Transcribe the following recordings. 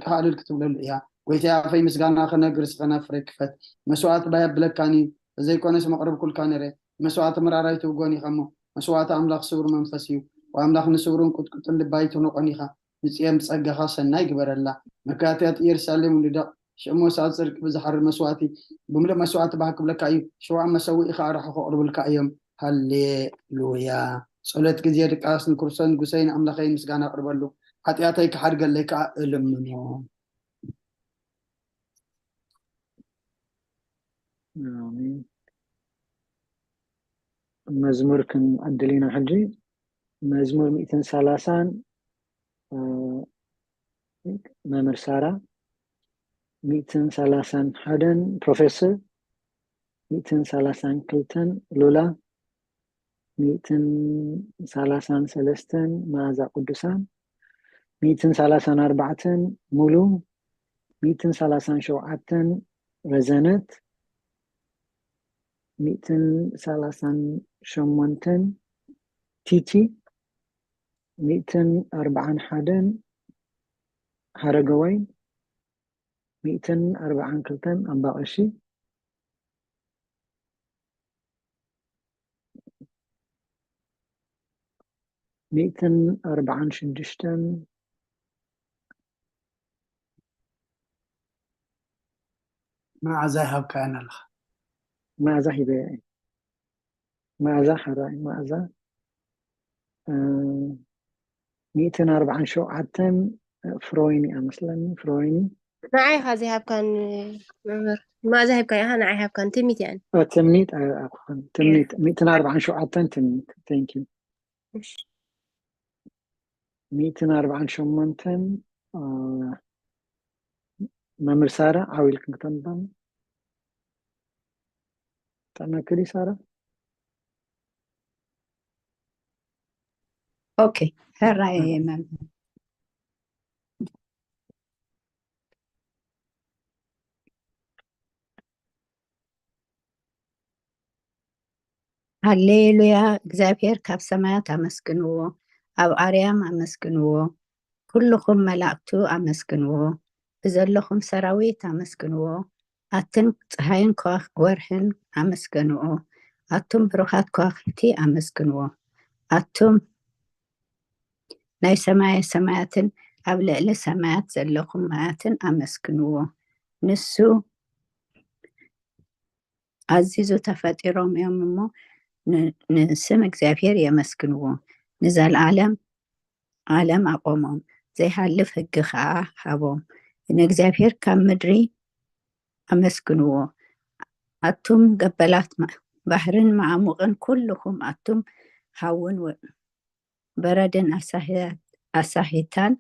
ጽድቅኻ ዕልል ክትብለሉ እያ። ጎይታየ፣ ኣፈይ ምስጋና ክነግር፣ ስኸና ፍረ ክፈት። መስዋእቲ ባይ ኣብለካን እዩ፣ ተዘይኮነስ መቕረብኩልካ ነይረ። መስዋእቲ ምራራይ ትብጎን ኢኻ እሞ፣ መስዋእቲ ኣምላኽ ስውር መንፈስ እዩ። ወኣምላኽ ንስውርን ቁጥቁጥን ልባይ ትንቆን ኢኻ። ንጽዮን ብጸጋኻ ሰናይ ግበረላ። መካትያት ኢየሩሳሌም ውልደቕ። ሽእሞስ ኣብ ጽድቂ ብዝሓርር መስዋእቲ፣ ብምሉእ መስዋእቲ ባህ ክብለካ እዩ። ሽዋ መሰውኢ ኸኣ ርሑ ከቕርቡልካ እዮም። ሃሌሉያ። ጸሎት ግዜ ድቃስ ንክርስቶስ ንጉሰይን ኣምላኸይን ምስጋና ኣቕርበሉ። ሓጢኣተይ ክሓድገለይ ከኣ እልምኖ። ኣሜን። መዝሙር ክንዕድል ኢና ሕጂ። መዝሙር ሚእትን ሰላሳን፣ እ፣ መምህር ሳራ፣ ሚእትን ሰላሳን ሓደን ፕሮፌሰር፣ ሚእትን ሰላሳን ክልተን ሉላ፣ ሚእትን ሰላሳን ሰለስተን መኣዛ ቅዱሳን፣ ሚእትን ሰላሳን ኣርባዕተን ሙሉ፣ ሚእትን ሰላሳን ሸውዓተን ረዘነት፣ ሚእትን ሰላሳን ሸሞንተን ቲቲ፣ ሚእትን ኣርባዓን ሓደን ሓረገወይን፣ ሚእትን ኣርባዓን ክልተን ኣምባቐሺ፣ ሚእትን ኣርባዓን ሽዱሽተን መዓዛ ይሃብካ ኣለኻ። መኣዛ ሂበያ እየ። መኣዛ ሓራይ መኣዛ፣ እ፣ ሚእትን ኣርባዓን ሸውዓተን ፍሮይኒ እያ መስለኒ። ፍሮይኒ። ንዓይ ኢኻ ዘይሃብካን መምህር። መኣዛ ሂብካ ኢኻ፣ ንዓይ ሃብካን። ትምኒት እያ። እ፣ ትምኒት፣ እ፣ ኣይኮነን። ትምኒት፣ ሚእትን ኣርባዓን ሸውዓተን ትምኒት። Thank you። እሺ። ሚእትን ኣርባዓን ሸሞንተን፣ እ፣ መምህር ሳራ ዓው ኢልክን ክተንብባ። ጥዕናኪ ድዩ ሳራ? ኦኬ፣ ሕራይ መምህር። ሃሌሉያ፣ እግዚኣብሔር ካብ ሰማያት ኣመስግንዎ፣ ኣብ ኣርያም ኣመስግንዎ፣ ኩልኹም መላእክቱ ኣመስግንዎ፣ ብዘለኹም ሰራዊት ኣመስግንዎ፣ ኣትን ፀሃይን ከዋ-፣ ወርሕን ኣመስገንዎ፣ ኣቱም ብሩኻት ከዋኽብቲ ኣመስግንዎ፣ ኣቱም ናይ ሰማየ ሰማያትን ኣብ ልዕሊ ሰማያት ዘለኹም ማያትን ኣመስግንዎ። ንሱ ኣዚዙ ተፈጢሮም እዮም እሞ ን-፣ ንስም እግዚኣብሔር የመስግንዎ። ንዘለዓለም ዓለም ኣቆሞም፣ ዘይሃልፍ ህጊ ኸዓ ሃቦም። ንእግዚኣብሔር ካብ ምድሪ ኣመስግንዎ። ኣቱም ገበላት ማ-፣ ባሕርን መዓሙቕን ኩልኹም ኣቱም ሃውን ወ-፣ በረድን ኣሳሂ-፣ ኣሳሂታን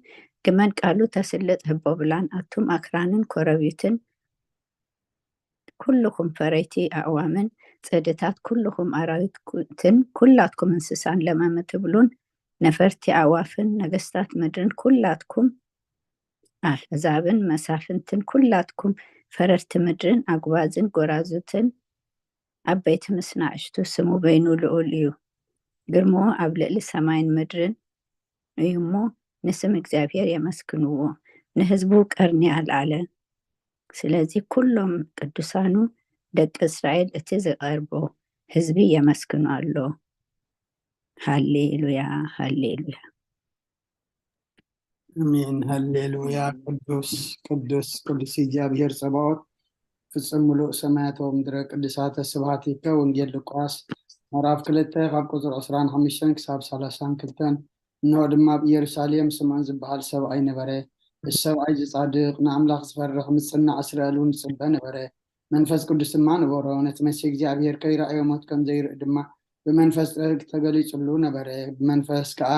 ግመን ቃሉ ተስልጥ ህቦብላን ኣቱም ኣክራንን ኮረቢትን ኩልኹም ፈረይቲ ኣዕዋምን ጽድታት ኩልኹም ኣራዊትን ኩላትኩም እንስሳን ለመም እትብሉን ነፈርቲ ኣዕዋፍን ነገስታት ምድርን ኩላትኩም ኣሕዛብን መሳፍንትን ኩላትኩም ፈረርቲ ምድርን ኣጉባዝን ጎራዙትን ዓበይቲ ምስ ናእሽቱ ስሙ በይኑ ልኡል እዩ። ግርምኡ ኣብ ልዕሊ ሰማይን ምድርን እዩ እሞ ንስም እግዚኣብሔር የመስግንዎ። ንህዝቡ ቀርኒ ኣልዓለ። ስለዚ ኩሎም ቅዱሳኑ ደቂ እስራኤል እቲ ዝቐርቦ ህዝቢ የመስግኖ ኣሎ። ሃሌሉያ፣ ሃሌሉያ። ኣሜን። ሃሌሉያ። ቅዱስ፣ ቅዱስ፣ ቅዱስ እግዚኣብሔር ጸባኦት፣ ፍጹም ምሉእ ሰማያት ወምድረ ቅዱሳተ ስብሐት ይከ። ወንጌል ሉቃስ ምዕራፍ ክልተ ካብ ቁጽሪ ዕስራን ሓሙሽተን ክሳብ ሰላሳን ክልተን። እንሆ ድማ ኣብ ኢየሩሳሌም ስምዖን ዝበሃል ሰብኣይ ነበረ። እቲ ሰብኣይ እዚ ጻድቕ፣ ንኣምላኽ ዝፈርሕ፣ ምጽናዕ እስራኤል እውን ዝጽበ ነበረ። መንፈስ ቅዱስ ድማ ነበሮ። ነቲ መሲሕ እግዚኣብሔር ከይረኣዮ ሞት ከም ዘይርኢ ድማ ብመንፈስ ተገሊጹሉ ነበረ። ብመንፈስ ከኣ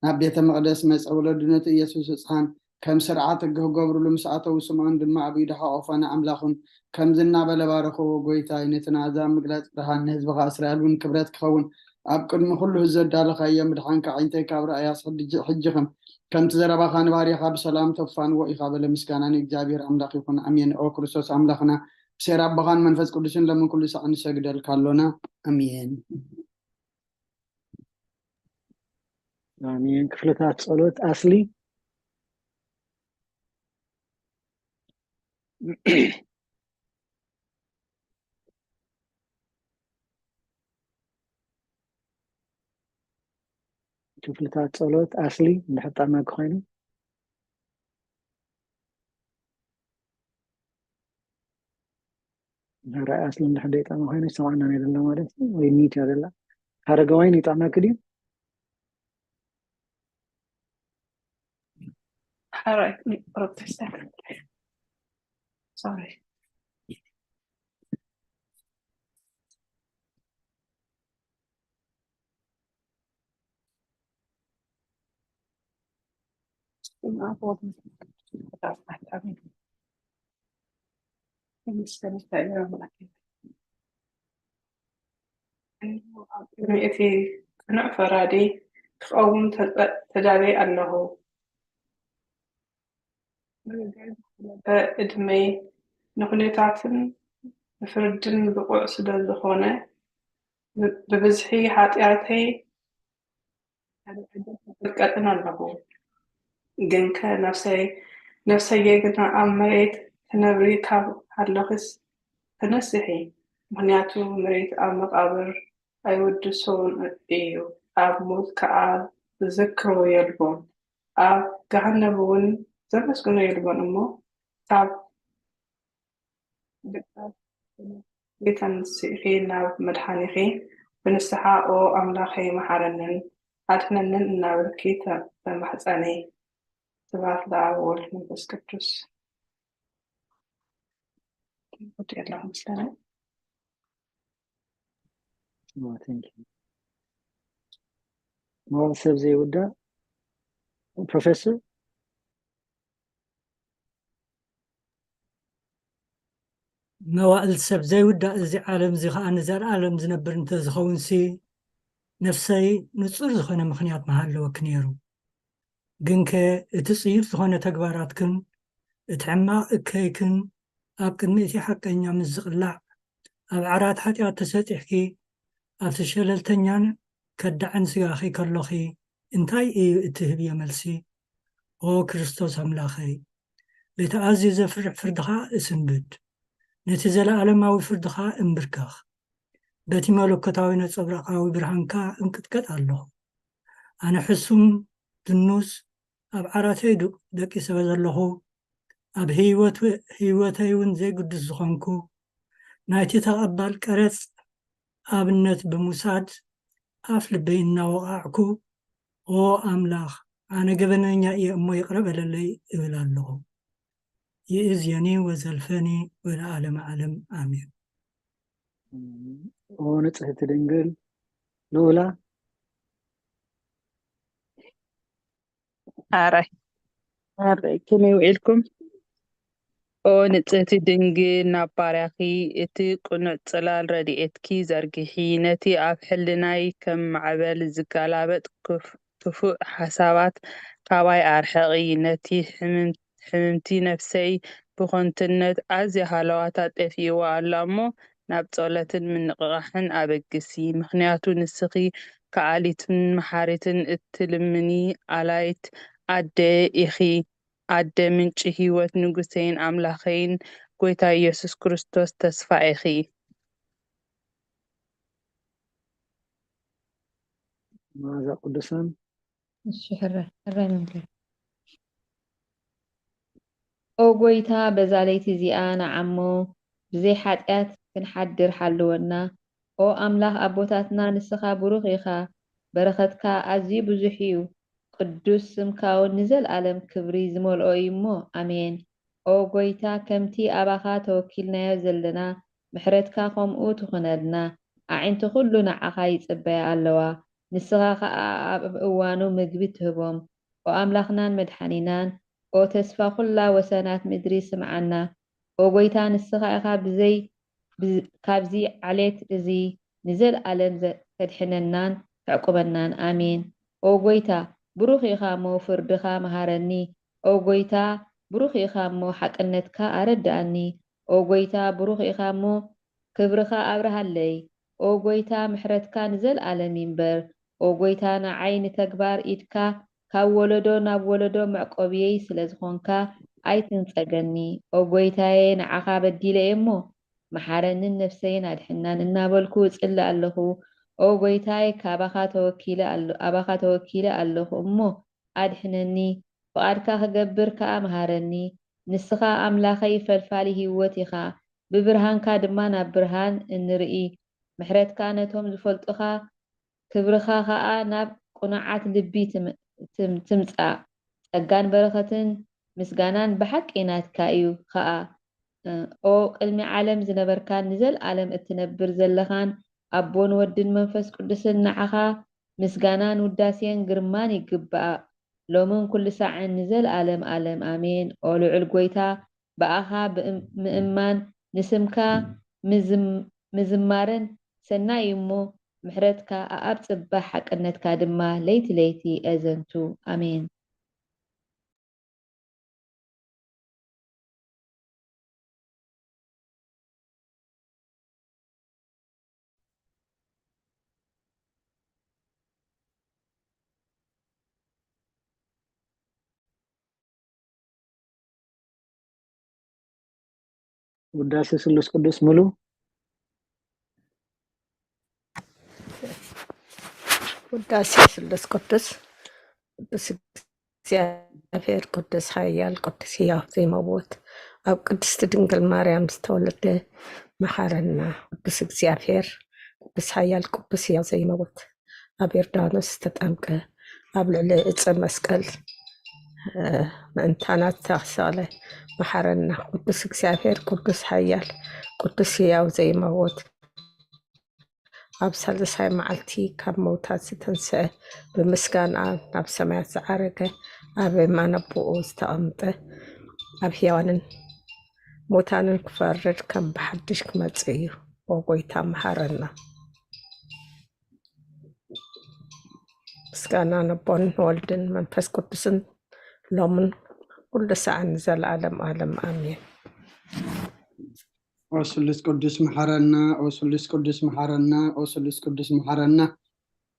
ናብ ቤተ መቕደስ መጸ። ወለዱ ነቲ ኢየሱስ ህጻን ከም ስርዓት ሕጊ ክገብሩሉ ምስ ኣተዉ፣ ስምዖን ድማ ኣብ ኢዱ ሓቖፎ፣ ንኣምላኽ እውን ከምዚ እናበለ ባረኽዎ፣ ጎይታይ፣ ነቲ ንኣሕዛብ ምግላጽ ብርሃን፣ ንህዝብኻ እስራኤል እውን ክብረት ክኸውን ኣብ ቅድሚ ኩሉ ህዝቢ ዘዳለኻዮ ምድሓንካ ኣዒንተይ ካብ ረኣያስ ሕጂ፣ ሕጂ ከም፣ ከምቲ ዘረባኻ ንባርያኻ ብሰላም ተፋንዎ ኢኻ በለ። ምስጋና ንእግዚኣብሔር ኣምላኽ ይኹን። ኣሜን። ኦ ክርስቶስ ኣምላኽና፣ ብሴራ ኣቦኻን መንፈስ ቅዱስን ሎምን ኩሉ ሳዕ ንሰግደልካ ኣሎና። ኣሜን። ኣሜን። ክፍልታት ጸሎት ኣስሊ። ክፍልታት ጸሎት ኣስሊ እንድሕር ጣዕማኪ ኮይኑ፣ ሕራይ ኣስሊ እንድሕር ደይጣዕማ ኮይኑ ይሰማዕና ናይ ደሎ ማለት እዩ ወይ ሚት እያ ዘላ። ሓረገዋይን ይጣዕማኪ ድዩ? ሕራይ ፕሮቴስታንት ሶሪ እቲ ቅኑዕ ፈራዲ ክቐውም ተዳልየ ኣለኹ። ዕድመይ ንኹነታትን ንፍርድን ብቑዕ ስለ ዝኾነ ብብዝሒ ሓጢኣተይ ኣልዕቀጥን ኣለኹ። ግንከ ነፍሰይ ነፍሰየ ግና ኣብ መሬት ትነብሪ ካብ ኣለኽስ ተነስሒ፣ ምኽንያቱ መሬት ኣብ መቓብር ኣይውድሶን እዩ፣ ኣብ ሞት ከኣ ዝዝክሮ የልቦን፣ ኣብ ገሃነም እውን ዘመስግኖ የልቦን እሞ ካብ ተንስእኺ ናብ መድሓኒኺ ብንስሓ ኦ ኣምላኸይ መሓረንን ኣድሕነንን እናበልኪ ተማሕፀኒ። ስብሐት ለኣብ ወወልድ መንፈስ ቅዱስ። ይወድእ ኣለኹ ምስጋና። መዋል ሰብ ዘይውዳእ ፕሮፌሰር መዋእል ሰብ ዘይውዳእ እዚ ዓለም እዚ ኸዓ ንዘለኣለም ዝነብር እንተዝኸውንሲ ነፍሰይ ንጹር ዝኾነ ምኽንያት ምሃለወኪ ነይሩ። ግንከ እቲ ጽዩፍ ዝኾነ ተግባራትክን እቲ ሕማቕ እከይክን ኣብ ቅድሚ እቲ ሓቀኛ ምስ ዝቕላዕ ኣብ ዓራት ሓጢኣት ተሰጢሕኪ ኣብቲ ሸለልተኛን ከዳዕን ስጋኺ ከሎኺ እንታይ እዩ እትህብዮ መልሲ? ኦ ክርስቶስ ኣምላኸይ በቲ ኣዝዩ ዘፍርሕ ፍርድኻ እስንብድ፣ ነቲ ዘለኣለማዊ ፍርድኻ እምብርከኽ፣ በቲ መለኮታዊ ነጸብራቓዊ ብርሃንካ እንቅጥቀጥ ኣለኹ። ኣነ ሕሱም ድኑስ ኣብ ዓራተይ ደቂሰ ዘለኹ፣ ኣብ ህይወተይ እውን ዘይግዱስ ዝኾንኩ፣ ናይቲ ተቐባል ቀረጽ ኣብነት ብምውሳድ ኣፍ ልበይ እናወቓዕኩ፣ ኦ ኣምላኽ፣ ኣነ ገበነኛ እየ እሞ ይቕረ በለለይ እብል ኣለኹ። ይእዜኒ ወዘልፈኒ ወለዓለመ ዓለም ኣሜን። ኦ ንጽህቲ ድንግል ልኡላ ኣራይ ኣራይ ከመይ ውዒልኩም? ኦ ንጽህቲ ድንግል፣ ናብ ባርያኺ እቲ ቅኑዕ ጽላል ረድኤትኪ ዘርግሒ፣ ነቲ ኣብ ሕልናይ ከም ማዕበል ዝገላበጥ ክፉእ ሓሳባት ካባይ ኣርሕቒ፣ ነቲ ሕምምቲ ነፍሰይ ብኸንቱነት ኣዝያ ሃለዋታ ጠፊእዋ ኣላ እሞ፣ ናብ ጸሎትን ምንቕቓሕን ኣበግሲ፣ ምኽንያቱ ንስኺ ከኣሊትን መሓሪትን እትልምኒ ኣላይት ኣደ ኢኺ። ኣደ ምንጪ ህይወት ንጉሰይን ኣምላኸይን ጎይታ ኢየሱስ ክርስቶስ ተስፋ ኢኺ። መዓዛ ቅዱሳን እሺ ሕራይ ሕራይ መምህር ኦ ጎይታ በዛ ለይቲ እዚኣ ንዓሞ ብዘይ ሓጢኣት ክንሓድር ሓልወና ኦ ኣምላኽ ኣቦታትና ንስኻ ብሩኽ ኢኻ በረኸትካ ኣዝዩ ብዙሕ እዩ ቅዱስ ስምካ እውን ንዘልኣለም ክብሪ ዝመልኦ እዩ እሞ ኣሜን ኦ ጎይታ ከምቲ ኣባኻ ተወኪልናዮ ዘለና ምሕረትካ ከምኡ ትኹነልና ኣዒንቲ ኩሉ ንዓኻ ይጽበያ ኣለዋ ንስኻ ኸኣ ኣብ እዋኑ ምግቢ ትህቦም ኦ ኣምላኽናን መድሓኒናን ኦ ተስፋ ኩላ ወሰናት ምድሪ ስምዓና ኦ ጎይታ ንስኻ ኢኻ ብዘይ ካብዚ ዓሌት እዚ ንዘልኣለም ተድሕነናን ተዕቁበናን ኣሜን ኦ ጎይታ ብሩኽ ኢኻ እሞ ፍርድኻ መሃረኒ ኦ ጎይታ ብሩኽ ኢኻ እሞ ሓቅነትካ ኣረድኣኒ ኦ ጎይታ ብሩኽ ኢኻ እሞ ክብርኻ ኣብርሃለይ ኦ ጎይታ ምሕረትካ ንዘልኣለም ይንበር ኦ ጎይታ ንዓይ ንተግባር ኢድካ ካብ ወለዶ ናብ ወለዶ መዕቆብየይ ስለ ዝኾንካ ኣይትንጸገኒ። ኦ ጐይታየ፣ ንዓኻ በዲለ እየ እሞ፣ መሓረንን ነፍሰይን ኣድሕናን እናበልኩ እጽሊ ኣለኹ። ኦ ጐይታይ፣ ካባኻ ተወኪለ ኣሎ-፣ ኣባኻ ተወኪለ ኣለኹ እሞ፣ ኣድሕነኒ። ፍቓድካ ክገብር ከኣ መሃረኒ። ንስኻ ኣምላኸይ ፈልፋሊ ህይወት ኢኻ። ብብርሃንካ ድማ ናብ ብርሃን እንርኢ። ምሕረትካ ነቶም ዝፈልጡኻ፣ ክብርኻ ኸኣ ናብ ቅኑዓት ልቢ ትም-፣ ትም-፣ ትምጻእ። ጸጋን በረኸትን ምስጋናን ብሓቂ ናትካ እዩ ኸኣ። እ፣ ኦ ቅድሚ ዓለም ዝነበርካን ንዘለኣለም እትነብር ዘለኻን ኣቦን ወድን መንፈስ ቅዱስን ንዓኻ ምስጋናን ውዳሴን ግርማን ይግባእ፣ ሎምን ኩሉ ሳዕን ንዘለኣለም ኣለም ኣሜን። ኦ ልዑል ጐይታ፣ ብኣኻ ብእም-፣ ምእማን ንስምካ ምዝም-፣ ምዝማርን ሰናይ እዩ እሞ፣ ምሕረትካ ኣኣብ ጽባሕ ሓቅነትካ ድማ ለይቲ ለይቲ ኣዘንቱ። ኣሜን። ውዳሴ ስሉስ ቅዱስ ምሉ። ውዳሴ ስሉስ ቅዱስ። ቅዱስ እግዚኣብሔር ቅዱስ ኃያል ቅዱስ ሕያው ዘይመውት፣ ኣብ ቅድስት ድንግል ማርያም ዝተወለደ መሐረና። ቅዱስ እግዚኣብሔር ቅዱስ ኃያል ቅዱስ ሕያው ዘይመውት፣ ኣብ ዮርዳኖስ ዝተጠምቀ፣ ኣብ ልዕሊ ዕፀ መስቀል፣ እ፣ ምእንታና ዝተሰቕለ መሐረና። ቅዱስ እግዚኣብሔር ቅዱስ ኃያል ቅዱስ ሕያው ዘይመውት፣ ኣብ ሳልሳይ መዓልቲ ካብ መውታት ዝተንስአ፣ ብምስጋና ናብ ሰማያት ዝዓረገ፣ ኣብ የማነ ኣቦኡ ዝተቐምጠ፣ ኣብ ሕያዋንን ሙታንን ክፈርድ ከም ብሓድሽ ክመጽእ እዩ። ኦ ጐይታ መሐረና። ምስጋና ነቦን ወልድን መንፈስ ቅዱስን ሎምን ኩሉ ሰዓን ንዘለዓለም ዓለም ኣሜን። ኦ ስሉስ ቅዱስ መሐረና፣ ኦ ስሉስ ቅዱስ መሐረና፣ ኦ ስሉስ ቅዱስ መሐረና።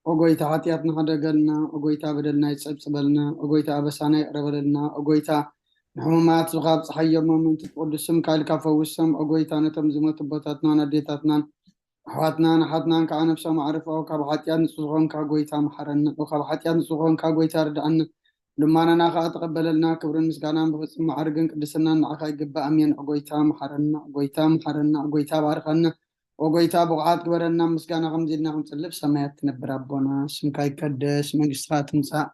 ኦ ጐይታ፣ ሓጢኣትና ሕደገልና። ኦ ጐይታ፣ በደልና ይጸብጽበልና። ኦ ጐይታ፣ ኣበሳና ይቕረ በለልና። ኦ ጐይታ፣ ንሕሙማት ዝኻ ኣብጽሓዮም፣ ምእንቲ ቅዱስ ስምካ ኢልካ ፈውሶም። ኦ ጐይታ፣ ነቶም ዝሞቱ ኣቦታትናን ኣዴታትናን ኣሕዋትናን ኣሓትናን ከዓ ነፍሶም ኣዕርፎ። ካብ ሓጢኣት ንጹህ ዝኾንካ ጐይታ መሓረና። ኦ ካብ ሓጢኣት ንጹህ ዝኾንካ ጐይታ ርድኣና። ልማናና ከዓ ተቐበለልና። ክብርን ምስጋናን ብፍጹም ማዕርግን ቅድስናን ንዓኻ ይግባእ። ኣሜን። ኦ ጐይታ መሓረና፣ ኦ ጐይታ መሓረና፣ ኦ ጐይታ ባርኸና። ኦ ጐይታ ብቑዓት ግበረና። ምስጋና ከምዚ ኢልና ክንጽሊ፣ ብሰማያት ትነብር ኣቦና፣ ስምካ ይቀደስ፣ መንግስትኻ ትምጻእ፣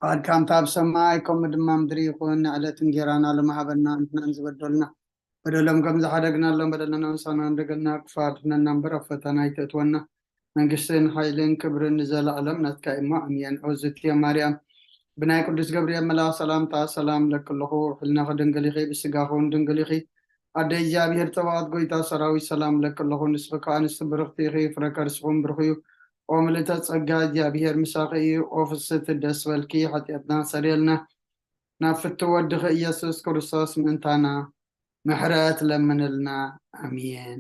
ፍቓድካ ከምታ ኣብ ሰማይ ከምኡ ድማ ምድሪ ይኹን። ንዕለት እንጌራና ሎሚ ሃበና፣ ንሕናን ዝበደሉና በደሎም ከም ዝሓደግናሎም በደልና ምሳና እንደገልና ክፋ ኣድሕነና እምበር ኣብ ፈተና ኣይተእትወና። መንግስትን ሓይልን ክብርን ንዘለኣለም ናትካ እሞ ኣሜን። ኦ ዝትየ ማርያም፣ ብናይ ቅዱስ ገብርኤል መልኣኽ ሰላምታ ሰላም እብለኪ ኣለኹ። ሕልናኺ ድንግል ኢኺ፣ ብስጋኺ እውን ድንግል ኢኺ። ኣደ እግዚኣብሔር፣ ጸባኦት ጐይታ ሰራዊት፣ ሰላም እብለኪ ኣለኹ። ንስኺ ከኣ ኣንስቲ ብርኽቲ ኢኺ፣ ፍረ ከርስኺ እውን ብሩኽ እዩ። ኦ ምልእተ ጸጋ፣ እግዚኣብሔር ምሳኺ እዩ። ኦ ፍስሕቲ ደስ በልኪ፣ ሓጢኣትና ሰርየልና፣ ናብ ፍትው ወድኺ ኢየሱስ ክርስቶስ ምእንታና ምሕረት ለምንልና። ኣሜን።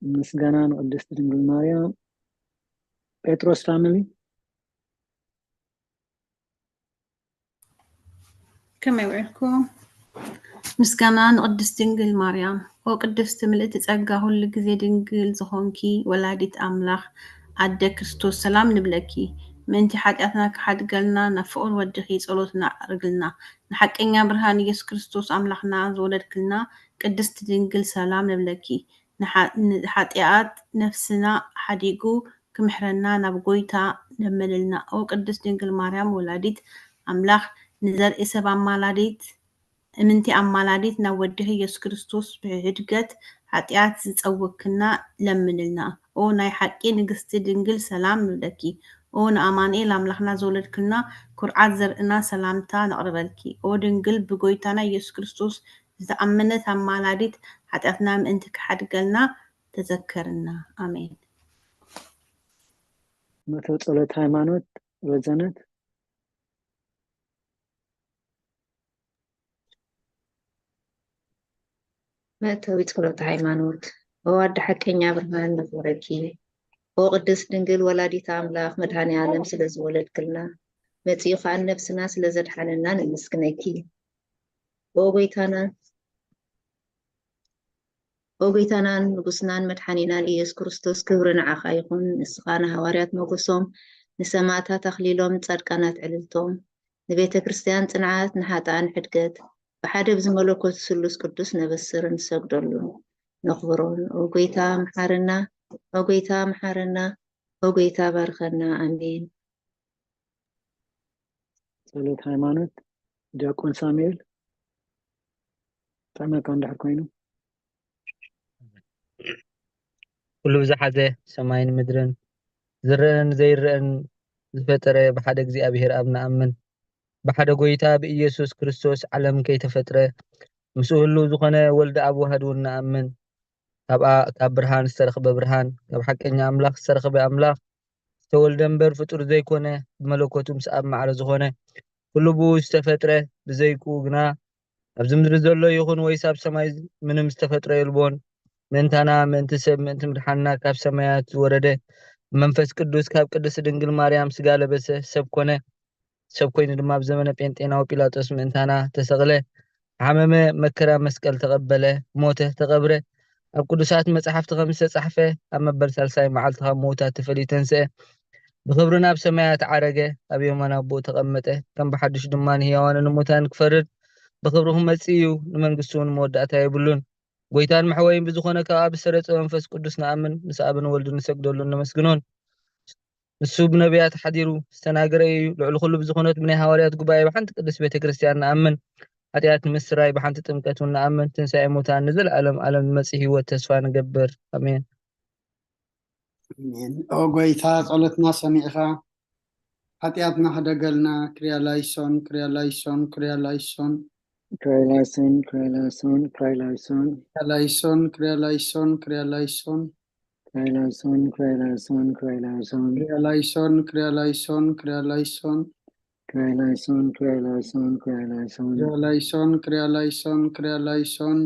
ምስጋና ንቅድስቲ ድንግል ማርያም። ጴጥሮስ ፋሚሊ። ከመይ ውዒልኩም? ምስጋና ንቅድስቲ ድንግል ማርያም። ኦ ቅድስቲ ምልእቲ ጸጋ፣ ኩሉ ግዜ ድንግል ዝኾንኪ ወላዲት ኣምላኽ ኣደ ክርስቶስ፣ ሰላም ንብለኪ። ምእንቲ ሓጢኣትና ክሓድገልና ናብ ፍቑር ወድኺ ጸሎትና ኣዕርግልና። ንሓቀኛ ብርሃን ኢየሱስ ክርስቶስ ኣምላኽና ዝወለድክልና ቅድስቲ ድንግል ሰላም ንብለኪ። ንሓ-፣ ንሓጢኣት ነፍስና ሓዲጉ ክምሕረና ናብ ጐይታ ለምንልና። ኦ ቅድስት ድንግል ማርያም ወላዲት ኣምላኽ፣ ንዘርኢ ሰብ ኣማላዲት፣ እምንቲ ኣማላዲት ናብ ወድኺ ኢየሱስ ክርስቶስ ብሕድገት ሓጢኣት ዝጸወክና ለምንልና። ኦ ናይ ሓቂ ንግስቲ ድንግል ሰላም ንብለኪ። ኦ ንኣማኑኤል ኣምላኽና ዝወለድክልና ኩርዓት ዘርእና ሰላምታ ነቕርበልኪ። ኦ ድንግል ብጎይታና ኢየሱስ ክርስቶስ ዝተኣመነት ኣማላዲት፣ ሓጢኣትና ምእንቲ ክሓድገልና ተዘከርና። ኣሜን። መእተዊ ጸሎት ሃይማኖት ረዘነት። መእተዊ ጸሎት ሃይማኖት። ኦ ኣደ ሓቀኛ ብርሃን ነኽብረኪ። ኦ ቅድስት ድንግል ወላዲት ኣምላኽ መድኃኔ ዓለም ስለ ዝወለድክልና፣ መጺኡ ከኣ ንነብስና ስለ ዘድሓነና ነመስግነኪ። ኦ ጎይታናን ኦ ጎይታናን ንጉስናን መድሓኒናን ኢየሱስ ክርስቶስ፣ ክብሪ ንዓኻ ይኹን። ንስኻ ንሃዋርያት ሞገሶም፣ ንሰማእታት ኣኽሊሎም፣ ንጻድቃናት ዕልልቶም፣ ንቤተ ክርስቲያን ጽንዓት፣ ንሓጥኣን ሕድገት፣ ብሓደ ኣብዚ መለኮት ስሉስ ቅዱስ ነበስርን ንሰግደሉን ነኽብሮን። ኦ ጎይታ መሓረና፣ ኦ ጎይታ መሓረና፣ ኦ ጎይታ ባርኸና። ኣሜን። ጸሎት ሃይማኖት። ዲያቆን ሳሙኤል፣ ጥዕመካ እንድሕር ኮይኑ። ኩሉ ብዝሓዘ ሰማይን ምድርን ዝረአን ዘይረአን ዝፈጠረ ብሓደ እግዚኣብሔር ኣብ ንኣምን። ብሓደ ጎይታ ብኢየሱስ ክርስቶስ ዓለም ከይተፈጥረ ምስኡ ህልው ዝኾነ ወልዲ ኣብ ዋህድ እውን ንኣምን። ካብኣ ካብ ብርሃን ዝተረኽበ ብርሃን፣ ካብ ሓቀኛ ኣምላኽ ዝተረኽበ ኣምላኽ ዝተወልደ እምበር ፍጡር ዘይኮነ፣ ብመለኮቱ ምስ ኣብ ማዕረ ዝኾነ፣ ኩሉ ብኡ ዝተፈጥረ፣ ብዘይክኡ ግና ኣብዚ ምድሪ ዘሎ ይኹን ወይስ ኣብ ሰማይ ምንም ዝተፈጥረ የልቦን። ምእንታና፣ ምእንቲ ሰብ፣ ምእንቲ ምድሓንና ካብ ሰማያት ዝወረደ፣ ብመንፈስ ቅዱስ ካብ ቅድስት ድንግል ማርያም ስጋ ለበሰ፣ ሰብ ኮነ። ሰብ ኮይኑ ድማ ኣብ ዘመነ ጴንጤናዊ ጲላጦስ ምእንታና ተሰቕለ፣ ሓመመ፣ መከራ መስቀል ተቐበለ፣ ሞተ፣ ተቐብረ። ኣብ ቅዱሳት መጻሕፍቲ ከም ዝተጻሕፈ፣ ኣብ መበል ሳልሳይ መዓልቲ ካብ ምዉታት ተፈልዩ ተንስአ፣ ብኽብሪ ናብ ሰማያት ዓረገ፣ ኣብ የማን ኣቦኡ ተቐመጠ። ከም ብሓድሽ ድማ ንህያዋንን ንሙታንን ክፈርድ ብኽብሪ ክመጽእ እዩ፣ ንመንግስቱ እውን መወዳእታ የብሉን። ጎይታን መሕወይን ብዝኾነ ካብ ኣብ ዝተረጸ መንፈስ ቅዱስ ንኣምን፣ ምስ ኣብን ወልድን ንሰግደሉን ነመስግኖን። ንሱ ብነቢያት ሓዲሩ ዝተናገረ እዩ። ልዕሊ ኩሉ ብዝኾነት ብናይ ሃዋርያት ጉባኤ ብሓንቲ ቅድስት ቤተ ክርስቲያን ንኣምን። ሓጢኣት ንምስራይ ብሓንቲ ጥምቀት እውን ንኣምን። ትንሳኤ ሙታን ንዘለኣለም ኣለም ዝመጽእ ህይወት ተስፋ ንገብር። ኣሜን። ኣሜን። ኦ ጎይታ ጸሎትና ሰሚዕኻ ሓጢኣትና ሕደገልና። ክሪያ ላይሶን፣ ክሪያ ላይሶን፣ ክሪያ ላይሶን። ክራይ ላይሶን፣ ክራይ ላይሶን፣ ክራይ ላይሶን። ክሪያ ላይሶን፣ ክሪያ ላይሶን፣ ክሪያ ላይሶን። ክራይ ላይሶን፣ ክራይ ላይሶን፣ ክራይ ላይሶን። ክሪያ ላይሶን፣ ክሪያ ላይሶን፣ ክሪያ ላይሶን። ክራይ ላይሶን፣ ክራይ ላይሶን፣ ክራይ ላይሶን። ክሪያ ላይሶን፣ ክሪያ ላይሶን፣ ክሪያ ላይሶን።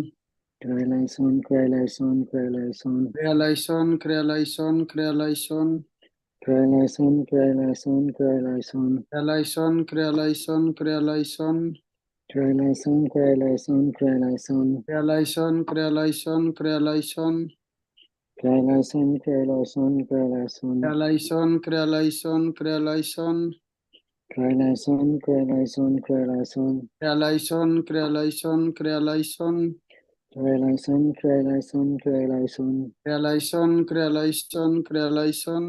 ክራይ ላይሶን፣ ክራይ ላይሶን፣ ክራይ ላይሶን። ክሪያ ላይሶን፣ ክሪያ ላይሶን፣ ክሪያ ላይሶን። ክራይ ላይሶን፣ ክራይ ላይሶን፣ ክራይ ላይሶን። ክሪያ ላይሶን፣ ክሪያ ላይሶን፣ ክሪያ ላይሶን። ክራይ ላይሶን፣ ክራይ ላይሶን፣ ክራይ ላይሶን። ክሪያ ላይሶን፣ ክሪያ ላይሶን፣ ክሪያ ላይሶን። ክራይ ላይሶን፣ ክራይ ላይሶን፣ ክራይ ላይሶን። ክሪያ ላይሶን፣ ክሪያ ላይሶን፣ ክሪያ ላይሶን። ክራይ ላይሶን፣ ክራይ ላይሶን፣ ክራይ ላይሶን። ክሪያ ላይሶን፣ ክሪያ ላይሶን፣ ክሪያ ላይሶን። ክራይ ላይሶን፣ ክራይ ላይሶን፣ ክራይ ላይሶን። ክሪያ ላይሶን፣ ክሪያ ላይሶን፣ ክሪያ ላይሶን።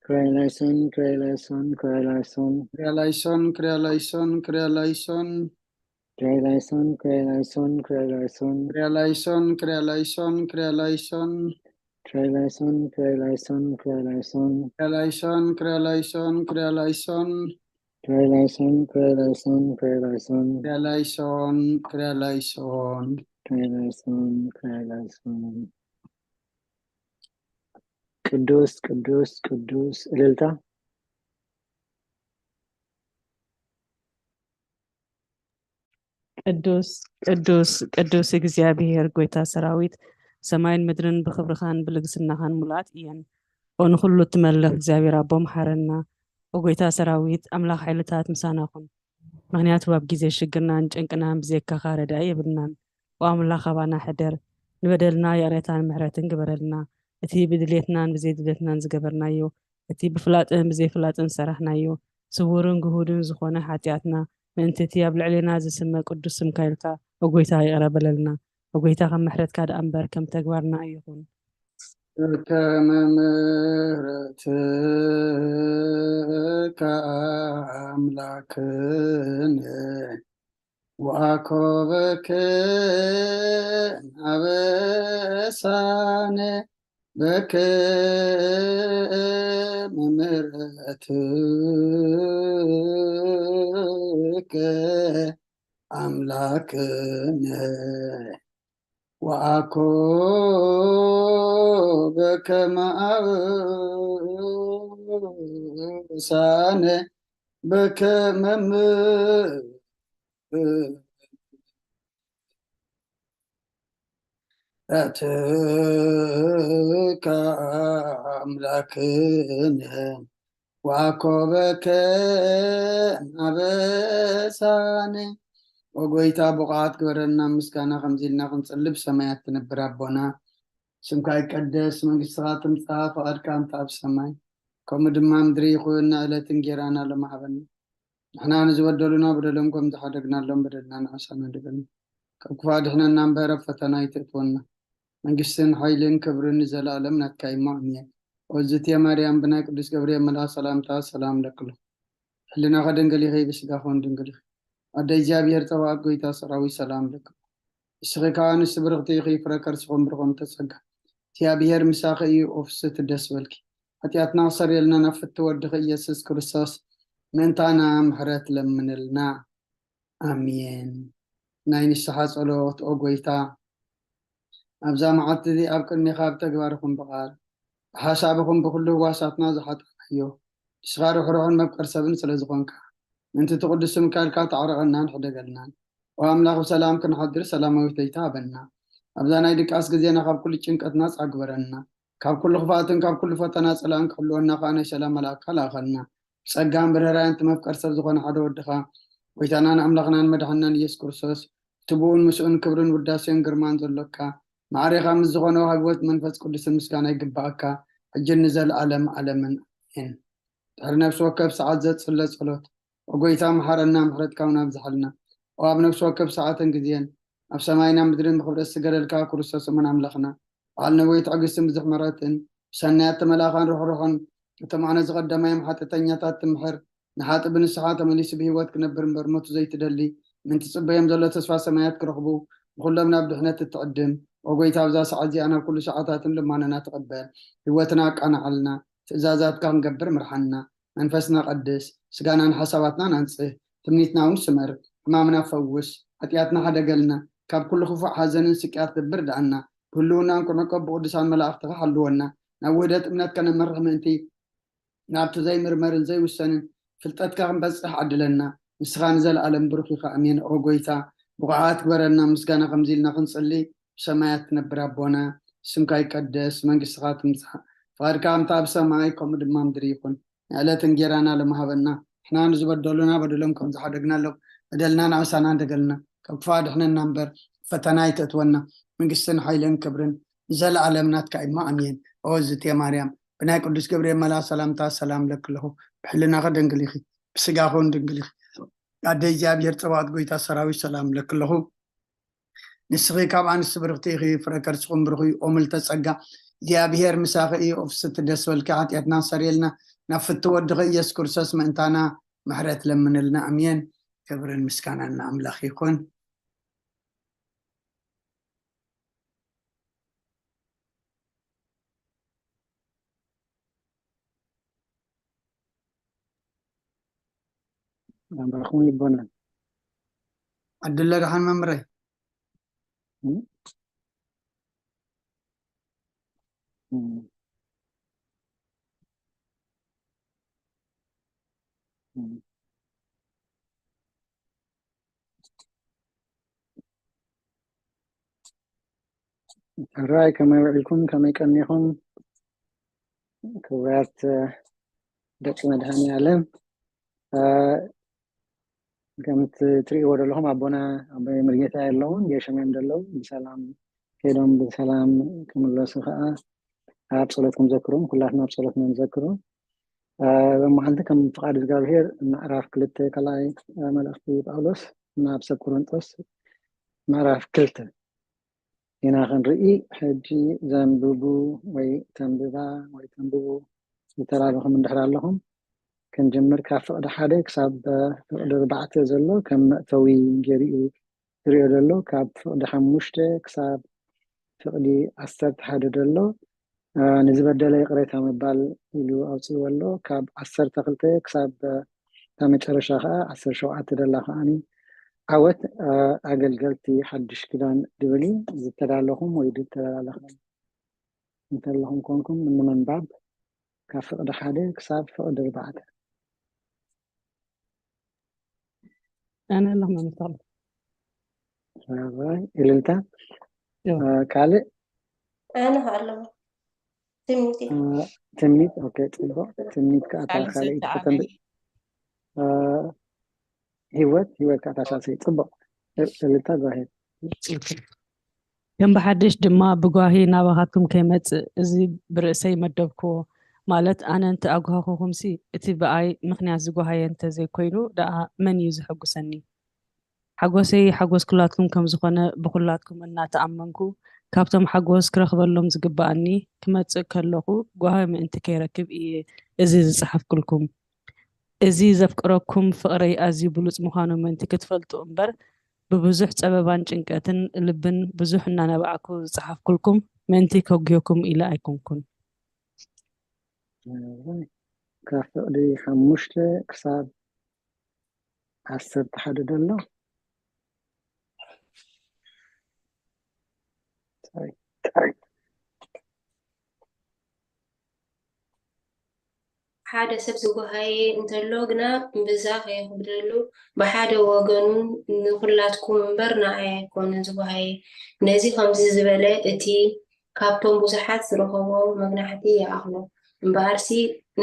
ክራይ ላይሶን፣ ክራይ ላይሶን፣ ክራይ ላይሶን። ክሪያ ላይሶን፣ ክሪያ ላይሶን፣ ክሪያ ላይሶን። ክራይ ላይሶን፣ ክራይ ላይሶን፣ ክራይ ላይሶን። ክሪያ ላይሶን፣ ክሪያ ላይሶን፣ ክሪያ ላይሶን። ክራይ ላይሶን፣ ክራይ ላይሶን፣ ክራይ ላይሶን። ክሪያ ላይሶን፣ ክሪያ ላይሶን፣ ክሪያ ላይሶን። ክራይ ላይሶን፣ ክራይ ላይሶን፣ ክራይ ላይሶን። ክሪያ ላይሶን፣ ክሪያ ላይሶን። ክራይ ላይሶን፣ ክራይ ላይሶን። ቅዱስ፣ ቅዱስ፣ ቅዱስ። እልልታ። ቅዱስ፣ ቅዱስ፣ ቅዱስ እግዚኣብሔር ጎይታ ሰራዊት፣ ሰማይን ምድርን ብኽብርኻን ብልግስናኻን ሙሉኣት እየን። ኦ ንኹሉ እትመልኽ እግዚኣብሔር ኣቦ፣ መሓረና። ኦ ጎይታ ሰራዊት፣ ኣምላኽ ሓይልታት፣ ምሳና ኩን። ምኽንያቱ ኣብ ግዜ ሽግርናን ጭንቅናን ብዘይካኻ ረዳኢ የብልናን። ኦ ኣምላኽ፣ ኣባና ሕደር። ንበደልና ይቕሬታን ምሕረትን ግበረልና። እቲ ብድሌትናን ብዘይድሌትናን ዝገበርናዮ፣ እቲ ብፍላጥን ብዘይፍላጥን ዝሰራሕናዮ፣ ስውርን ግሁድን ዝኾነ ሓጢኣትና፣ ምእንቲ እቲ ኣብ ልዕሌና ዝስመ ቅዱስ ስምካ ኢልካ፣ ኦ ጎይታ፣ ይቕረ በለልና። ኦ ጎይታ፣ ከም ምሕረትካ ደኣ እምበር ከም ተግባርና ኣይኹን። ከመ ምሕረትከ ኣምላክነ ወአኮበክን አበሳነ በከመ ምሕረትከ አምላክነ ወአኮ በከመ አበሳነ በከመ ምሕረትከ አምላክነ ወአኮበከ ናበሳነ። ወጎይታ ብቑዓት ግበረና ምስጋና ከምዚ ኢልና ክንጽሊ ብሰማያት ትነብር ኣቦና፣ ስምካ ይቀደስ፣ መንግስትኻ ትምጻእ፣ ፍቓድካ እንተ ኣብ ሰማይ ከምኡ ድማ ምድሪ ይኹን። ንዕለት እንጌራና ሎሚ ሃበና። ንሕና ንዝበደሉና በደሎም ከም ዝሓደግናሎም በደልና ንዓሳና ድበልና። ካብ ክፉእ ኣድሕነና እምበር ኣብ ፈተና ኣይተእትወና። መንግስትን ሓይልን ክብርን ንዘለኣለም ናትካ እዩ እሞ ኣሜን። ኦዝትየ ማርያም ብናይ ቅዱስ ገብርኤል መልኣኽ ሰላምታ ሰላም ለክሎ። ሕልናኸ ድንግል ኢኺ፣ ብስጋኸ እውን ድንግል ኢኺ። ኣደ እግዚኣብሔር ጸባኦት ጎይታ ሰራዊት ሰላም ለክሎ። ንስኺ ከኣ ኣንስቲ ብርኽቲ ኢኺ፣ ፍረ ከርስኹም ብሩኽ እምተጸጋ እግዚኣብሔር ምሳኺ እዩ። ኦፍስቲ ደስ በልኪ። ሓጢኣትና ክሰርየልና ናብ ፍትው ወድኺ ኢየሱስ ክርስቶስ ምእንታና ምሕረት ለምንልና። ኣሜን። ናይ ንስሓ ጸሎት። ኦ ጎይታ፣ ኣብዛ መዓልቲ እዚ ኣብ ቅድሜኻ ብተግባር ይኹን ብቓል ብሓሳብ ይኹን ብኹሉ ህዋሳትና ዝሓጣናዮ ንስኻ ርሕሩሕን መፍቀር ሰብን ስለ ዝኾንካ ምእንቲ እቲ ቅዱስ ስምካ ኢልካ ተዕረቐናን ሕደገልናን። ኦ ኣምላኽ ብሰላም ክንሓድር ሰላማዊት ለይቲ ሃበና። ኣብዛ ናይ ድቃስ ግዜና ካብ ኩሉ ጭንቀት ናጻ ግበረና። ካብ ኩሉ ክፍኣትን ካብ ኩሉ ፈተና ጸላእን ክሕልወና ከኣ ናይ ሰላም መልኣክካ ለኣኸልና። ብጸጋን ብርህራይን እቲ መፍቀር ሰብ ዝኾነ ሓደ ወድኻ፣ ጎይታናን ኣምላኽናን መድሓንናን ኢየሱስ ክርስቶስ፣ እቲ ብኡን ምስኡን ክብርን ውዳሴን ግርማን ዘሎካ፣ ማዕሬኻ ምስ ዝኾነ ወሃቢ ህይወት መንፈስ ቅዱስን ምስጋና ይግብኣካ፣ ሕጅን ንዘለኣለም ዓለምን። ኣሜን። ድሕሪ ነፍሲ ወከፍ ሰዓት ዘጽለ ጸሎት፣ ኦ ጎይታ፣ መሓረና፣ ምሕረትካ እውን ኣብዝሓልና። ኦ ኣብ ነፍሲ ወከፍ ሰዓትን ግዜን፣ ኣብ ሰማይን ኣብ ምድርን ብኽብረት ዝገለልካ ክርስቶስ እሙን ኣምላኽና፣ በዓል ነዊሕ ትዕግስትን ብዙሕ ምሕረትን፣ ብሰናያት ተመላኻን ርሕሩሕን፣ እቶም ኣነ ዝቐደማዮም ሓጢኣተኛታት ትምሕር፣ ንሓጢእ ብንስሓ ተመሊሱ ብህይወት ክነብር እምበር ሞቱ ዘይትደሊ፣ ምእንቲ ጽበዮም ዘሎ ተስፋ ሰማያት ክረኽቡ፣ ንኹሎም ናብ ድሕነት እትዕድም። ኦ ጎይታ፣ ኣብዛ ሰዓት እዚኣ ናብ ኩሉ ሰዓታትን ልማኖና ተቐበል። ህይወትና ኣቃንዓልና፣ ትእዛዛትካ ክንገብር ምርሓና። መንፈስና ቀድስ፣ ስጋናን ሓሳባትናን ኣንጽህ፣ ትምኒትና እውን ስመር፣ ሕማምና ፈውስ፣ ሓጢኣትና ሓደገልና፣ ካብ ኩሉ ክፉእ ሓዘንን ስቅያት ደብር ደኣና፣ ብህልውናን ክንዕቀብ ብቅዱሳን መላእኽትኻ ሓልወና፣ ናብ ውህደት እምነት ከነመርሕ ምእንቲ ናብቲ ዘይምርመርን ዘይውሰንን ፍልጠትካ ክንበጽሕ ዓድለና። ንስኻ ንዘለኣለም ብሩኽ ኢኻ። ኣሜን። ኦ ጎይታ፣ ብቑዓት ግበረና ምስጋና ከምዚ ኢልና ክንጽሊ፣ ብሰማያት ትነብር ኣቦና፣ ስምካ ይቀደስ፣ መንግስትኻ ትምጻእ፣ ፍቓድካ ከምታ ኣብ ሰማይ ከምኡ ድማ ምድሪ ይኹን። ንዕለት እንጌራና ሎሚ ሃበና። ንሕና ንዝበደሉና በደሎም ከም ዝሓደግናሎም በደልና ንኣሳና እንደገልና፣ ካብ ክፉእ ኣድሕነና እምበር ፈተና ኣይተእትወና። መንግስትን ሓይልን ክብርን ንዘለኣለም ናትካ እዩ እሞ ኣሜን። ኦ እዝቴ ማርያም፣ ብናይ ቅዱስ ገብርኤል መልኣኽ ሰላምታ ሰላም እለኪ ኣለኹ። ብሕልናኺ ድንግል ኢኺ፣ ብስጋኺ እውን ድንግል ኢኺ። ኣደ እግዚኣብሔር ጸባኦት ጎይታ ሰራዊት ሰላም እለኪ ኣለኹ። ንስኺ ካብ ኣንስቲ ብርኽቲ ኢኺ፣ ፍረ ከርስኹም ብሩኽ እዩ። ኦ ምልዕተ ጸጋ፣ እግዚኣብሔር ምሳኺ እዩ። ኦፍስቲ ደስ በልኪ፣ ሓጢኣትና ሰሪየልና፣ ናብ ፍትው ወድኺ ኢየሱስ ክርስቶስ ምእንታና ምሕረት ለምንልና። ኣሜን። ክብርን ምስጋናን ንኣምላኽ ይኹን። ኣባኹም ይቦናል። ዓድለ ደሓን መምረይ። እም? እም። እም። ሕራይ ከመይ ውዒልኩም? ከመይ ቀኒኹም? ክቡራት ደቂ መድሃኔ ዓለም፣ እ፣ ከምቲ ትርእይዎ ዘለኹም ኣቦና ኣቦይ ሙሉጌታ የለውን፣ ጌሾም እዮም ዘለዉ። ብሰላም ከይዶም ብሰላም ክምለሱ ከዓ ኣብ ጸሎትኩም ዘክሩም፣ ኩላትና ኣብ ጸሎትና ንዘክሩ። እ፣ ሎማዓንቲ ከም ፍቓድ እግዚኣብሔር ምዕራፍ ክልተ ካልኣይ መልእኽቲ ጳውሎስ ናብ ሰብ ቆሮንጦስ ምዕራፍ ክልተ ኢና ክንርኢ። ሕጂ ዘንብቡ ወይ ተንብባ ወይ ተንብቡ ዝተላለኹም እንድሕር ኣለኹም፣ ክንጅምር ካብ ፍቕዲ ሓደ ክሳብ ፍቕዲ ኣርባዕተ ዘሎ ከም መእተዊ ገይሩ እዩ ዝሪኦ ዘሎ። ካብ ፍቕዲ ሓሙሽተ ክሳብ ፍቕዲ ዓሰርተ ሓደ ዘሎ፣ እ፣ ንዝበደለ ይቕሬታ ምባል ኢሉ ኣውፂእዎ ኣሎ። ካብ ዓሰርተ ክልተ ክሳብ እታ መጨረሻ ከዓ ዓሰርተ ሸውዓተ ደላ ከዓኒ ዓወት፣ እ፣ ኣገልገልቲ ሓድሽ ኪዳን ድብል እዩ። ዝተላለኹም ወይ ዝተላለኽን እንተለኹም ኮንኩም ንምንባብ ካብ ፍቕዲ ሓደ ክሳብ ፍቕዲ ኣርባዕተ። ኣነ ኣለኹ መምህር ተኽለ። ራባይ እልልታ። እዎ። እ፣ ካልእ? ኣነ ከኣ ኣለኹ። ትምኒት እዩ። ትምኒት። ኦኬ፣ ጽቡቕ። ትምኒት ከኣ እታ ካልእ ካልኣይቲ ሰብቲ ከተንብብ። ኣበይ? እ፣ ህይወት፣ ህይወት ከኣ እታ ሳልሰይቲ። ጽቡቕ። እልልታ፣ go ahead። ከም ብሓድሽ ድማ ብጓሂ ናባኻትኩም ከይመጽእ እዚ ብርእሰይ መደብክዎ። ማለት ኣነ እንተ ኣጓህኹኹምሲ እቲ ብኣይ ምኽንያት ዝጓሃየ እንተ ዘይኮይኑ ደኣ መን እዩ ዘሐጉሰኒ? ሓጎሰይ ሓጎስ ኩላትኩም ከም ዝኾነ ብኹላትኩም እናተኣመንኩ ካብቶም ሓጎስ ክረኽበሎም ዝግብኣኒ ክመጽእ ከለኹ ጓሂ ምእንቲ ከይረክብ እየ እዚ ዝጸሓፍኩልኩም። እዚ ዘፍቅረኩም ፍቕረይ ኣዝዩ ብሉጽ ምዃኑ ምእንቲ ክትፈልጡ እምበር ብብዙሕ ጸበባን ጭንቀትን ልብን ብዙሕ እናነባዕኩ ዝጸሓፍኩልኩም ምእንቲ ከጉህየኩም ኢለ ኣይኮንኩን። ካብ ፍቕዲ ሓሙሽተ ክሳብ ዓሰርተ ሓደ ደሎ። ሓደ ሰብ ዝጓሃየ እንተሎ ግና እምብዛ ከየኽብደሉ ብሓደ ወገኑ ንኹላትኩም እምበር ንዓይ ኣይኮነን ዝጓሃየ። ነዚ ከምዚ ዝበለ እቲ ካብቶም ብዙሓት ዝረኸቦ መግናሕቲ ይኣኽሎ። እምበኣርሲ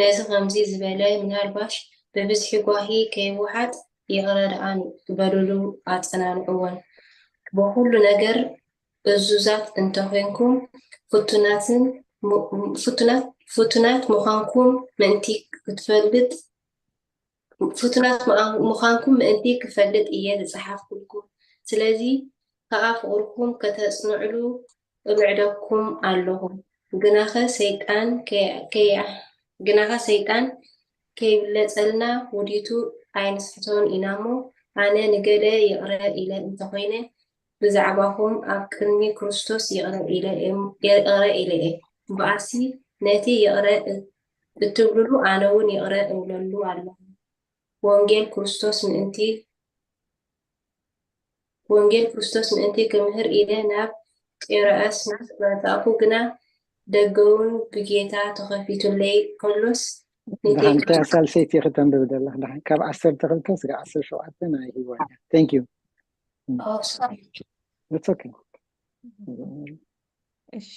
ነዚ ከምዚ ዝበለ ምናልባሽ ብብዝሒ ጓሂ ከይወሓጥ ይቕረ ደኣ በሉሉ ኣጸናንዕዎን። ብኹሉ ነገር እዙዛት እንተኾንኩም ፍቱናትን ፍቱናት ፍቱናት ምዃንኩም ምእንቲ ክትፈልጥ ፍቱናት ምዃንኩም ምእንቲ ክፈልጥ እየ ዝጸሓፍኩልኩም። ስለዚ ከኣ ፍቕርኩም ከተጽንዕሉ እምዕደኩም ኣለኹ። ግናኸ ሰይጣን ከያ ግናኸ ሰይጣን ከይብለጸልና ውዲቱ ኣይንስሕቶን ኢና እሞ ኣነ ንገለ ይቕረ ኢለ እንተኾይነ ብዛዕባኹም ኣብ ቅድሚ ክርስቶስ ይቕረ ኢለ እየ እምበኣርሲ ነቲ ይቕረ እትብሉሉ ኣነ እውን ይቕረ እብለሉ ኣለኹ። ወንጌል ክርስቶስ ምእንቲ ወንጌል ክርስቶስ ምእንቲ ክምህር ኢለ ናብ ጢሮኣስ ምስ መጻእኩ ግና ደገውን ብጌታ ተኸፊቱለይ ከሎስ ንቴክሮስ ሳልሰይቲ ከተንብብ ዘለኻ ደሓን ካብ ዓሰርተ ክልተ ስጋ ዓሰርተ ሸውዓተ ናይ ህይወት። Thank you። Oh, sorry. It's okay። እሺ፣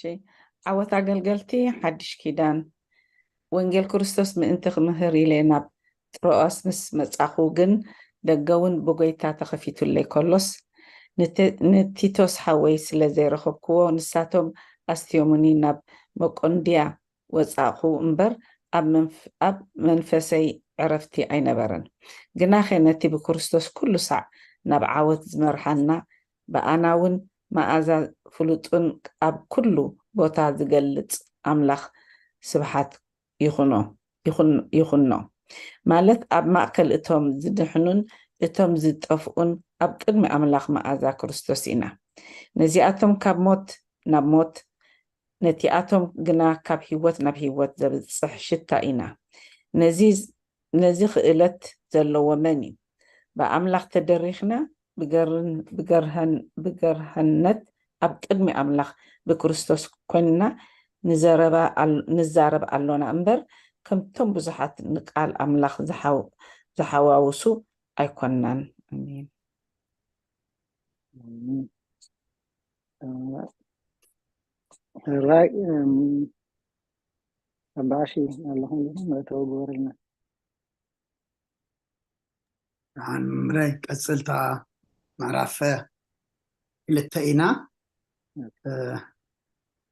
ዓወት ኣገልገልቲ ሓድሽ ኪዳን። ወንጌል ክርስቶስ ምእንቲ ክምህር ኢለ ናብ ጥሮኣስ ምስ መጻኹ ግን ደገውን ብጎይታ ተኸፊቱለይ ከሎስ ንቲቶስ ሓወይ ስለ ዘይረኸብክዎ ንሳቶም ኣስትዮሙኒ ናብ መቆንድያ ወጻእኹ እምበር ኣብ መንፈሰይ ዕረፍቲ ኣይነበረን። ግናኸ ነቲ ብክርስቶስ ኩሉ ሳዕ ናብ ዓወት ዝመርሓና ብኣና እውን መኣዛ ፍሉጥን ኣብ ኩሉ ቦታ ዝገልጽ ኣምላኽ ስብሓት ይኹኖ ይኹኖ ማለት ኣብ ማእከል እቶም ዝድሕኑን እቶም ዝጠፍኡን ኣብ ቅድሚ ኣምላኽ መኣዛ ክርስቶስ ኢና። ነዚኣቶም ካብ ሞት ናብ ሞት ነቲኣቶም ግና ካብ ህይወት ናብ ህይወት ዘብጽሕ ሽታ ኢና። ነዚ ነዚ ክእለት ዘለዎ መን እዩ? ብኣምላኽ ተደሪኽና ብገርህነት ኣብ ቅድሚ ኣምላኽ ብክርስቶስ ኮንና ንዛረብ ኣሎና እምበር ከምቶም ብዙሓት ንቃል ኣምላኽ ዝሓዋውሱ ኣይኮንናን። ኣሜን። ራይ ኣባኣሺ ኣለኹም መእተዊ ግበረልና። ንሓን ምምራይ ቀጽልታ ምዕራፍ ክልተ ኢና።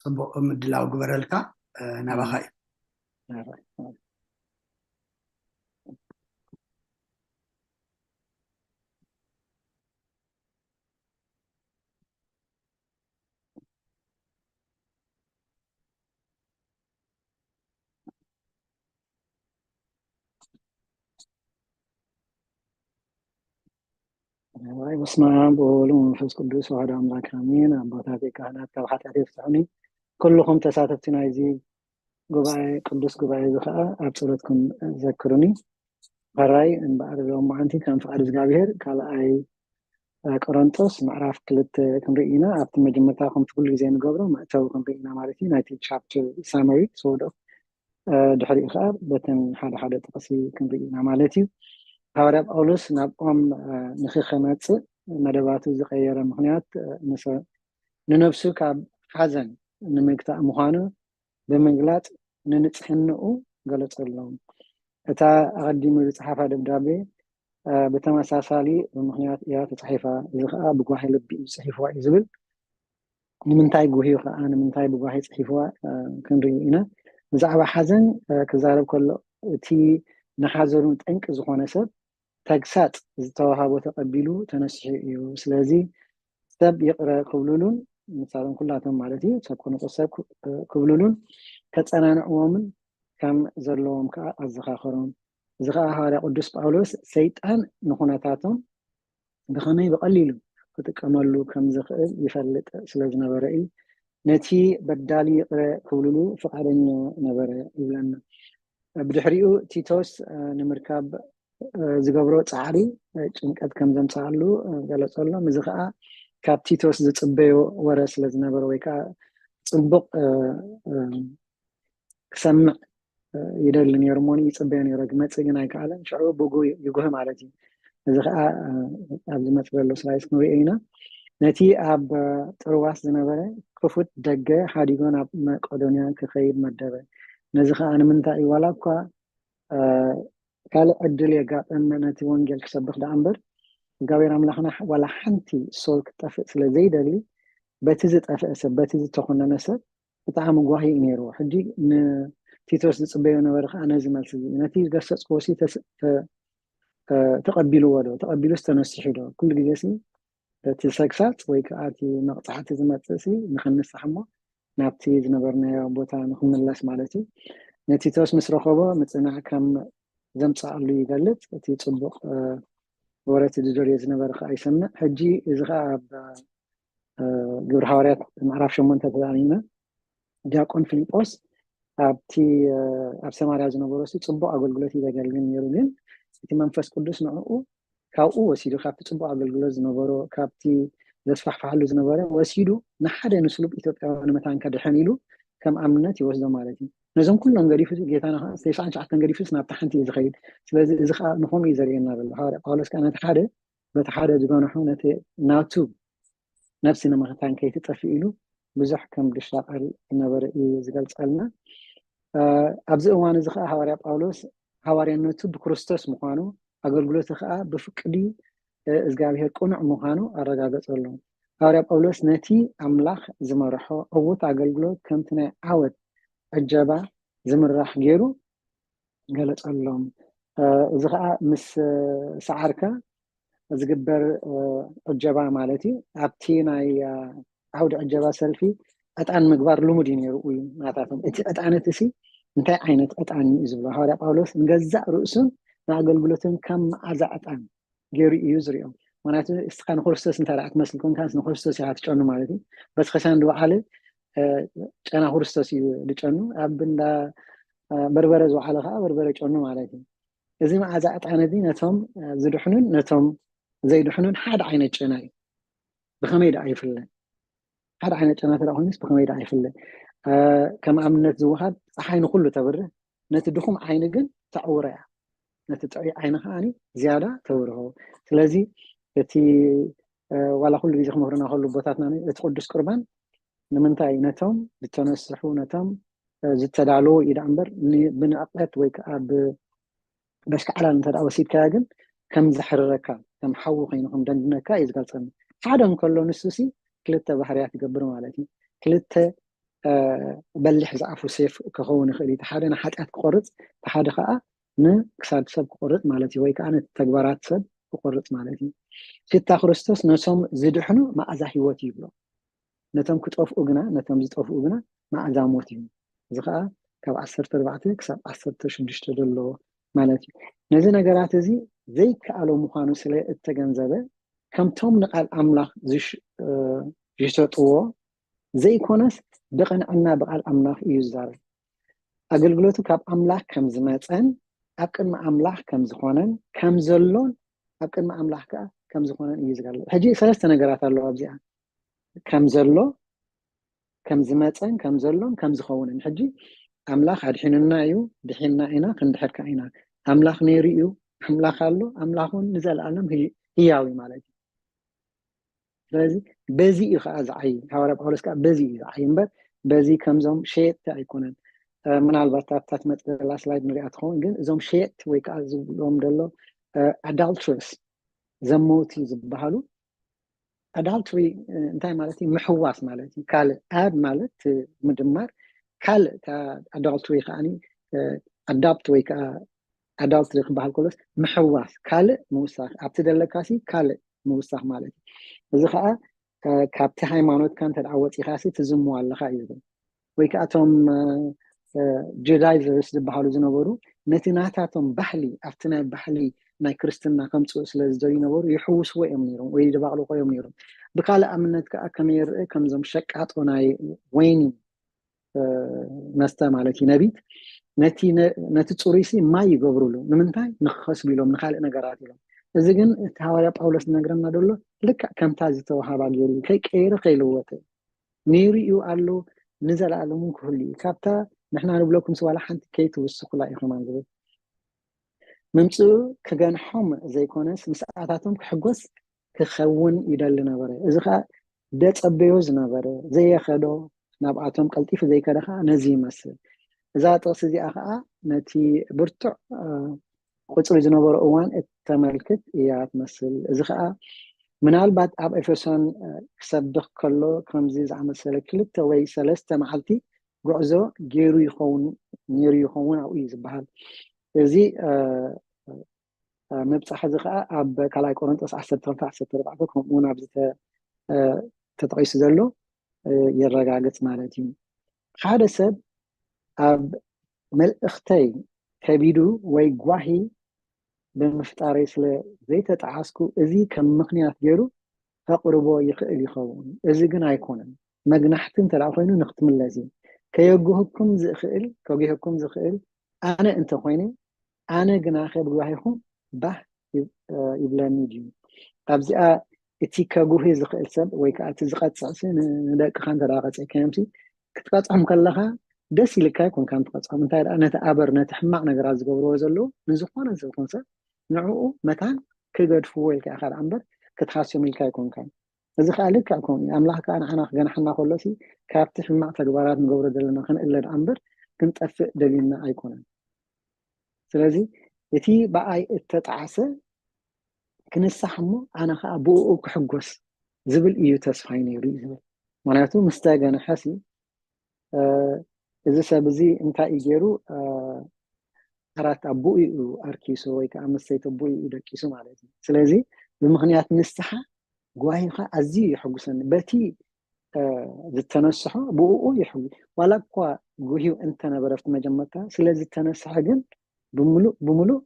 ጽቡቕ ምድላው ግበረልካ። ናባኻ እዩ። ዋይ በስመ ኣብ ወወልድ ወመንፈስ ቅዱስ ዋሕድ ኣምላክ ኣሜን። ኣቦታተይ ካህናት ካብ ሓጢኣተይ ፍትሑኒ። ኩልኹም ተሳተፍቲ ናይዚ ጉባኤ ቅዱስ ጉባኤ እዚ ከዓ ኣብ ጸሎትኩም ዘክሩኒ። ሕራይ እምበኣር ሎም መዓንቲ ከም ፍቓድ እግዚኣብሔር ካልኣይ ቆሮንጦስ ምዕራፍ ክልተ ክንርኢ ኢና። ኣብቲ መጀመርታ ከምቲ ኩሉ ግዜ ንገብሮ መእተዊ ክንርኢ ኢና ማለት እዩ ናይቲ ቻፕተር ሳመሪ። ሰወዶ ድሕሪኡ ከዓ በተን ሓደ ሓደ ጥቕሲ ክንርኢ ኢና ማለት እዩ። ሃዋርያ ጳውሎስ ናብኦም ንክኸመፅእ መደባቱ ዝቀየረ ምክንያት ንነብሱ ካብ ሓዘን ንምግታእ ምዃኑ ብምግላጽ ንንጽሕንኡ ገለጸሎም። እታ ኣቐዲሙ ዝጸሓፋ ደብዳቤ ብተመሳሳሊ ብምኽንያት እያ ተጻሒፋ። እዚ ኸኣ ብጓሂ ልቢ እዩ ጽሒፍዋ እዩ ዝብል። ንምንታይ ጉህዩ ኸዓ ንምንታይ ብጓሂ ጽሒፍዋ ክንርኢ ኢና። ብዛዕባ ሓዘን ክዛረብ ከሎ እቲ ንሓዘኑ ጠንቂ ዝኾነ ሰብ ተግሳጽ ዝተዋሃቦ ተቐቢሉ ተነሲሑ እዩ። ስለዚ ሰብ ይቕረ ክብሉሉን ምሳሎም ኩላቶም ማለት እዩ ሰብ ኮነ ሰብ ክብሉሉን ከጸናንዕዎምን ከም ዘለዎም ከዓ ኣዘኻኸሮም። እዚ ከዓ ሃዋርያ ቅዱስ ጳውሎስ ሰይጣን ንኩነታቶም ብኸመይ ብቐሊሉ ክጥቀመሉ ከም ዝኽእል ይፈልጥ ስለ ዝነበረ እዩ። ነቲ በዳሊ ይቕረ ክብሉሉ ፍቓደኛ ነበረ ይብለና። ብድሕሪኡ ቲቶስ ንምርካብ ዝገብሮ ፃዕሪ ጭንቀት ከም ዘምፅኣሉ ገለፀሎም። እዚ ከዓ ካብ ቲቶስ ዝፅበዮ ወረ ስለ ዝነበረ ወይ ከዓ ፅቡቕ ክሰምዕ ይደሊ ነይሩ እሞ ይፅበዮ ነይሩ። ክመፅእ ግን ኣይከኣለን። ሽዑ ብጉ ይጉህ ማለት እዩ። እዚ ከዓ ኣብዚ መፅእ ዘሎ ስላይስ ክንሪኦ ኢና። ነቲ ኣብ ጥርዋስ ዝነበረ ክፉት ደገ ሓዲጎ ናብ መቄዶንያ ክኸይድ መደበ። ነዚ ከዓ ንምንታይ እዩ? ዋላ እኳ ካልእ ዕድል የጋጠመ ነቲ ወንጌል ክሰብኽ ደኣ እምበር እግዚኣብሔር ኣምላኽና ዋላ ሓንቲ ሶል ክትጠፍእ ስለ ዘይደሊ በቲ ዝጠፍአ ሰብ በቲ ዝተኮነነ ሰብ ብጣዕሚ ጓሂ እዩ ነይርዎ። ሕጂ ንቲቶስ ዝፅበዮ ነበረ ከዓ ነዚ መልሲ እዚ ነቲ ዝገሰፅክዎ ሲ ተቐቢልዎ ዶ ተቐቢሉስ ተነሲሑ ዶ? ኩሉ ግዜ ሲ እቲ ሰግሳፅ ወይ ከዓ እቲ መቕፃዕቲ ዝመፅእ ሲ ንክንሳሕ እሞ ናብቲ ዝነበርናዮ ቦታ ንክንምለስ ማለት እዩ። ንቲቶስ ምስ ረኸቦ ምፅናዕ ከም ዘምፀኣሉ ይገልፅ። እቲ ፅቡቕ ወረ እቲ ዝደልዮ ዝነበረ ከዓ ይሰምዕ። ሕጂ እዚ ከዓ ኣብ ግብሪ ሃዋርያት ምዕራፍ ሸሞንተ ተዛኒና ዲያቆን ፊልጶስ ኣብቲ ኣብ ሰማርያ ዝነበሮ ሲ ፅቡቕ ኣገልግሎት እዩ ዘገልግል ነይሩ። ግን እቲ መንፈስ ቅዱስ ንዕኡ ካብኡ ወሲዱ ካብቲ ፅቡቕ ኣገልግሎት ዝነበሮ ካብቲ ዘስፋሕፋሓሉ ዝነበረ ወሲዱ ንሓደ ንስሉብ ኢትዮጵያዊ ንምታን ከድሕን ኢሉ ከም ኣብነት ይወስዶ ማለት እዩ። ነዞም ኩሎም ገዲፉ ጌታና ከዓ ተስዓን ትሽዓተን ገዲፉስ ናብቲ ሓንቲ እዩ ዝኸይድ። ስለዚ እዚ ከዓ ንኸምኡ እዩ ዘርእየና ዘሎ። ሃዋርያ ጳውሎስ ከዓ ነቲ ሓደ በቲ ሓደ ዝገንሑ ነቲ ናቱ ነብሲ ንምኽታን ከይትጠፍእ ኢሉ ብዙሕ ከም ዝሻቐል ዝነበረ እዩ ዝገልጸልና። ኣብዚ እዋን እዚ ከዓ ሃዋርያ ጳውሎስ ሃዋርያነቱ ብክርስቶስ ምዃኑ ኣገልግሎቱ ከዓ ብፍቅዲ እግዚኣብሔር ቅኑዕ ምዃኑ ኣረጋገጸሎም። ሃዋርያ ጳውሎስ ነቲ ኣምላኽ ዝመርሖ ዕዉት ኣገልግሎት ከምቲ ናይ ዓወት ዕጀባ ዝምራሕ ገይሩ ገለጸሎም። እዚ ከዓ ምስ ሰዓርካ ዝግበር ዕጀባ ማለት እዩ። ኣብቲ ናይ ዓውዲ ዕጀባ ሰልፊ ዕጣን ምግባር ልሙድ እዩ ነይሩ እዩ ናታቶም። እቲ ዕጣን እቲ ሲ እንታይ ዓይነት ዕጣን እዩ ዝብሎ ሃዋርያ ጳውሎስ ንገዛእ ርእሱን ንኣገልግሎትን ከም መዓዛ ዕጣን ገይሩ እዩ ዝሪኦም። ምክንያቱ እስኻ ንክርስቶስ እንተ ክትመስል ኮንካ ንክርስቶስ ኢኻ ትጨኑ ማለት እዩ። በስኸሻን ዝወዓለ ጨና ክርስቶስ እዩ ዝጨኑ። ኣብ እንዳ በርበረ ዝወዓለ ከዓ በርበረ ጨኑ ማለት እዩ። እዚ መዓዛ ዕጣን እዚ ነቶም ዝድሕኑን ነቶም ዘይድሕኑን ሓደ ዓይነት ጨና እዩ። ብኸመይ ደኣ ይፍለ? ሓደ ዓይነት ጨና ተዳ ኮይኑስ ብኸመይ ደኣ ይፍለ? ከም ኣብነት ዝወሃብ ፀሓይ ንኩሉ ተብርህ፣ ነቲ ድኹም ዓይኒ ግን ተዕውሮ እያ። ነቲ ጥዑይ ዓይኒ ከዓ ዝያዳ ተብርሆ። ስለዚ እቲ ዋላ ኩሉ ግዜ ክምህሩና ከሉ ኣቦታትና እቲ ቅዱስ ቁርባን ንምንታይ ነቶም ዝተነስሑ ነቶም ዝተዳለዉ እዩ ደኣ እምበር ብንዕቀት ወይ ከዓ በሽካዕላል እንተ ወሲድካያ ግን ከም ዘሕርረካ ከም ሓዊ ኮይኑ ከም ደንድነካ እዩ ዝገልፀኒ። ሓደ እንከሎ ንሱ ሲ ክልተ ባህርያት ይገብር ማለት እዩ። ክልተ በሊሕ ዝኣፉ ሴፍ ክኸውን ይኽእል እዩ። ሓደ ንሓጢኣት ክቆርፅ፣ ሓደ ከዓ ንክሳድ ሰብ ክቆርፅ ማለት እዩ። ወይ ከዓ ነቲ ተግባራት ሰብ ክቆርፅ ማለት እዩ። ሽታ ክርስቶስ ነቶም ዝድሕኑ መዓዛ ህይወት ይብሎ። ነቶም ክጠፍኡ ግና ነቶም ዝጠፍኡ ግና መዓዛ ሞት እዩ። እዚ ከዓ ካብ ዓሰርተ ኣርባዕተ ክሳብ ዓሰርተ ሽዱሽተ ዘሎ ማለት እዩ። ነዚ ነገራት እዚ ዘይከኣሎ ምዃኑ ስለ እተገንዘበ ከምቶም ንቃል ኣምላኽ ዝሸጥዎ ዘይኮነስ ብቕንዕና ብቃል ኣምላኽ እዩ ዝዛረብ። ኣገልግሎቱ ካብ ኣምላኽ ከም ዝመፀን ኣብ ቅድሚ ኣምላኽ ከም ዝኾነን ከም ዘሎን ኣብ ቅድሚ ኣምላኽ ከዓ ከም ዝኾነን እዩ ዝገልፅ። ሕጂ ሰለስተ ነገራት ኣለዎ ኣብዚኣ ከም ዘሎ ከም ዝመፀን ከም ዘሎን ከም ዝኸውንን። ሕጂ ኣምላኽ ኣድሒኑና እዩ፣ ድሒንና ኢና፣ ክንድሕር ከዓ ኢና። ኣምላኽ ነይሩ እዩ፣ ኣምላኽ ኣሎ፣ ኣምላኽ እውን ንዘለኣለም ህያው እዩ ማለት እዩ። ስለዚ በዚ እዩ ከዓ ዝዓይ። ሃዋርያ ጳውሎስ ከዓ በዚ እዩ ዝዓይ እምበር በዚ ከምዞም ሸየጥቲ ኣይኮነን። ምናልባት ኣብታ ትመፅእ ዘላ ስላይድ ንሪኣ ትኸውን፣ ግን እዞም ሸየጥቲ ወይ ከዓ ዝብሎም ዘሎ ኣዳልትረስ፣ ዘመውቲ ዝበሃሉ። ኣዳልትሪ እንታይ ማለት እዩ? ምሕዋስ ማለት እዩ። ካልእ፣ ኣድ ማለት ምድማር፣ ካልእ፣ ኣዳልትሪ ከዓ ኣዳፕት ወይ ከዓ ኣዳልትሪ ክበሃል ከሎስ ምሕዋስ፣ ካልእ ምውሳኽ፣ ኣብቲ ዘለካሲ ካልእ ምውሳኽ ማለት እዩ። እዚ ከዓ ካብቲ ሃይማኖትካ እንተ ወፂኻሲ ትዝሙ ኣለኻ እዩ ዝብል። ወይ ከዓ እቶም ጁዳይዘርስ ዝበሃሉ ዝነበሩ ነቲ ናታቶም ባህሊ ኣብቲ ናይ ባህሊ ናይ ክርስትና ከምፅኡ ስለ ዝደልዩ ነበሩ፣ ይሕውስዎ እዮም ነይሮም ወይ ይደባቕልቆ እዮም ነይሮም። ብካልእ ኣብነት ከዓ ከመይ ይርእ? ከምዞም ሸቃጦ ናይ ወይኒ መስተ ማለት እዩ፣ ነቢት፣ ነቲ ፅሩይሲ ማይ ይገብሩሉ። ንምንታይ? ንክኸስቡ ኢሎም፣ ንካልእ ነገራት ኢሎም። እዚ ግን እቲ ሃዋርያ ጳውሎስ ዝነግረና ዘሎ ልክዕ ከምታ ዝተዋሃባ ገይሩ ከይቀየረ ከይለወጠ ነይሩ እዩ ኣሎ። ንዘለኣለሙ ክህሉ እዩ። ካብታ ንሕና ንብለኩም ስዋላ ሓንቲ ከይትውስኩላ ኢኹም ዝብል ምምፅኡ ክገንሖም ዘይኮነስ ምስኣታቶም ክሕጎስ ክኸውን ይደሊ ነበረ። እዚ ከዓ ደፀበዮ ዝነበረ ዘየኸዶ ናብኣቶም ቀልጢፉ ዘይከደ ከዓ ነዚ ይመስል። እዛ ጥቕሲ እዚኣ ከዓ ነቲ ብርቱዕ ቁፅሪ ዝነበሮ እዋን እተመልክት እያ ትመስል። እዚ ከዓ ምናልባት ኣብ ኤፌሶን ክሰብኽ ከሎ ከምዚ ዝኣመሰለ ክልተ ወይ ሰለስተ መዓልቲ ጉዕዞ ገይሩ ይኸውን ነይሩ ይኸውን ኣብኡ እዩ ዝበሃል። እዚ ምብፃሕ እዚ ከዓ ኣብ ካልኣይ ቆሮንጦስ ዓሰርተ ክልተ ዓሰርተ ኣርባዕተ ከምኡ እውን ኣብዚ ተጠቂሱ ዘሎ የረጋግፅ ማለት እዩ። ሓደ ሰብ ኣብ መልእኽተይ ከቢዱ ወይ ጓሂ ብምፍጣረይ ስለ ዘይተጠዓስኩ እዚ ከም ምኽንያት ገይሩ ከቕርቦ ይኽእል ይኸውን። እዚ ግን ኣይኮነን። መግናሕቲ እንተ ኮይኑ ንክትምለስ እዩ። ከየጉህኩም ዝኽእል ከጉህኩም ዝኽእል ኣነ እንተኮይነ ኣነ ግናኸ ብጓሂኹም ባህ ይብለኒ ድዩ? ካብዚኣ እቲ ከጉሂ ዝኽእል ሰብ ወይ ከዓ እቲ ዝቐፅዕሲ ንደቅኻ እንተ ቀፂዕካዮምሲ ክትቀፅዖም ከለኻ ደስ ኢልካ ኣይኮንካን ትቐፅዖም። እንታይ ደኣ ነቲ ኣበር ነቲ ሕማቕ ነገራት ዝገብርዎ ዘለዉ ንዝኾነ ዝኹን ሰብ ንዕኡ መታን ክገድፍዎ ኢልካ ኢኻ ደኣ እምበር ክትሃስዮም ኢልካ ኣይኮንካን። እዚ ከዓ ልክዕ ከምኡ እዩ። ኣምላኽ ከዓ ንዓና ክገንሓና ከሎሲ ካብቲ ሕማቕ ተግባራት ንገብሮ ዘለና ክንእለ ደኣ እምበር ክንጠፍእ ደልዩና ኣይኮነን። ስለዚ እቲ ብኣይ እተጣዕሰ ክንሳሕ እሞ ኣነ ከዓ ብእኡ ክሕጎስ ዝብል እዩ ተስፋይ ነይሩ እዩ ዝብል። ምክንያቱ ምስ ተገንሐሲ እዚ ሰብ እዚ እንታይ እዩ ገይሩ? ዓራት ኣቦኡ እዩ ኣርኪሱ ወይ ከዓ መስተይቲ ኣቦኡ እዩ ደቂሱ ማለት እዩ። ስለዚ ብምክንያት ንስሓ ጓሂኻ ኣዝዩ የሐጉሰኒ። በቲ ዝተነስሖ ብእኡ ይሕጉ ዋላ እኳ ጉህዩ እንተነበረ ኣብቲ መጀመርታ ስለ ዝተነስሐ ግን ብምሉእ ብምሉእ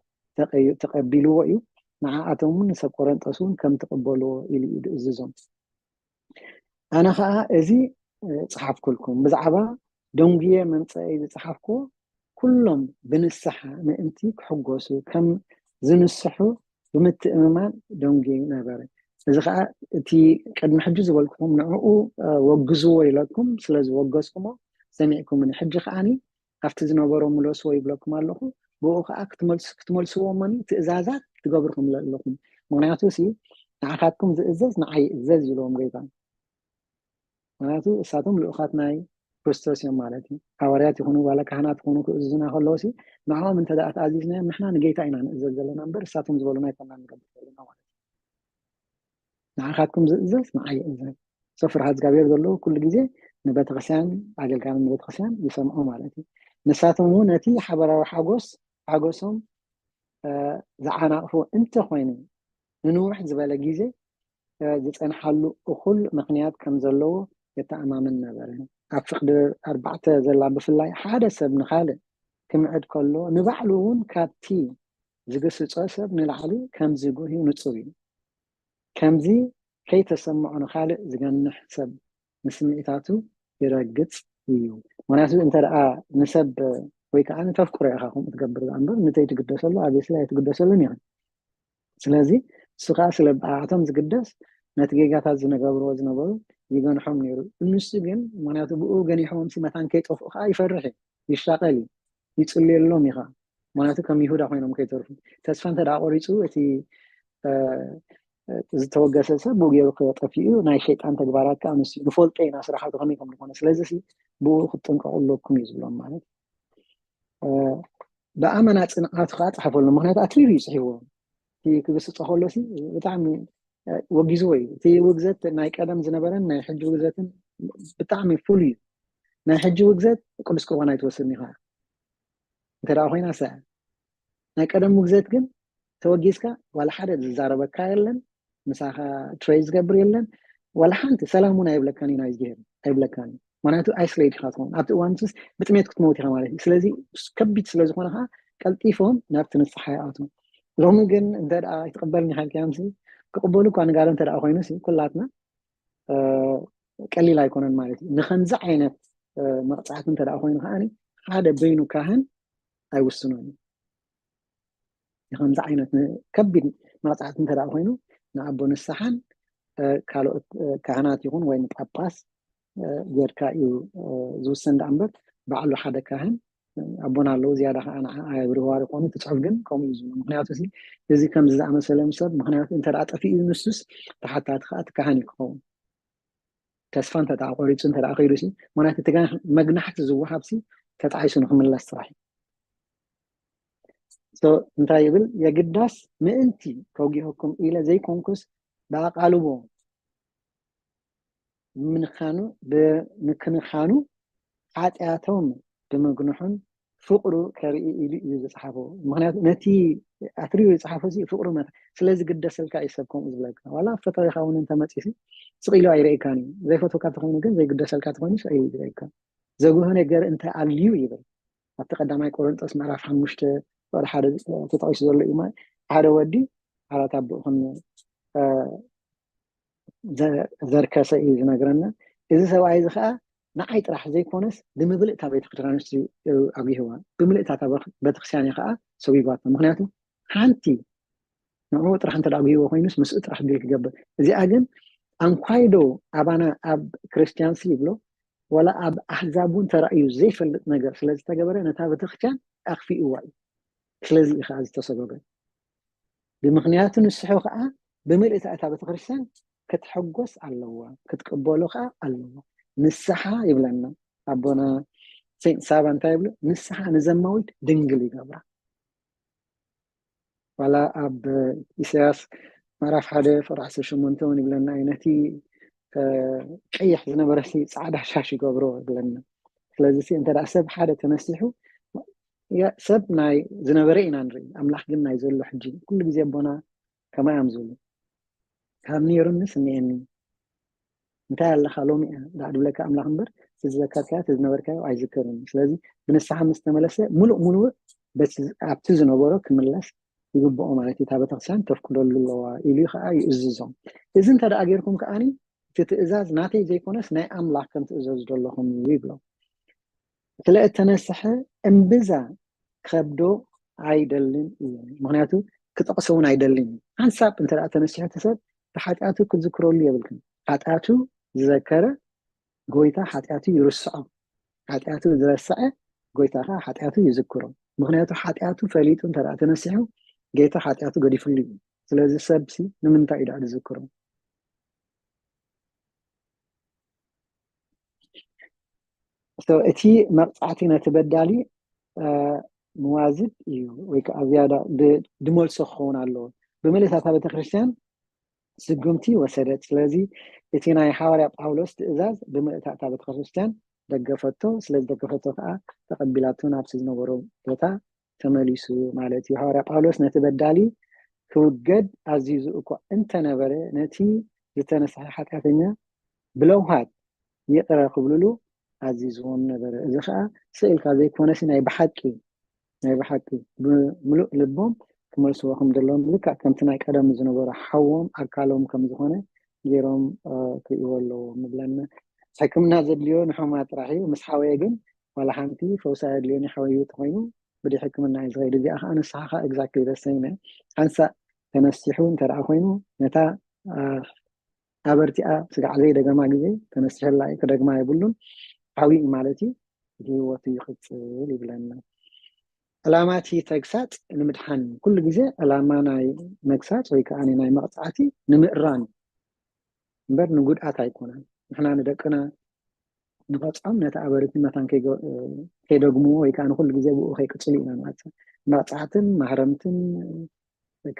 ተቐቢልዎ እዩ። ንዓኣቶም እውን ንሰብ ቆረንጦስ እውን ከም ትቕበልዎ ኢሉ እዩ ዝእዝዞም። ኣነ ከዓ እዚ ፀሓፍኩልኩም ብዛዕባ ደንጉየ መምፀኢ ዝፀሓፍኩዎ ኩሎም ብንስሓ ምእንቲ ክሕጎሱ ከም ዝንስሑ ብምትእምማን ደንጉዩ ነበረ። እዚ ከዓ እቲ ቅድሚ ሕጂ ዝበልኩኹም ንዕኡ ወግዝዎ ኢለኩም ስለ ዝወገዝኩሞ ሰሚዕኩምኒ። ሕጂ ከዓኒ ኣብቲ ዝነበሮ ምለስዎ ይብለኩም ኣለኹ። ብኡ ከዓ ክትመልስዎ እሞኒ ትእዛዛት ትገብሩ ከም ዘለኹም። ምክንያቱ ሲ ንዓኻትኩም ዝእዘዝ ንዓይ ይእዘዝ ይብልዎም ጎይታ። ምክንያቱ እሳቶም ልኡኻት ናይ ክርስቶስ እዮም ማለት እዩ። ሃዋርያት ይኹኑ ዋላ ካህናት ይኹኑ ክእዝዙና ከለዉ ሲ ንዕኦም እንተ ደኣ ተኣዚዝናዮም ንሕና ንጌታ ኢና ንእዘዝ ዘለና እምበር እሳቶም ዝበሉና ኣይኮና ንገብር ዘለና ማለት እዩ። ንዓኻትኩም ዝእዘዝ ንዓይ ይእዘዝ። ሰብ ፍርሃት እግዚኣብሔር ዘለዎ ኩሉ ግዜ ንቤተክርስትያን ኣገልጋሊ ንቤተክርስትያን ይሰምዖ ማለት እዩ። ንሳቶም እውን ነቲ ሓበራዊ ሓጎስ ሓጎሶም ዝዓናቕፉ እንተኾይኑ ንንውሕ ዝበለ ግዜ ዝፀንሓሉ እኹል ምክንያት ከም ዘለዎ የተኣማምን ነበረ። ኣብ ፍቕዲ ኣርባዕተ ዘላ ብፍላይ ሓደ ሰብ ንኻልእ ክምዕድ ከሎ ንባዕሉ እውን ካብቲ ዝግስጾ ሰብ ንላዕሊ ከም ዝጉህዩ ንጹር እዩ። ከምዚ ከይተሰምዖ ንኻልእ ዝገንሕ ሰብ ንስምዒታቱ ይረግጽ እዩ። ምክንያቱ እንተ ደኣ ንሰብ ወይ ከዓ ንተፍቅሮ ኢኻ ከምኡ ትገብር እምበር ንዘይትግደሰሉ ኣቤስላ ኣይትግደሰሉን ኢኻ። ስለዚ እሱ ከዓ ስለ ብኣቶም ዝግደስ ነቲ ጌጋታት ዝነገብርዎ ዝነበሩ ይገንሖም ነይሩ። ንሱ ግን ምክንያቱ ብኡ ገኒሖም ሲ መታን ከይጠፍኡ ከዓ ይፈርሕ እዩ፣ ይሻቀል እዩ፣ ይፅልየሎም እዩ ከዓ። ምክንያቱ ከም ይሁዳ ኮይኖም ከይተርፉ ተስፋ እንተ ደኣ ቆሪፁ እቲ ዝተወገሰ ሰብ ብኡ ገይሩ ከጠፍኡ ናይ ሸይጣን ተግባራት ከዓ ንሱ ንፈልጦ ኢና ስራሓቱ ከመይ ከም ዝኾነ። ስለዚ ሲ ብኡ ክትጥንቀቑ ኣለኩም እዩ ዝብሎም። ማለት ብኣመና ጽንዓቱ ከዓ ጸሓፈሉ። ምክንያቱ ኣትሪሩ እዩ ጽሒዎ። እቲ ክግስጾ ከሎ ብጣዕሚ ወጊዝዎ እዩ። እቲ ውግዘት ናይ ቀደም ዝነበረን ናይ ሕጂ ውግዘትን ብጣዕሚ ፍሉይ እዩ። ናይ ሕጂ ውግዘት ቅዱስ ቁርባን ኣይትወስድን ኢኻ እንተ ደኣ ኮይና ሰ ናይ ቀደም ውግዘት ግን ተወጊዝካ ዋላ ሓደ ዝዛረበካ የለን፣ ምሳኻ ትሬይ ዝገብር የለን፣ ዋላ ሓንቲ ሰላም እውን ኣይብለካን እዩ ናይዝጊሄር ኣይብለካን እዩ። ምክንያቱ ኣይስሌት ኢኻ ትኸውን ኣብቲ እዋን ንሱስ ብጥሜት ክትመውት ኢኻ ማለት እዩ። ስለዚ ከቢድ ስለ ዝኾነ ከዓ ቀልጢፎም ናብቲ ንስሓ ይኣትዉ። ሎሚ ግን እንተ ደኣ ኣይትቕበልን ኢኻ ኢልካዮም ክቕበሉ እኳ ንጋዶ እንተ ደኣ ኮይኑ ኩላትና ቀሊል ኣይኮነን ማለት እዩ። ንከምዚ ዓይነት መቕፃዕቲ እንተ ደኣ ኮይኑ ከዓ ሓደ በይኑ ካህን ኣይውስኖን እዩ። ንከምዚ ዓይነት ከቢድ መቕፃዕቲ እንተ ደኣ ኮይኑ ንኣቦ ንስሓን ካልኦት ካህናት ይኹን ወይ ንጳጳስ ጌርካ እዩ ዝውሰን ደኣ እምበር ባዕሉ ሓደ ካህን ኣቦና ኣለዉ ዝያዳ ከዓ ንዓ ኣየብርህዋ ዝኾኑ እቲ ፅሑፍ ግን ከምኡ እዩ ዝብሉ። ምክንያቱ እዚ ከምዚ ዝኣመሰለ ሰብ ምክንያቱ እንተ ጠፊኡ ንሱስ ተሓታቲ ከዓ እቲ ካህን እዩ ክኸውን። ተስፋ እንተ ቆሪፁ እንተ ከይዱ ሲ ምክንያቱ እቲ መግናሕቲ ዝወሃብ ሲ ተጣይሱ ንክምለስ ጥራሕ እዩ። እንታይ ይብል? የግዳስ ምእንቲ ከውጊሀኩም ኢለ ዘይኮንኩስ ብኣቃልቦ ምንኻኑ ብምንኻኑ ሓጢኣቶም ብምግንሑን ፍቅሩ ከርኢ ኢሉ እዩ ዝፅሓፎ። ምክንያቱ ነቲ ኣትሪሩ ዝፅሓፎ ሲ ፍቅሩ መት ስለዚ ግደሰልካ እዩ ሰብ ከምኡ ዝብለካ። ዋላ ፈተዊካ እውን እንተመፂሲ ስቕ ኢሉ ኣይርእየካን እዩ። ዘይፈትወካ ተኮይኑ ግን ዘይግደሰልካ ተኮይኑ ስቕ ኢሉ ይርእየካ። ዘጉህ ነገር እንተ ኣልዩ ይብል ኣብቲ ቀዳማይ ቆሮንጦስ ምዕራፍ ሓሙሽተ ቁጥሪ ሓደ ተጠቂሱ ዘሎ እዩ። ሓደ ወዲ ዓራት ኣቦኡ ከም ዘርከሰ እዩ ዝነግረና። እዚ ሰብኣይ እዚ ከዓ ንዓይ ጥራሕ ዘይኮነስ ብምልእታ ቤተክርስትያን ኣንስትዩ ኣጉህዋ ብምልእታ ቤተክርስትያን ከዓ ሰቢባቶ። ምክንያቱ ሓንቲ ንዕኡ ጥራሕ እንተ ኣጉህዎ ኮይኑስ ምስኡ ጥራሕ ዲል ክገብር። እዚኣ ግን ኣንኳይዶ ኣባና ኣብ ክርስትያንሲ ይብሎ ወላ ኣብ ኣህዛብ እውን ተራእዩ ዘይፈልጥ ነገር ስለዝተገበረ ነታ ቤተክርስትያን ኣኽፊእዋ እዩ። ስለዚ እዩ ከዓ ዝተሰጎገ። ብምክንያቱ ንስሑ ከዓ ብምልእታ እታ ቤተክርስትያን ክትሕጎስ ኣለዋ፣ ክትቅበሎ ከዓ ኣለዋ። ንስሓ ይብለና ኣቦና ሴንት ሳባ እንታይ ይብሉ? ንስሓ ንዘማዊት ድንግል ይገብራ። ዋላ ኣብ ኢሳያስ ምዕራፍ ሓደ ፍቕሪ ዓሰርተ ሸሞንተ እውን ይብለና እዩ። ነቲ ቀይሕ ዝነበረ ፃዕዳ ሻሽ ይገብሮ ይብለና። ስለዚ እንተ ሰብ ሓደ ተነሲሑ ሰብ ናይ ዝነበረ ኢና ንርኢ፣ ኣምላኽ ግን ናይ ዘሎ ሕጂ ኩሉ ግዜ ኣቦና ከማይ እዮም ዝብሉ። ካብ ነይሩንስ እኒኤኒ እንታይ ኣለካ ሎሚ እያ ዳኣ ድብለካ ኣምላኽ እምበር ዝዘከርካዮ ዝነበርካዮ ኣይዝከርን። ስለዚ ብንስሓ ምስ ተመለሰ ሙሉእ ሙሉእ ኣብቲ ዝነበሮ ክምለስ ይግብኦ ማለት እዩ። እታ ቤተክርስትያን ተፍቅደሉ ኣለዋ ኢሉ ከዓ ይእዝዞም። እዚ እንተ ደኣ ጌርኩም ከዓኒ እቲ ትእዛዝ ናተይ ዘይኮነስ ናይ ኣምላኽ ከም ትእዘዙ ዘለኹም እዩ ይብሎም። ስለ እተነስሐ እምብዛ ከብዶ ኣይደልን እዩ። ምክንያቱ ክጠቕሶ እውን ኣይደልን እዩ። ሓንሳብ እንተ ተነሲሑ እቲ ሰብ ብሓጢኣቱ ክትዝክረሉ የብልክን። ሓጢኣቱ ዝዘከረ ጎይታ ሓጢኣቱ ይርስዖ። ሓጢኣቱ ዝረስዐ ጎይታ ከዓ ሓጢኣቱ ይዝክሮ። ምክንያቱ ሓጢኣቱ ፈሊጡ እንተ ተነሲሑ ጌታ ሓጢኣቱ ገዲፍሉ እዩ። ስለዚ ሰብሲ ንምንታይ እዩ ደኣ ዝዝክሮ? እቲ መቕፃዕቲ ነቲ በዳሊ መዋዝድ እዩ ወይ ከዓ ዝያዳ ድመልሶ ክኸውን ኣለዎ። ብምልእታ እታ ቤተክርስትያን ስጉምቲ ወሰደት። ስለዚ እቲ ናይ ሓዋርያ ጳውሎስ ትእዛዝ ብምልእታ እታ ቤተክርስትያን ደገፈቶ። ስለዚ ደገፈቶ ከዓ ተቐቢላቱ ናብቲ ዝነበሮ ቦታ ተመሊሱ ማለት እዩ። ሓዋርያ ጳውሎስ ነቲ በዳሊ ክውገድ ኣዚዙ እኳ እንተነበረ ነቲ ዝተነስሐ ሓጢኣተኛ ብለውሃት ይቕረ ክብልሉ ኣዚዝዎም ነበረ። እዚ ከዓ ስቕ ኢልካ ዘይኮነሲ ናይ ብሓቂ ናይ ብሓቂ ብምሉእ ልቦም ክመልስዎ ከም ዘለዎም ልክዕ ከምቲ ናይ ቀደም ዝነበሩ ሓዎም ኣካሎም ከም ዝኾነ ገይሮም ክርእይዎ ኣለዎም ንብለና። ሕክምና ዘድልዮ ንሕሙማት ጥራሕ እዩ። ምስ ሓወየ ግን ዋላ ሓንቲ ፈውሲ ኣየድልዮን እዩ። ሓወዩ ተኮይኑ ብደይ ሕክምና እዩ ዝኸይድ። እዚኣ ከዓ ንስሓ ከዓ exactly the same እያ። ሓንሳእ ተነሲሑ እንተ ደኣ ኮይኑ ነታ ኣበርቲኣ ስጋዕ ዘይደገማ ግዜ ተነሲሕላ እዩ። ክደግማ የብሉን። ሓዊ እዩ ማለት እዩ። ህይወቱ ይቕፅል ይብለና። ዕላማ እቲ ተግሳፅ ንምድሓን እዩ። ኩሉ ግዜ ዕላማ ናይ መግሳፅ ወይ ከዓ ናይ መቕፃዕቲ ንምእራም እዩ እምበር ንጉድኣት ኣይኮነን። ንሕና ንደቅና ንቐፅዖም ነቲ ኣበርክቲ መታን ከይገ- ከይደግምዎ ወይ ከዓ ንኩሉ ግዜ ብኡ ከይቅፅሉ ኢና ንቐፅዕ። መቕፃዕትን ማህረምትን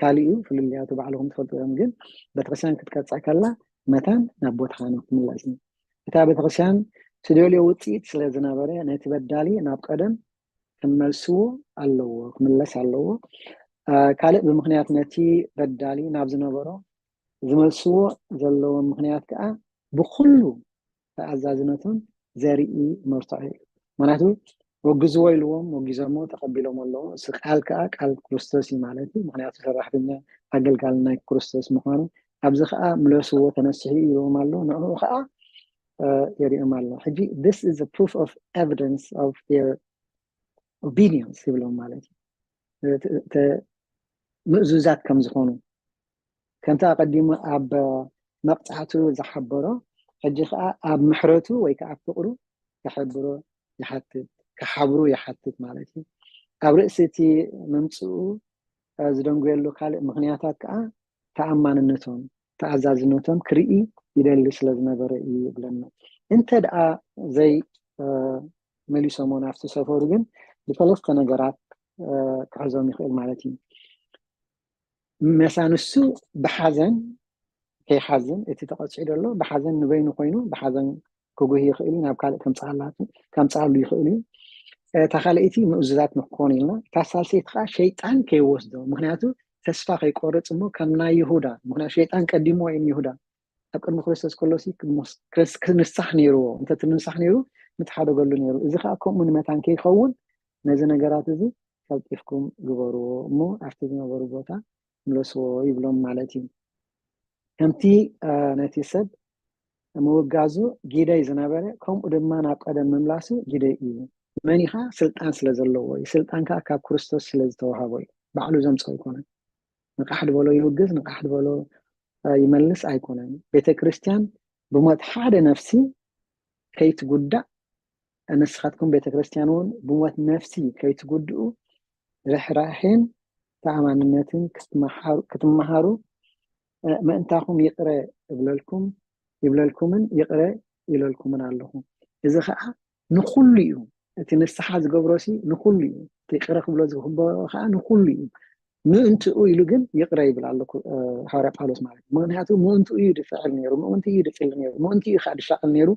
ካልእ እዩ፣ ፍልልያቱ ባዕልኹም ትፈልጡ እዮም። ግን ቤተክርስትያን ክትቀፅዕ ከላ መታን ናብ ቦታኻ ንክትምለስ እዩ። እታ ቤተክርስትያን ትደልዮ ውፅኢት ስለ ዝነበረ ነቲ በዳሊ ናብ ቀደም ክመልስዎ ኣለዎ፣ ክምለስ ኣለዎ። ካልእ ብምክንያት ነቲ በዳሊ ናብ ዝነበሮ ዝመልስዎ ዘለዎም ምክንያት ከዓ ብኩሉ ተኣዛዝነቶም ዘርኢ መርትዖ እዩ። ምክንያቱ ወግዝዎ ኢልዎም ወጊዞሞ ተቐቢሎም ኣለዉ። እዚ ቃል ከዓ ቃል ክርስቶስ እዩ ማለት እዩ። ምክንያቱ ሰራሕተኛ ኣገልጋሊ ናይ ክርስቶስ ምዃኑ ኣብዚ ከዓ ምለስዎ ተነስሑ ኢልዎም ኣሎ። ንዕኡ ከዓ የሪኦም ኣሎ። ሕጂ this is a proof of evidence of their obedience ይብሎም ማለት እዩ። ምእዙዛት ከም ዝኾኑ ከምቲ ኣቐዲሙ ኣብ መቕፃዕቱ ዝሓበሮ ሕጂ ከዓ ኣብ ምሕረቱ ወይ ከዓ ኣብ ፍቅሩ ክሕብሮ ይሓትት፣ ክሓብሩ ይሓትት ማለት እዩ። ኣብ ርእሲ እቲ ምምፅኡ ዝደንጉየሉ ካልእ ምክንያታት ከዓ ተኣማንነቶም ተኣዛዝነቶም ክርኢ ይደሊ ስለ ዝነበረ እዩ ይብለና። እንተ ደኣ ዘይ መሊሶሞ ናብቲ ሰፈሩ ግን ብሰለስተ ነገራት ክሕዞም ይኽእል ማለት እዩ። መሳ ንሱ ብሓዘን ከይሓዝን እቲ ተቐፂዑ ዘሎ ብሓዘን ንበይኑ ኮይኑ ብሓዘን ክጉህ ይኽእል እዩ፣ ናብ ካልእ ከምፅኣሉ ይኽእል እዩ። እታ ካልኣይቲ ምእዙዛት ንክኾኑ ኢልና እታ ሳልሰይቲ ከዓ ሸይጣን ከይወስዶ፣ ምክንያቱ ተስፋ ከይቆርፅ እሞ ከም ናይ ይሁዳ፣ ምክንያቱ ሸይጣን ቀዲምዎ እዩ ንይሁዳ። ኣብ ቅድሚ ክርስቶስ ከሎሲ ክንሳሕ ነይርዎ፣ እንተትንሳሕ ነይሩ ምትሓደገሉ ነይሩ። እዚ ከዓ ከምኡ ንመታን ከይኸውን ነዚ ነገራት እዚ ቀልጢፍኩም ግበርዎ እሞ ኣብቲ ዝነበሩ ቦታ ምለስዎ ይብሎም ማለት እዩ። ከምቲ ነቲ ሰብ ምውጋዙ ጊደይ ዝነበረ ከምኡ ድማ ናብ ቀደም ምምላሱ ጊደይ እዩ። መን ኢኻ? ስልጣን ስለ ዘለዎ እዩ። ስልጣን ከዓ ካብ ክርስቶስ ስለ ዝተዋሃቦ እዩ። ባዕሉ ዘምፀው ኣይኮነን። ንቃሕ ድበሎ ይውግዝ፣ ንቃሕ ድበሎ ይመልስ ኣይኮነን። ቤተ ክርስቲያን ብሞት ሓደ ነፍሲ ከይትጉዳእ ንስኻትኩም ቤተ ክርስቲያን እውን ብሞት ነፍሲ ከይትጉድኡ ርሕራሄን ተኣማንነትን ክትመሃሩ ምእንታኹም ይቕረ እብለልኩም ይብለልኩምን ይቕረ ኢለልኩምን ኣለኹ። እዚ ከዓ ንኩሉ እዩ። እቲ ንስሓ ዝገብሮ ሲ ንኩሉ እዩ። እቲ ይቕረ ክብሎ ዝግበኦ ከዓ ንኩሉ እዩ። ምእንትኡ ኢሉ ግን ይቕረ ይብል ኣሎ ሃዋርያ ጳውሎስ ማለት እዩ። ምክንያቱ ምእንትኡ እዩ ድፍዕል ነይሩ፣ ምእንትኡ እዩ ድፅል ነይሩ፣ ምእንትኡ እዩ ከዓ ድሻቕል ነይሩ።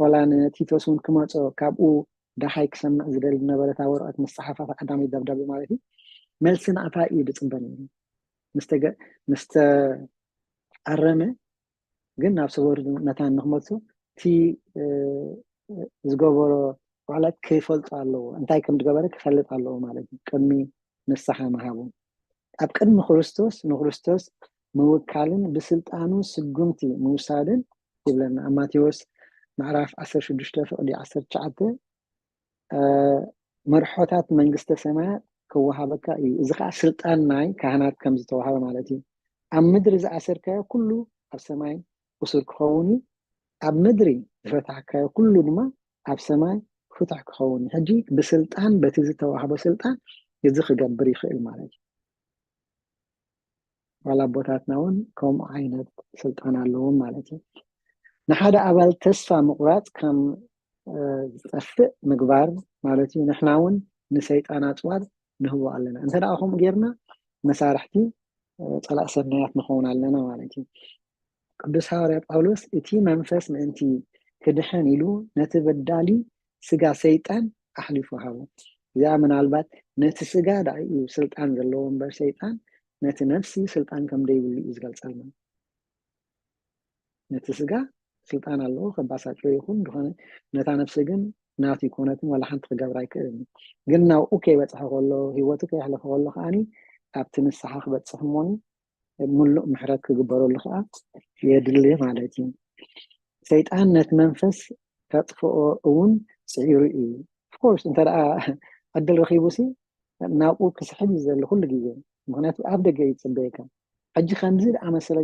ዋላ ንቲቶስ እውን ክመፆ ካብኡ ደሓይ ክሰምዕ ዝደሊ ነበረ። እታ ወረቐት ምስ ፀሓፋ ቀዳመይቲ ደብዳቤ ማለት እዩ። መልሲ ናታ እዩ ድፅበ ነይሩ። ምስ ተኣረመ ግን ናብ ሰበሩ መታን ንክመልሱ እቲ ዝገበሮ ዋዕላት ክፈልጡ ኣለዎ። እንታይ ከም ዝገበረ ክፈልጥ ኣለዎ ማለት እዩ። ቅድሚ ንስሓ ምሃቡ ኣብ ቅድሚ ክርስቶስ ንክርስቶስ ምውካልን ብስልጣኑ ስጉምቲ ምውሳድን ይብለና ኣብ ማቴዎስ ምዕራፍ ዓሰርተ ሽዱሽተ ፍቕዲ ዓሰርተ ትሽዓተ መርሖታት መንግስተ ሰማያት ክወሃበካ እዩ። እዚ ከዓ ስልጣን ናይ ካህናት ከም ዝተዋሃበ ማለት እዩ። ኣብ ምድሪ ዝኣሰርካዮ ኩሉ ኣብ ሰማይ እሱር ክኸውን እዩ፣ ኣብ ምድሪ ዝፈታሕካዮ ኩሉ ድማ ኣብ ሰማይ ፍቱሕ ክኸውን እዩ። ሕጂ ብስልጣን በቲ ዝተዋህቦ ስልጣን እዚ ክገብር ይኽእል ማለት እዩ። ዋላ ኣቦታትና እውን ከምኡ ዓይነት ስልጣን ኣለዎም ማለት እዩ። ንሓደ ኣባል ተስፋ ምቑራፅ ከም ዝጠፍእ ምግባር ማለት እዩ። ንሕና እውን ንሰይጣን ኣፅዋር ንህቦ ኣለና። እንተ ደኣ ከምኡ ጌርና መሳርሕቲ ፀላእ ሰናያት ንኸውን ኣለና ማለት እዩ። ቅዱስ ሃዋርያ ጳውሎስ እቲ መንፈስ ምእንቲ ክድሕን ኢሉ ነቲ በዳሊ ስጋ ሰይጣን ኣሕሊፉ ሃቦ። እዚኣ ምናልባት ነቲ ስጋ ደኣ እዩ ስልጣን ዘለዎ እምበር ሰይጣን ነቲ ነፍሲ ስልጣን ከም ደይብሉ እዩ ዝገልጸልና። ነቲ ስጋ ስልጣን ኣለዎ ከባሳጭ ይኹን ዝኾነ ነታ ነፍሲ ግን ናቱ ይኮነትን ዋላ ሓንቲ ክገብር ኣይክእልን። ግን ናብኡ ከይበፅሐ ከሎ ህይወቱ ከየሕለፈ ከሎ ከዓኒ ኣብቲ ንስሓ ክበፅሕ እሞኒ ምሉእ ምሕረት ክግበረሉ ከዓ የድሊ ማለት እዩ። ሰይጣን ነቲ መንፈስ ከጥፍኦ እውን ፅዒሩ እዩ። ኦፍኮርስ እንተ ደኣ ዕድል ረኪቡ ሲ ናብኡ ክስሕብ እዩ ዘሎ ኩሉ ግዜ። ምክንያቱ ኣብ ደገ እዩ ዝፅበየካ። ሕጂ ከምዚ ዝኣመሰለ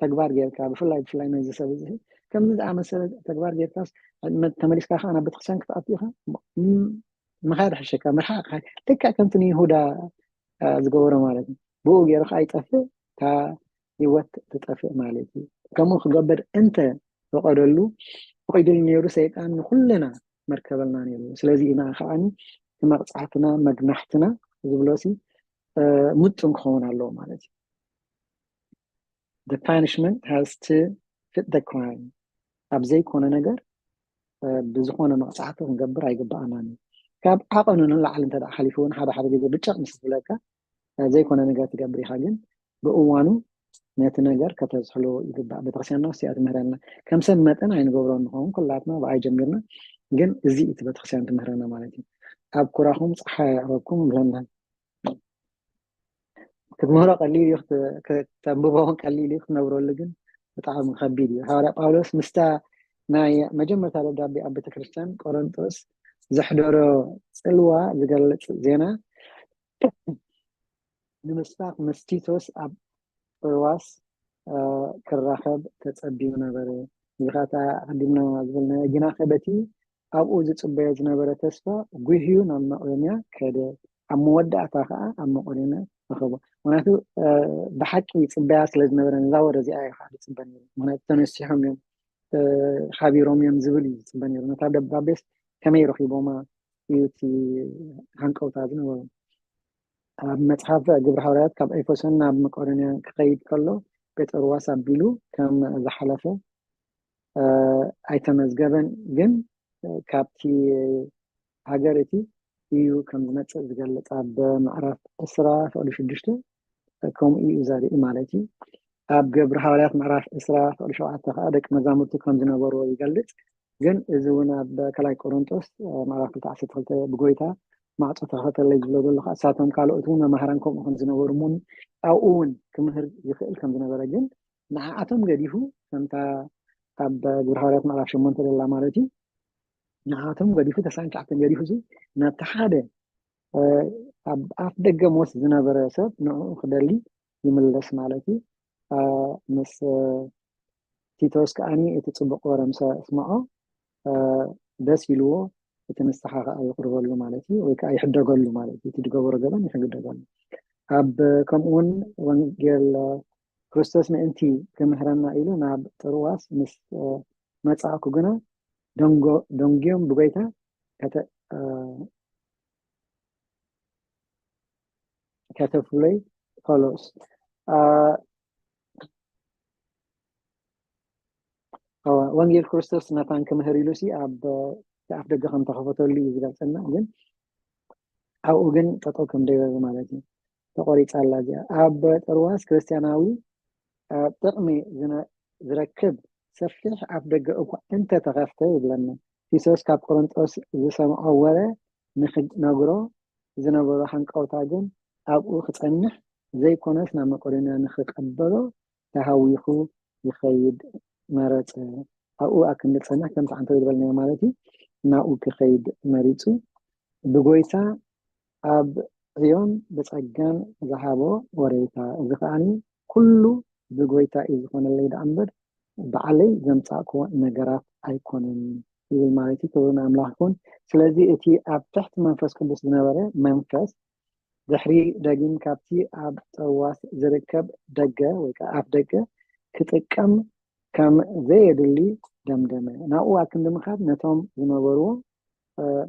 ተግባር ጌርካ ብፍላይ ብፍላይ ነዚ ሰብ እዚ ከምዚ ዝኣመሰለ ተግባር ጌርካስ ተመሊስካ ከዓ ናብ ቤተክርስትያን ክትኣቱ ኢካ ምካድ ሕሸካ ምርሓቅ ልክዕ ከምቲ ንይሁዳ ዝገበሮ ማለት እዩ። ብኡ ገይሩ ከዓ ይጠፍእ እታ ህይወት ትጠፍእ ማለት እዩ። ከምኡ ክገብር እንተ ፈቀደሉ ፈቒዱሉ ነይሩ። ሰይጣን ንኩልና መርከበልና ነይሩ። ስለዚ ኢና ከዓኒ እቲ መቕጻዕትና መግናሕትና ዝብሎ ሲ ምጡን ክኸውን ኣለዎ ማለት እዩ። The punishment has to fit the crime። ኣብ ዘይኮነ ነገር ብዝኾነ መቕጻዕቲ ክንገብር ኣይግባኣናን እዩ። ካብ ዓቐኑ ንላዕሊ እንተ ሓሊፉ እውን ሓደ ሓደ ግዜ ብጨቕ ምስ ዝብለካ ዘይኮነ ነገር ትገብር ኢኻ። ግን ብእዋኑ ነቲ ነገር ከተዝሕሎ ይግባእ። ቤተክርስትያንና ውስያ ትምህረና። ከም ሰብ መጠን ኣይንገብሮ እንኸውን ኩላትና ብኣይ ጀሚርና። ግን እዚ እቲ ቤተክርስትያን ትምህረና ማለት እዩ። ኣብ ኩራኹም ፀሓይ ኣዕረብኩም ብለና። ክትምህሮ ቀሊል እዩ፣ ከተንብቦ ቀሊል እዩ፣ ክትነብረሉ ግን ብጣዕሚ ከቢድ እዩ። ሃዋርያ ጳውሎስ ምስታ ናይ መጀመርታ ደብዳቤ ኣብ ቤተክርስትያን ቆሮንጦስ ዘሕደሮ ፅልዋ ዝገልፅ ዜና ንምስፋፍ ምስ ቲቶስ ኣብ ሮዋስ ክራኸብ ተጸቢዩ ነበረ። እዚ ኸዓ ኣቐዲምና ዝበልናዮ ግናኸ በቲ ኣብኡ ዝጽበዮ ዝነበረ ተስፋ ጉህዩ ናብ መቄዶንያ ከደ። ኣብ መወዳእታ ኸዓ ኣብ መቄዶንያ ረኸቦ። ምኽንያቱ ብሓቂ ይጽበያ ስለ ዝነበረ ነዛ ወረ እዚኣ እዩ ኸዓ ዝጽበ ነይሩ። ምኽንያቱ ተነሲሖም እዮም፣ ሓቢሮም እዮም ዝብል እዩ ዝጽበ ነይሩ። ነታ ደብዳቤስ ከመይ ረኺቦማ እዩ እቲ ሃንቀውታ ዝነበሮም። ኣብ መጽሓፍ ግብሪ ሃዋርያት ካብ ኤፌሶን ናብ መቄዶንያ ክኸይድ ከሎ ጴጥሮስ ኣቢሉ ከም ዝሓለፈ ኣይተመዝገበን፣ ግን ካብቲ ሃገር እቲ እዩ ከም ዝመጽእ ዝገልጽ ኣብ ምዕራፍ ዕስራ ፍቕዲ ሽዱሽተ ከምኡ እዩ ዘርኢ ማለት እዩ። ኣብ ግብሪ ሃዋርያት ምዕራፍ ዕስራ ፍቕዲ ሸውዓተ ከዓ ደቂ መዛሙርቲ ከም ዝነበርዎ ይገልጽ። ግን እዚ እውን ኣብ ካልኣይ ቆሮንጦስ ምዕራፍ ክልተ ዓሰርተ ክልተ ብጎይታ ማዕጾ ተኸፈተለይ ዝብሎ ዘሎ ከዓ እሳቶም ካልኦት እውን መማህራን ከምኡ ከም ዝነበሩ እሞ ኣብኡ እውን ክምህር ይኽእል ከም ዝነበረ ግን ንዓኣቶም ገዲፉ ከምታ ኣብ ግብሪ ሃዋርያት ምዕራፍ ሸሞንተ ደላ ማለት እዩ። ንዓኣቶም ገዲፉ ተስዓን ትሽዓተን ገዲፉ እዚ ናብቲ ሓደ ኣብ ኣፍ ደገ ሞት ዝነበረ ሰብ ንዕኡ ክደሊ ይምለስ ማለት እዩ። ምስ ቲቶስ ከዓኒ እቲ ጽቡቕ ወረ ምስ ኣስምዖ ደስ ኢልዎ እቲ ንስሓ ከዓ ይቕርበሉ ማለት እዩ፣ ወይ ከዓ ይሕደገሉ ማለት እዩ። እቲ ዝገበሮ ገበን ይሕደገሉ። ኣብ ከምኡውን ወንጌል ክርስቶስ ምእንቲ ክምህረና ኢሉ ናብ ጥርዋስ ምስ መጻእኩ ግና ደንጎ- ደንጉዮም ብጎይታ ከተ- ከተፍለይ ፖሎስ ወንጌል ክርስቶስ ናታን ክምህር ኢሉ ሲ ኣብ ኣፍ ደገ ከም ተኸፈተሉ እዩ ዝገልጸና። ግን ኣብኡ ግን ጠጠው ከም ደይበሉ ማለት እዩ። ተቆሪጻ ኣላ እዚኣ። ኣብ ጥርዋስ ክርስትያናዊ ጥቕሚ ዝረክብ ሰፊሕ ኣፍ ደገ እኳ እንተተኸፍተ ይብለና። ቲቶስ ካብ ቆሮንጦስ ዝሰምዖ ወረ ንክነግሮ ዝነበሮ ሃንቀውታ ግን ኣብኡ ክጸንሕ ዘይኮነስ ናብ መቄዶንያ ንክቐበሎ ተሃዊኹ ይኸይድ መረጸ። ኣብኡ ኣክንዲ ዝጸንሕ ከምቲ ዓንተው ዝበልናዮ ማለት እዩ። ናብኡ ክኸይድ መሪጹ ብጎይታ ኣብ ዕዮን ብጸጋን ዝሃቦ ወሬታ። እዚ ከዓኒ ኩሉ ብጎይታ እዩ ዝኾነለይ ደኣ እምበር ባዕለይ ዘምጻእክዎ ነገራት ኣይኮነን ይብል ማለት እዩ። ክብሪ ንኣምላኽ ይኹን። ስለዚ እቲ ኣብ ትሕቲ መንፈስ ቅዱስ ዝነበረ መንፈስ ድሕሪ ደጊም ካብቲ ኣብ ጥርዋስ ዝርከብ ደገ ወይ ከዓ ኣፍ ደገ ክጥቀም ከም ዘየድሊ ደምደመ። ናብኡ ኣክንዲ ምኻድ ነቶም ዝነበርዎ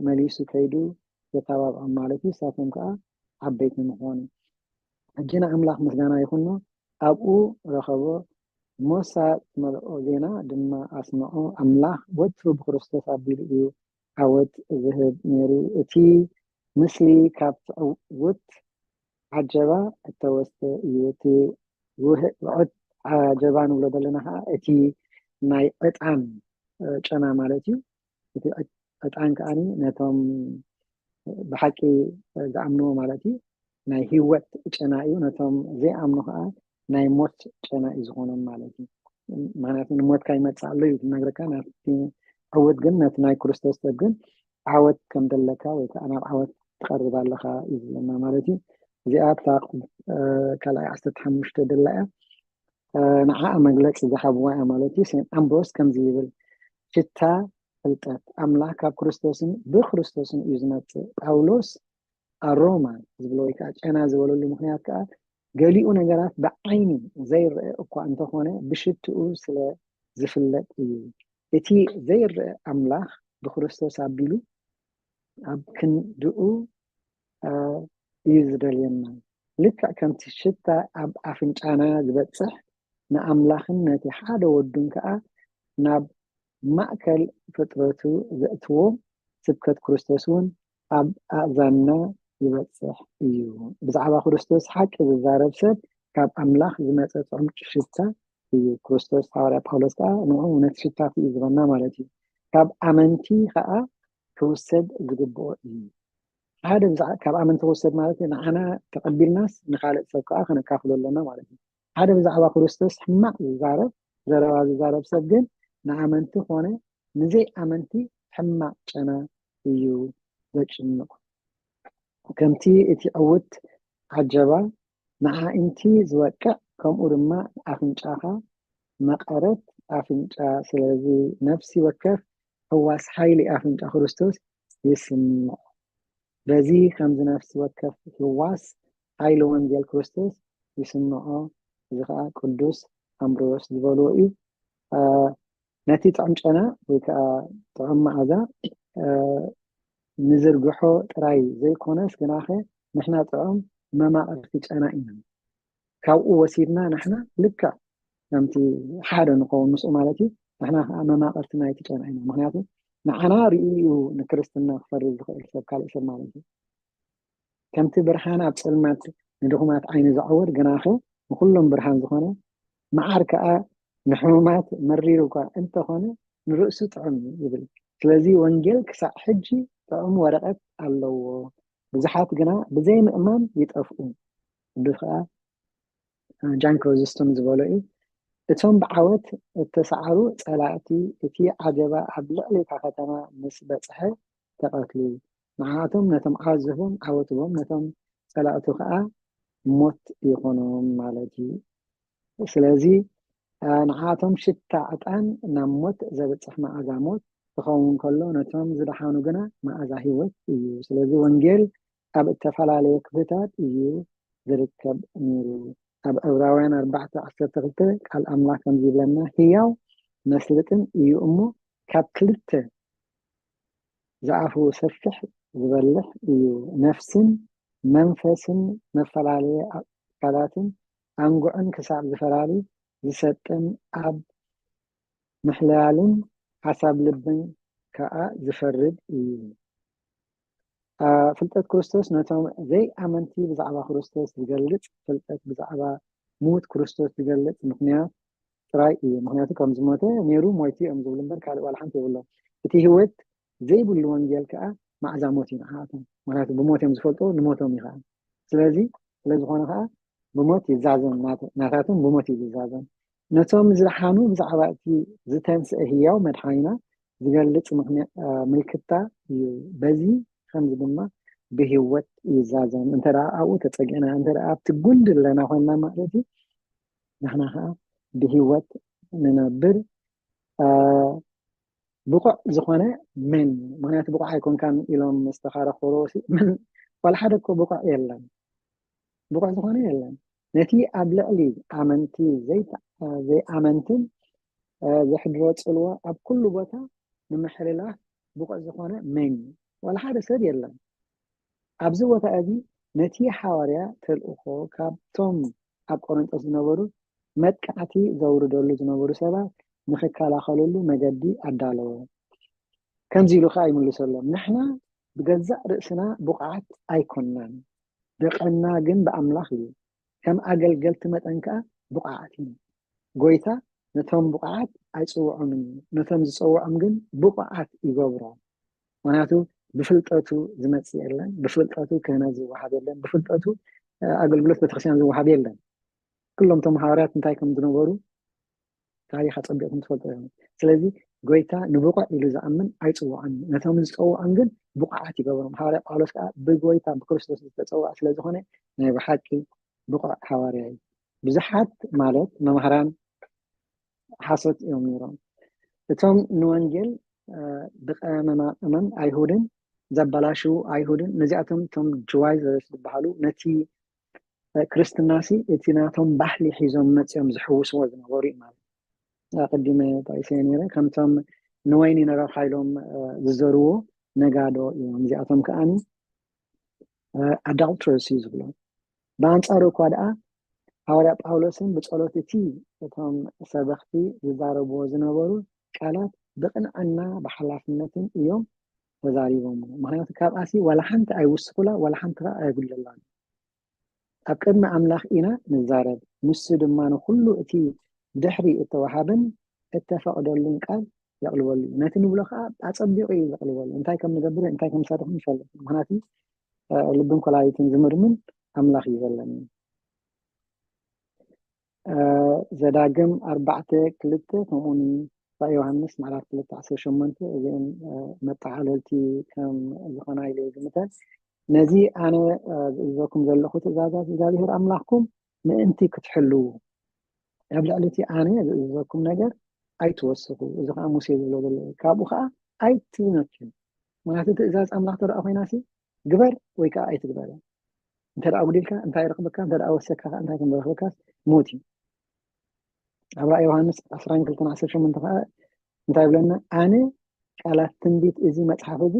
መሊሱ ከይዱ ዘተባብዖም ማለት እዩ። ንሳቶም ከዓ ዓበይቲ ምኾኑ። ሕጂ ንኣምላኽ ምስጋና ይኹኖ፣ ኣብኡ ረኸቦ። ሞሳ ዝመልኦ ዜና ድማ ኣስምዖ። ኣምላኽ ወትሩ ብክርስቶስ ኣቢሉ እዩ ዓወት ዝህብ ነይሩ። እቲ ምስሊ ካብ ትዕውት ዓጀባ እተወስደ እዩ። እቲ ውህዕት ዓጀባ ንብሎ ዘለና ከዓ እቲ ናይ ዕጣን ጨና ማለት እዩ። እቲ ዕጣን ከዓኒ ነቶም ብሓቂ ዝኣምንዎ ማለት እዩ ናይ ህይወት ጨና እዩ። ነቶም ዘይኣምኑ ከዓ ናይ ሞት ጨና እዩ ዝኾኖም ማለት እዩ። ምክንያቱ ንሞትካ ይመፅእ ኣሎ እዩ ዝነግረካ። ናብቲ ዕውት ግን ነቲ ናይ ክርስቶስ ሰብ ግን ዓወት ከም ዘለካ ወይ ከዓ ናብ ዓወት ትቐርብ ኣለኻ እዩ ዝብለና ማለት እዩ። እዚኣ እታ ካልኣይ ዓሰርተ ሓሙሽተ ደላ እያ። ንዓ መግለፂ ዝሃብዋ እያ ማለት እዩ። ሴንት ኣምብሮስ ከምዚ ይብል፣ ሽታ ፍልጠት ኣምላኽ ካብ ክርስቶስን ብክርስቶስን እዩ ዝመፅእ። ጳውሎስ ኣሮማ ዝብሎ ወይ ከዓ ጨና ዝበለሉ ምክንያት ከዓ ገሊኡ ነገራት ብዓይኒ ዘይረአ እኳ እንተኾነ ብሽትኡ ስለ ዝፍለጥ እዩ። እቲ ዘይረአ ኣምላኽ ብክርስቶስ ኣቢሉ ኣብ ክንድኡ እዩ ዝደልየና። ልክዕ ከምቲ ሽታ ኣብ ኣፍንጫና ዝበፅሕ፣ ንኣምላኽን ነቲ ሓደ ወዱን ከዓ ናብ ማእከል ፍጥረቱ ዘእትዎ ስብከት ክርስቶስ እውን ኣብ ኣእዛንና ይበፅሕ እዩ። ብዛዕባ ክርስቶስ ሓቂ ዝዛረብ ሰብ ካብ ኣምላኽ ዝመፀ ጥዑም ሽታ እዩ። ክርስቶስ፣ ሃዋርያ ጳውሎስ ከዓ ንዑ ነቲ ሽታቲ እዩ ዝበና ማለት እዩ። ካብ ኣመንቲ ከዓ ክውሰድ ዝግብኦ እዩ። ሓደ ካብ ኣመንቲ ክውሰድ ማለት ንዓና ተቐቢልናስ ንካልእ ሰብ ከዓ ከነካፍሎ ኣለና ማለት እዩ። ሓደ ብዛዕባ ክርስቶስ ሕማቕ ዝዛረብ ዘረባ ዝዛረብ ሰብ ግን ንኣመንቲ ኮነ ንዘይ ኣመንቲ ሕማቕ ጨና እዩ ዘጭንቕ። ከምቲ እቲ ዕውት ዓጀባ ንኣዒንቲ ዝወቅዕ፣ ከምኡ ድማ ኣፍንጫኻ መቐረት ኣፍንጫ። ስለዚ ነፍሲ ወከፍ ሕዋስ ሓይሊ ኣፍንጫ ክርስቶስ ይስምዖ። በዚ ከምዚ ነፍሲ ወከፍ ሕዋስ ሓይሊ ወንጌል ክርስቶስ ይስምዖ። እዚ ከዓ ቅዱስ ኣምብሮስ ዝበልዎ እዩ። ነቲ ጥዑም ጨና ወይ ከዓ ጥዑም መዓዛ ንዝርግሖ ጥራይ ዘይኮነስ ግናኸ ንሕና ጥዑም መማቕርቲ ጨና ኢና። ካብኡ ወሲድና ንሕና ልክዕ ከምቲ ሓደ ንኸውን ምስኡ ማለት እዩ። ንሕና ከዓ መማቕርቲ ናይቲ ጨና ኢና። ምክንያቱ ንዓና ርእዩ እዩ ንክርስትና ክፈርድ ዝኽእል ሰብ፣ ካልእ ሰብ ማለት እዩ። ከምቲ ብርሃን ኣብ ጸልማት ንድኹማት ዓይኒ ዘዐወድ፣ ግናኸ ንኹሎም ብርሃን ዝኾነ፣ መዓር ከኣ ንሕሙማት መሪር እኳ እንተኾነ ንርእሱ ጥዑም እዩ ይብል። ስለዚ ወንጌል ክሳዕ ሕጂ ጥዑም ወረቐት ኣለዎ። ብዙሓት ግና ብዘይ ምእማን ይጠፍኡ። ቅዱስ ከኣ ጃን ክሪዝስቶም ዝበሎ እዩ። እቶም ብዓወት እተሰዓሩ ጸላእቲ እቲ ዓጀባ ኣብ ልዕሊ እታ ከተማ ምስ በጽሐ ተቐትሉ። ንዓኣቶም ነቶም ዓወት ዝህቦም ዓወት ህቦም፣ ነቶም ጸላእቱ ከኣ ሞት ይኾኖም ማለት እዩ። ስለዚ ንዓኣቶም ሽታ ዕጣን ናብ ሞት ዘብጽሕ መዓዛ ሞት ክኸውን ከሎ፣ ነቶም ዝደሓኑ ግና መዓዛ ህይወት እዩ። ስለዚ ወንጌል ኣብ እተፈላለየ ክፍልታት እዩ ዝርከብ ነይሩ። ኣብ ዕብራውያን ኣርባዕተ ዓሰርተ ክልተ ቃል ኣምላኽ ከምዚ ይብለና፣ ህያው መስልጥን እዩ እሞ ካብ ክልተ ዝኣፉ ሰፊሕ ዝበልሕ እዩ። ነፍስን መንፈስን መፈላለየ ኣካላትን ኣንጉዕን ክሳብ ዝፈላሊ ዝሰጥም ኣብ ምሕላልን ሓሳብ ልብን ከኣ ዝፈርድ እዩ። ፍልጠት ክርስቶስ ነቶም ዘይኣመንቲ ብዛዕባ ክርስቶስ ዝገልጽ ፍልጠት ብዛዕባ ምዉት ክርስቶስ ዝገልጽ ምኽንያት ጥራይ እዩ። ምኽንያቱ ከም ዝሞተ ነይሩ ሞይቱ እዮም ዝብሉ እምበር ካልእ ዋላ ሓንቲ የብሎም። እቲ ህይወት ዘይብሉ ወንጌል ከኣ ማዕዛ ሞት እዩ ንዓኣቶም። ምኽንያቱ ብሞት እዮም ዝፈልጡ፣ ንሞቶም እዩ ከኣ። ስለዚ ስለዝኾነ ከኣ ብሞት ይዛዘም፣ ናታቶም ብሞት እዩ ዝዛዘም። ነቶም ዝደሓኑ ብዛዕባ እቲ ዝተንስአ ህያው መድሓኒና ዝገልጽ ምልክታ እዩ። በዚ ከምዚ ድማ ብህይወት ይዛዘም። እንተ ኣብኡ ተጸጊዕና፣ እንተ ኣብቲ ጉንዲ ኣለና ኮይንና ማለት እዩ፣ ንሕና ከዓ ብህይወት ንነብር። ብቑዕ ዝኾነ መን? ምክንያቱ ብቑዕ ኣይኮንካን ኢሎም ዝተኻረኸሩ መን? ዋላ ሓደ እኮ ብቑዕ የለን። ብቑዕ ዝኾነ የለን። ነቲ ኣብ ልዕሊ ኣመንቲ ዘይኣመንትን ዘሕድሮ ጽልዋ ኣብ ኩሉ ቦታ ንምሕልላፍ ብቑዕ ዝኾነ መን እዩ? ዋላ ሓደ ሰብ የለን። ኣብዚ ቦታ እዚ ነቲ ሓዋርያ ተልእኾ ካብቶም ኣብ ቆሮንጦስ ዝነበሩ መጥቃዕቲ ዘውርደሉ ዝነበሩ ሰባት ንኽከላኸለሉ መገዲ ኣዳለወ። ከምዚ ኢሉ ከዓ ይምልሰሎም፣ ንሕና ብገዛእ ርእስና ብቑዓት ኣይኮንናን፣ ደቐና ግን ብኣምላኽ እዩ። ከም ኣገልገልቲ መጠን ከዓ ብቑዓት ኢና። ጎይታ ነቶም ብቑዓት ኣይጽውዖምን እዩ፣ ነቶም ዝጸውዖም ግን ብቑዓት ይገብሮም። ምክንያቱ ብፍልጠቱ ዝመጽእ የለን፣ ብፍልጠቱ ክህነት ዝወሃብ የለን፣ ብፍልጠቱ ኣገልግሎት ቤተክርስትያን ዝወሃብ የለን። ኩሎም እቶም ሃዋርያት እንታይ ከም ዝነበሩ ታሪኽ ኣጸቢቕኩም ትፈልጡ ኢኹም። ስለዚ ጎይታ ንብቑዕ ኢሉ ዝኣምን ኣይጽውዖን እዩ፣ ነቶም ዝጸውዖም ግን ብቑዓት ይገብሮም። ሃዋርያ ጳውሎስ ከዓ ብጎይታ ብክርስቶስ ዝተጸውዐ ስለዝኾነ ናይ ብሓቂ ብቑዕ ሃዋርያ እዩ። ብዙሓት ማለት መምህራን ሓሶት እዮም ነይሮም። እቶም ንወንጌል ብቀመማቕመን ኣይሁድን ዘበላሽዉ ኣይሁድን፣ ነዚኣቶም እቶም ጅዋይዘርስ ዝበሃሉ ነቲ ክርስትናሲ እቲ ናቶም ባህሊ ሒዞም መፅኦም ዝሕውስዎ ዝነበሩ እዩ ማለት እዩ። ኣቐዲመ ጠቂሰዮ ነይረ። ከምቶም ንወይኒ ንረብሓ ኢሎም ዝዘርዎ ነጋዶ እዮም። እዚኣቶም ከዓኒ ኣዳልተርስ እዩ ዝብሎም። ብኣንፃሩ እኳ ደኣ ሃዋርያ ጳውሎስን ብጸሎት እቲ እቶም ሰበኽቲ ዝዛረብዎ ዝነበሩ ቃላት ብቕንዕና ብሓላፍነትን እዮም ተዛሪቦምዎ። ምክንያቱ ካብኣሲ ዋላ ሓንቲ ኣይውስኹላ፣ ዋላ ሓንቲ ከዓ ኣይጉድለላን። ኣብ ቅድሚ ኣምላኽ ኢና ንዛረብ፣ ንሱ ድማ ንኹሉ እቲ ብድሕሪ እተዋሃበን እተፈቕደሉን ቃል የቕልበሉ እዩ። ነቲ ንብሎ ከዓ ኣጸቢቑ እዩ ዘቕልበሉ። እንታይ ከም ንገብር እንታይ ከም ንሰርሕን ይፈልጥ። ምክንያቱ ልብን ኮላሊትን ዝምርምን ኣምላኽ እዩ ዘለኒ። ዘዳግም ኣርባዕተ ክልተ ከምኡውን ራእይ ዮሃንስ ምዕራፍ ክልተ ዓሰርተ ሸሞንተ እዚኦም መጠዓለልቲ ከም ዝኾና ኢለ ዝምተል። ነዚ ኣነ ዝእዘኩም ዘለኹ ትእዛዛት እግዚኣብሔር ኣምላኽኩም ምእንቲ ክትሕልዉ ኣብ ልዕሊ እቲ ኣነ ዝእዘኩም ነገር ኣይትወስኹ። እዚ ከዓ ሙሴ ዝብሎ ዘሎ እዩ። ካብኡ ከዓ ኣይትነክዩ። ምክንያቱ ትእዛዝ ኣምላኽ ተደኣ ኮይናሲ ግበር ወይ ከዓ ኣይትግበር። እንተ ደኣ ኣጉዲልካ እንታይ ይረኽበካ? እንተ ደኣ ወሰካ እንታይ ከም ዝረኽበካ ሞት እዩ። ኣብ ራእይ ዮሃንስ ዓስራን ክልተን ዓሰርተ ሸሞንተ ከዓ እንታይ ይብለና? ኣነ ቃላት ትንቢት እዚ መጽሓፍ እዚ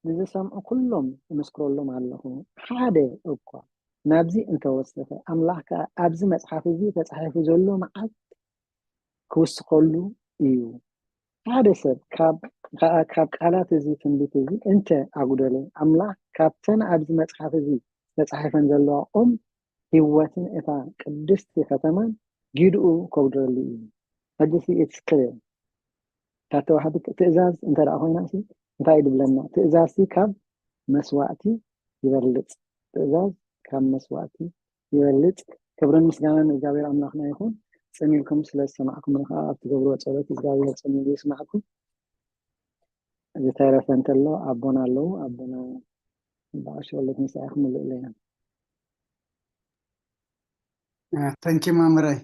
ንዝሰምዑ ኩሎም እምስክረሎም ኣለኹ፣ ሓደ እኳ ናብዚ እንተወሰኸ፣ ኣምላኽ ከኣ ኣብዚ መጽሓፍ እዚ ተጻሒፉ ዘሎ መዓት ክውስኸሉ እዩ። ሓደ ሰብ ከኣ ካብ ቃላት እዚ ትንቢት እዚ እንተ ኣጉደለ፣ ኣምላኽ ካብተን ኣብዚ መጽሓፍ እዚ ተጻሒፈን ዘለዋ ኦም ህይወትን እታ ቅድስቲ ከተማን ጊድኡ ከጉድለሉ እዩ። ሕጂ እቲ ክልል እታ ተዋህደት ትእዛዝ እንተ ደኣ ኮይና ሲ እንታይ ድብለና? ትእዛዝ ሲ ካብ መስዋእቲ ይበልጽ። ትእዛዝ ካብ መስዋእቲ ይበልጽ። ክብርን ምስጋናን ንእግዚኣብሔር ኣምላኽና ይኹን። ጽን ኢልኩም ስለ ዝሰማዕኩም ከዓ ኣብ ትገብርዎ ጸሎት እግዚኣብሔር ጽን ኢሉ ይስማዕኩም። ዝተረፈ እንተሎ ኣቦና ኣለዉ። ኣቦና በዓል ሸወለት ምሳይ ክምልእለና። ተንኪ መምህረይ፣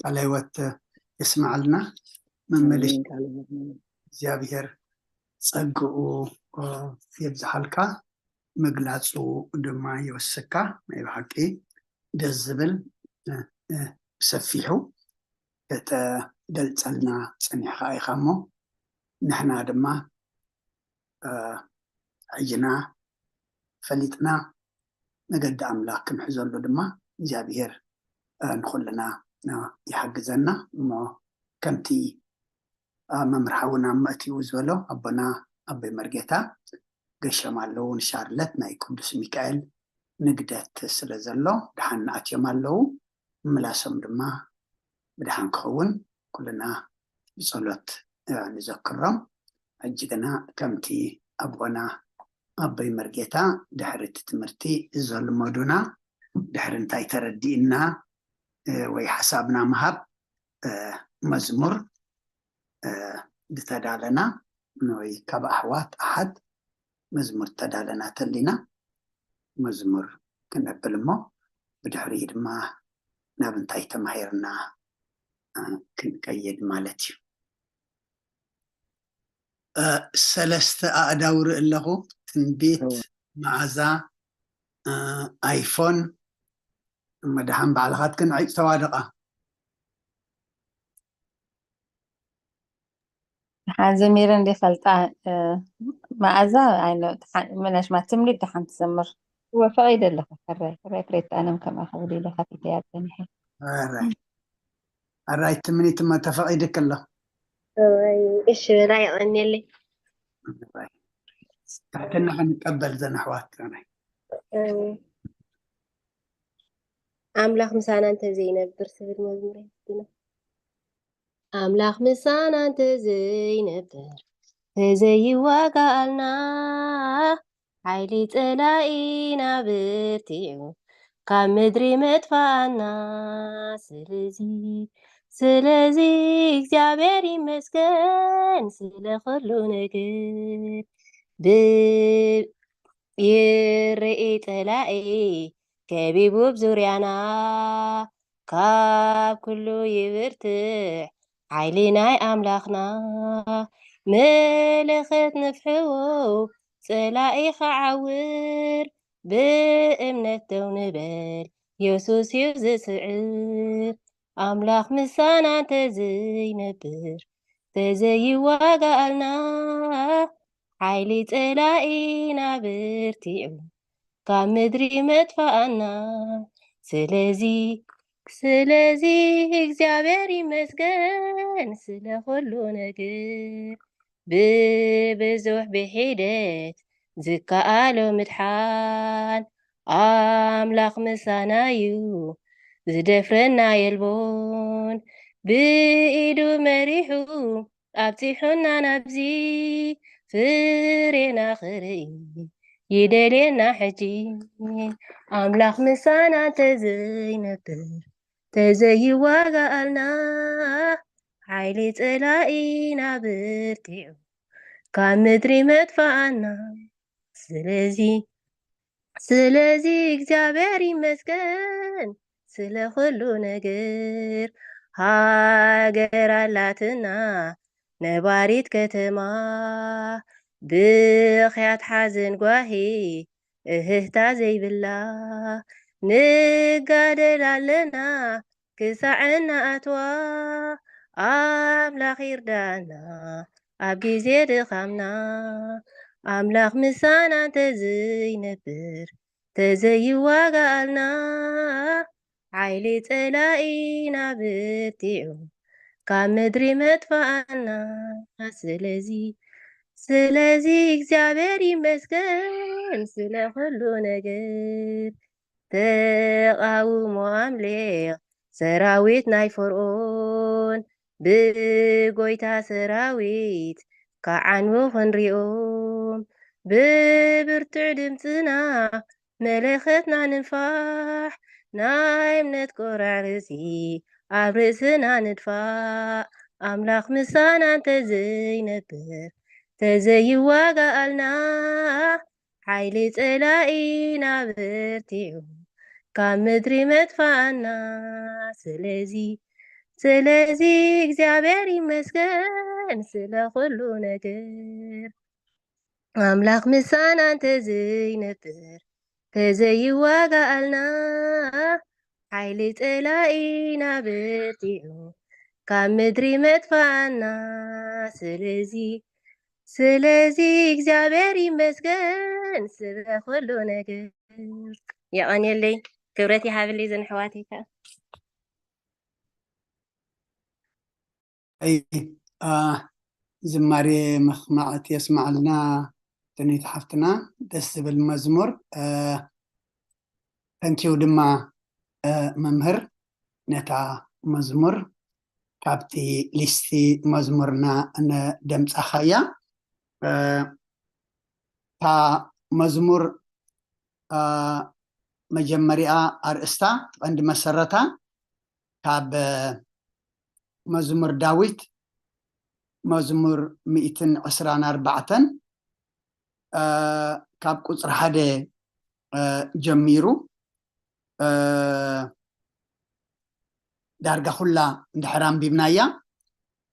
ቃለ ህይወት የስማዓልና። መመልሽ እግዚኣብሔር ጸግኡ የብዝሓልካ፣ ምግላጹ ድማ ይወስካ። ናይ ብሓቂ ደስ ዝብል ብሰፊሑ ከተገልጸልና ጸኒሕካ ኢኻ እሞ ንሕና ድማ ሕጅና ፈሊጥና መገዲ ኣምላኽ ክንሕዘሉ ድማ እግዚኣብሔር ንኹልና ይሓግዘና። እሞ ከምቲ መምህር ሓውና መእትዩ ዝበሎ ኣቦና ኣቦይ መርጌታ ገሾም ኣለዉ። ንሻርለት ናይ ቅዱስ ሚካኤል ንግደት ስለ ዘሎ ደሓን ንኣትዮም ኣለዉ። ምላሶም ድማ ብደሓን ክኸውን ኩልና ብጸሎት ንዘክሮም። ሕጂ ግና ከምቲ ኣቦና ኣቦይ መርጌታ ድሕሪ እቲ ትምህርቲ ዘልመዱና ድሕሪ እንታይ ተረዲእና ወይ ሓሳብና ምሃብ መዝሙር ዝተዳለና ወይ ካብ ኣሕዋት ኣሓት መዝሙር ተዳለና ተሊና መዝሙር ክነብል እሞ ብድሕሪኡ ድማ ናብ እንታይ ተማሂርና ክንቀይድ ማለት እዩ። ሰለስተ ኣእዳው ርኢ ኣለኹ። ትንቢት፣ መዓዛ፣ ኣይፎን። መድሓን ባዕልኻትክን ዕጭ ተዋደቓ። ሓን ዘሚረ እንደ ፈልጣ መኣዛ ምናሽማ ትምኒት ደሓን ትዘምር። እወ ፈቒደ ኣለኹ። ሕራይ ሕራይ ክሬት ኣነም ከምኣ ክብል ኢለ ከፊተ እያ ጸኒሐ። ኣራይ ትምኒት እሞ ተፈቒድክ ኣሎ። እሺ በላ የቐንየለይ። ትሕትና ክንቀበል ዘን ኣሕዋት ናይ ኣምላኽ ምሳና እንተዘይነብር ዝብል መዝሙር የመስግኖ። ኣምላኽ ምሳና እንተዘይነብር እንተዘይዋጋኣልና ሓይሊ ጸላኢና በርቲዑ ካብ ምድሪ መጥፋኣና። ስለዚ ስለዚ እግዚኣብሔር ይመስገን ስለ ኩሉ ነገር። ብ ይርኢ ጸላኢ ከቢቡ ኣብ ዙርያና ካብ ኩሉ ይብርትዕ ሓይሊ ናይ ኣምላኽና። ምልኽት ንፍሕው ጸላኢ ክዓውር ብእምነት ደው ንበል የሱስ እዩ ዝስዕር። ኣምላኽ ምሳና እንተዘይነብር፣ ተዘይዋጋኣልና፣ ሓይሊ ጸላኢና ብርቲዑ፣ ካብ ምድሪ መጥፋኣና። ስለዚ፣ ስለዚ እግዚኣብሔር ይመስገን ስለ ኩሉ ነገር። ብብዙሕ ብሒደት ዝከኣሎ ምድሓን፣ ኣምላኽ ምሳናዩ፣ ዝደፍረና የልቦን። ብኢዱ መሪሑ ኣብጺሑና ናብዚ፣ ፍሬና ክርኢ ይደልየና ሕጂ። ኣምላኽ ምሳና እንተዘይነብር፣ ተዘይዋጋኣልና፣ ሓይሊ ጸላኢና ብርቲዑ፣ ካብ ምድሪ መጥፋኣና። ስለዚ፣ ስለዚ እግዚኣብሔር ይመስገን ስለ ኩሉ ነገር። ሃገር ኣላትና ነባሪት ከተማ፣ ብኽያት ሓዘን ጓሂ እህህታ ዘይብላ። ንጋደል ኣለና ክሳዕ እናኣትዋ፣ ኣምላኽ ይርዳና ኣብ ግዜ ድኻምና። ኣምላኽ ምሳና እንተዘይነብር፣ ተዘይዋጋኣልና፣ ሓይሊ ጸላኢና ብርቲዑ፣ ካብ ምድሪ መጥፋኣና። ስለዚ፣ ስለዚ እግዚኣብሔር ይመስገን ስለ ኩሉ ነገር። ተቓውሞ ኣምሌኽ ሰራዊት ናይ ፈርኦን፣ ብጎይታ ሰራዊት ክዓንዉ ክንሪኦም። ብብርቱዕ ድምፅና መለኸትና ንንፋሕ፣ ናይ እምነት ቆራርሲ ኣብ ርእስና ንድፋእ። ኣምላኽ ምሳና እንተዘይነብር፣ ተዘይዋጋኣልና፣ ሓይሊ ጸላኢና በርቲዑ፣ ካብ ምድሪ መጥፋእና። ስለዚ፣ ስለዚ እግዚኣብሔር ይመስገን ስለ ኩሉ ነገር። ኣምላኽ ምሳና እንተዘይነብር፣ ተዘይዋጋኣልና፣ ሓይሊ ጸላኢና በርቲዑ፣ ካብ ምድሪ መጥፋእና። ስለዚ፣ ስለዚ እግዚኣብሔር ይመስገን ስለ ኩሉ ነገር። የቐንየለይ፣ ክብረት ይሃብልይ፣ ዘን ኣሕዋተይ ከኣ። ኣይ፣ ኣ፣ ዝማሬ መኽማዕት የስማዓልና፣ ትንቢት ሓፍትና። ደስ ዝብል መዝሙር። እ፣ ተንኪው ድማ፣ እ፣ መምህር፣ ነታ መዝሙር ካብቲ ሊስቲ መዝሙርና ነደምጻኻያ። እ፣ እታ መዝሙር፣ እ፣ መጀመሪያ ኣርእስታ፣ ቀንዲ መሰረታ፣ ካብ፣ እ፣ መዝሙር ዳዊት፣ መዝሙር ሚእትን ዕስራን ኣርባዕተን፣ እ፣ ካብ ቁጽሪ ሓደ፣ እ፣ ጀሚሩ፣ እ፣ ዳርጋ ኩላ እንድሕር ኣንቢብናያ፣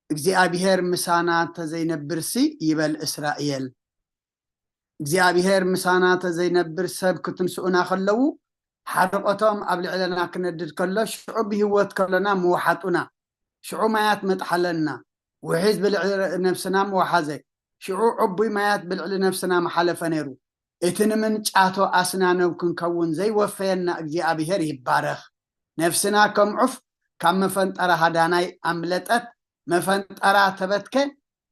እግዚኣብሄር ምሳና እንተዘይነብርሲ፣ ይበል እስራኤል፣ እግዚኣብሄር ምሳና እንተዘይነብር፣ ሰብ ክትንስኡና ከለዉ፣ ሓርቆቶም ኣብ ልዕለና ክነድድ ከሎ፣ ሽዑ ብህይወት ከሎና ምወሓጡና፣ ሽዑ ማያት መጥሓለና፣ ውሒዝ ብልዕሊ ነብስና ምወሓዘ፣ ሽዑ ዕቡይ ማያት ብልዕሊ ነብስና ምሓለፈ ነይሩ። እቲ ንምንጫቶ ኣስናነው ክንከውን ዘይወፈየና እግዚኣብሄር ይባረኽ። ነፍስና ከም ዑፍ ካብ መፈንጠራ ሃዳናይ ኣምለጠት፣ መፈንጠራ ተበትከ፣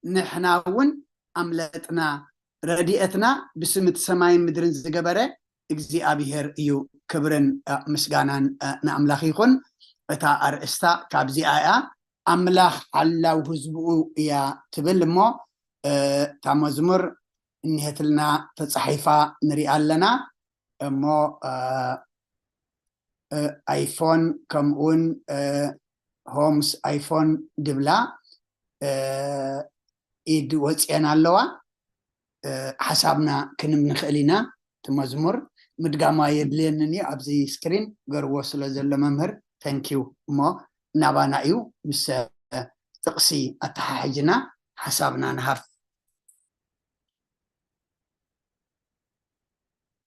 ንሕና እውን ኣምለጥና። ረድኤትና ብስም እቲ ሰማይን ምድርን ዝገበረ እግዚኣብሄር እዩ። ክብርን፣ እ፣ ምስጋናን፣ እ፣ ንኣምላኽ ይኹን። እታ ኣርእስታ ካብዚኣ እያ፣ ኣምላኽ ሓላው ህዝብኡ እያ ትብል እሞ፣ እ፣ እታ መዝሙር እኒሀትልና ተጻሒፋ ንሪኣ ኣለና እሞ፣ እ፣ እ፣ ኣይፎን ከምኡውን፣ እ፣ ሆምስ ኣይፎን ድብላ፣ እ፣ ኢድ ወጽየን ኣለዋ። እ፣ ሓሳብና ክንብ ንኽእል ኢና። እቲ መዝሙር ምድጋማ የድልየንን እዩ። ኣብዚ ስክሪን ገርዎ ስለ ዘሎ መምህር፣ ተንኪው። እሞ ናባና እዩ። ምስ ጥቕሲ ኣተሓሒጅና ሓሳብና ንሃብ።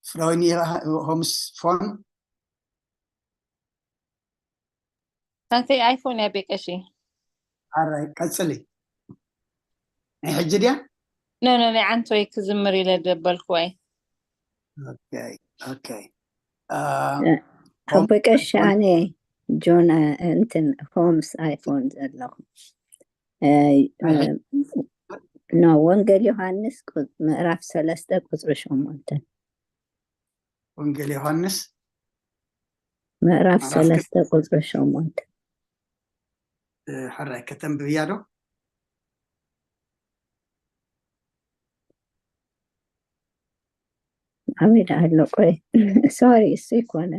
ፍረወይኒ ኢኻ፣ ሆምስ ፎን። ናተይ ኣይፎን እያ ቤቀሺ። ኣራይ ቀጽሊ። ናይ ሕጂ ድያ? ኖ ኖ ናይ ዓንተወይ ክዝምር ኢለ ደበልኩወይ። ኦኬ ኦኬ። ኣቦይ ቀሺ ኣነ ጆን እንትን ሆምስ ኣይፎን ዘለኹ። ኖ ወንጌል ዮሃንስ ምዕራፍ ሰለስተ ቁፅሪ ሸሞንተ። ወንጌል ዮሃንስ ምዕራፍ ሰለስተ ቁፅሪ ሸሞንተ። ሕራይ ከተንብብያ ዶ? ኣበይ ደኣ ኣሎ? ቆይ ሶሪ፣ እሱ ይኮነ።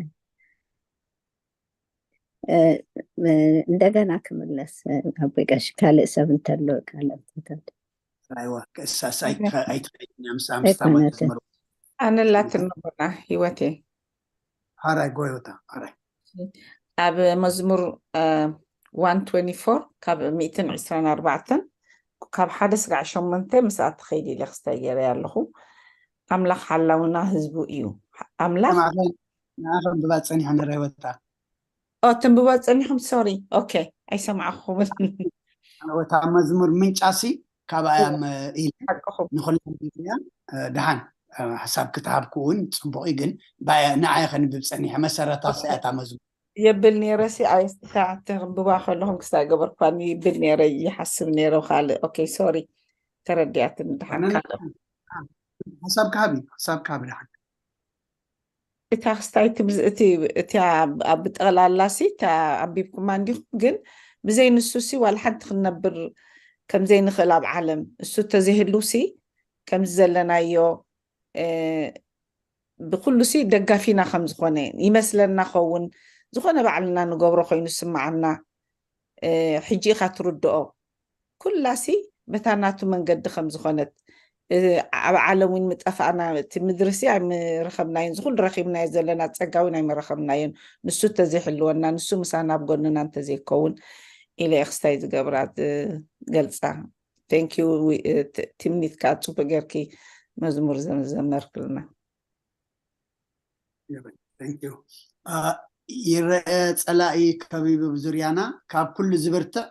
እንደገና ክምለስ ኣቦይ ቀሺ፣ ካልእ ሰብ እንተሎ ካልእ እንተሎ። ኣይዋ ከሳስ ኣይትኸይድን እያ ምስ ኣምስታ ማለት ኣይኮነትን። መርቦ ኣነላትን ነቦና ህይወቴ ሓራይ ጎዮታ ሓራይ ኣብ መዝሙር one twenty four ካብ ሚእትን ዕስራን ኣርባዕተን ካብ ሓደ ስጋዕ ሸሞንተ ምስኣ ትኸይድ ኢለ ክስታይ ገይረያ ኣለኹ። ኣምላኽ ሓላውና ህዝቡ እዩ። ኣምላኽ ንዓኸም ብባ ፀኒሖ ንረወታ ኦ ትንብቦ ፀኒኹም ሶሪ ኦኬ ኣይሰማዕኹምን። ወታ መዝሙር ምንጫሲ ካባያም ኢለ ሓቅኹም ንኩሎም ያ ደሓን ሓሳብ ክትሃብኩ እውን ፅቡቅ እዩ ግን ንዓይ ከንብብ ፀኒሐ መሰረታ ስያታ መዝሙር የብል ነይረ ሲ ኣይስታዕቲ ክንብባ ከለኹም ክስታ ገበርኳ ይብል ነይረ ይሓስብ ነይረ ካልእ ኦኬ ሶሪ ተረዲኣትን ድሓን ካልእ ሓሳብ ክሃብ እዩ ሓሳብ ክሃብ ደሓን እታ ክስታይ እቲ እቲያ ኣብ ብጠቕላላ ሲ እታ ኣቢብኩማ እንዲኹም ግን ብዘይ ንሱ ሲ ዋላ ሓንቲ ክንነብር ከምዘይንኽእል ኣብ ዓለም እሱ ተዘይህሉ ሲ ከምዚ ዘለናዮ ብኩሉ ሲ ደጋፊና ከም ዝኾነ ይመስለና ኸውን ዝኾነ ባዕልና ንገብሮ ኮይኑ ስምዓና ሕጂ ኢኻ ትርድኦ ኩላሲ በታ ናቱ መንገዲ ከም ዝኾነት ኣብ ዓለም እውን ምጠፋእና እቲ ምድርሲ ኣይምረኸብናዮን ዝኩሉ ረኺብናዮ ዘለና ፀጋ እውን ኣይመረኸብናዮን ንሱ እንተዘይሕልወና ንሱ ምሳና ኣብ ጎንና እንተዘይከውን ኢለ ክስታይ ዝገብራ ገልፃ thank you ትምኒት ከዓ ፅቡቅ ጌርኪ መዝሙር ዘመርክልና ይረአ ፀላኢ ከቢቡ ብዙርያና ካብ ኩሉ ዝብርትዕ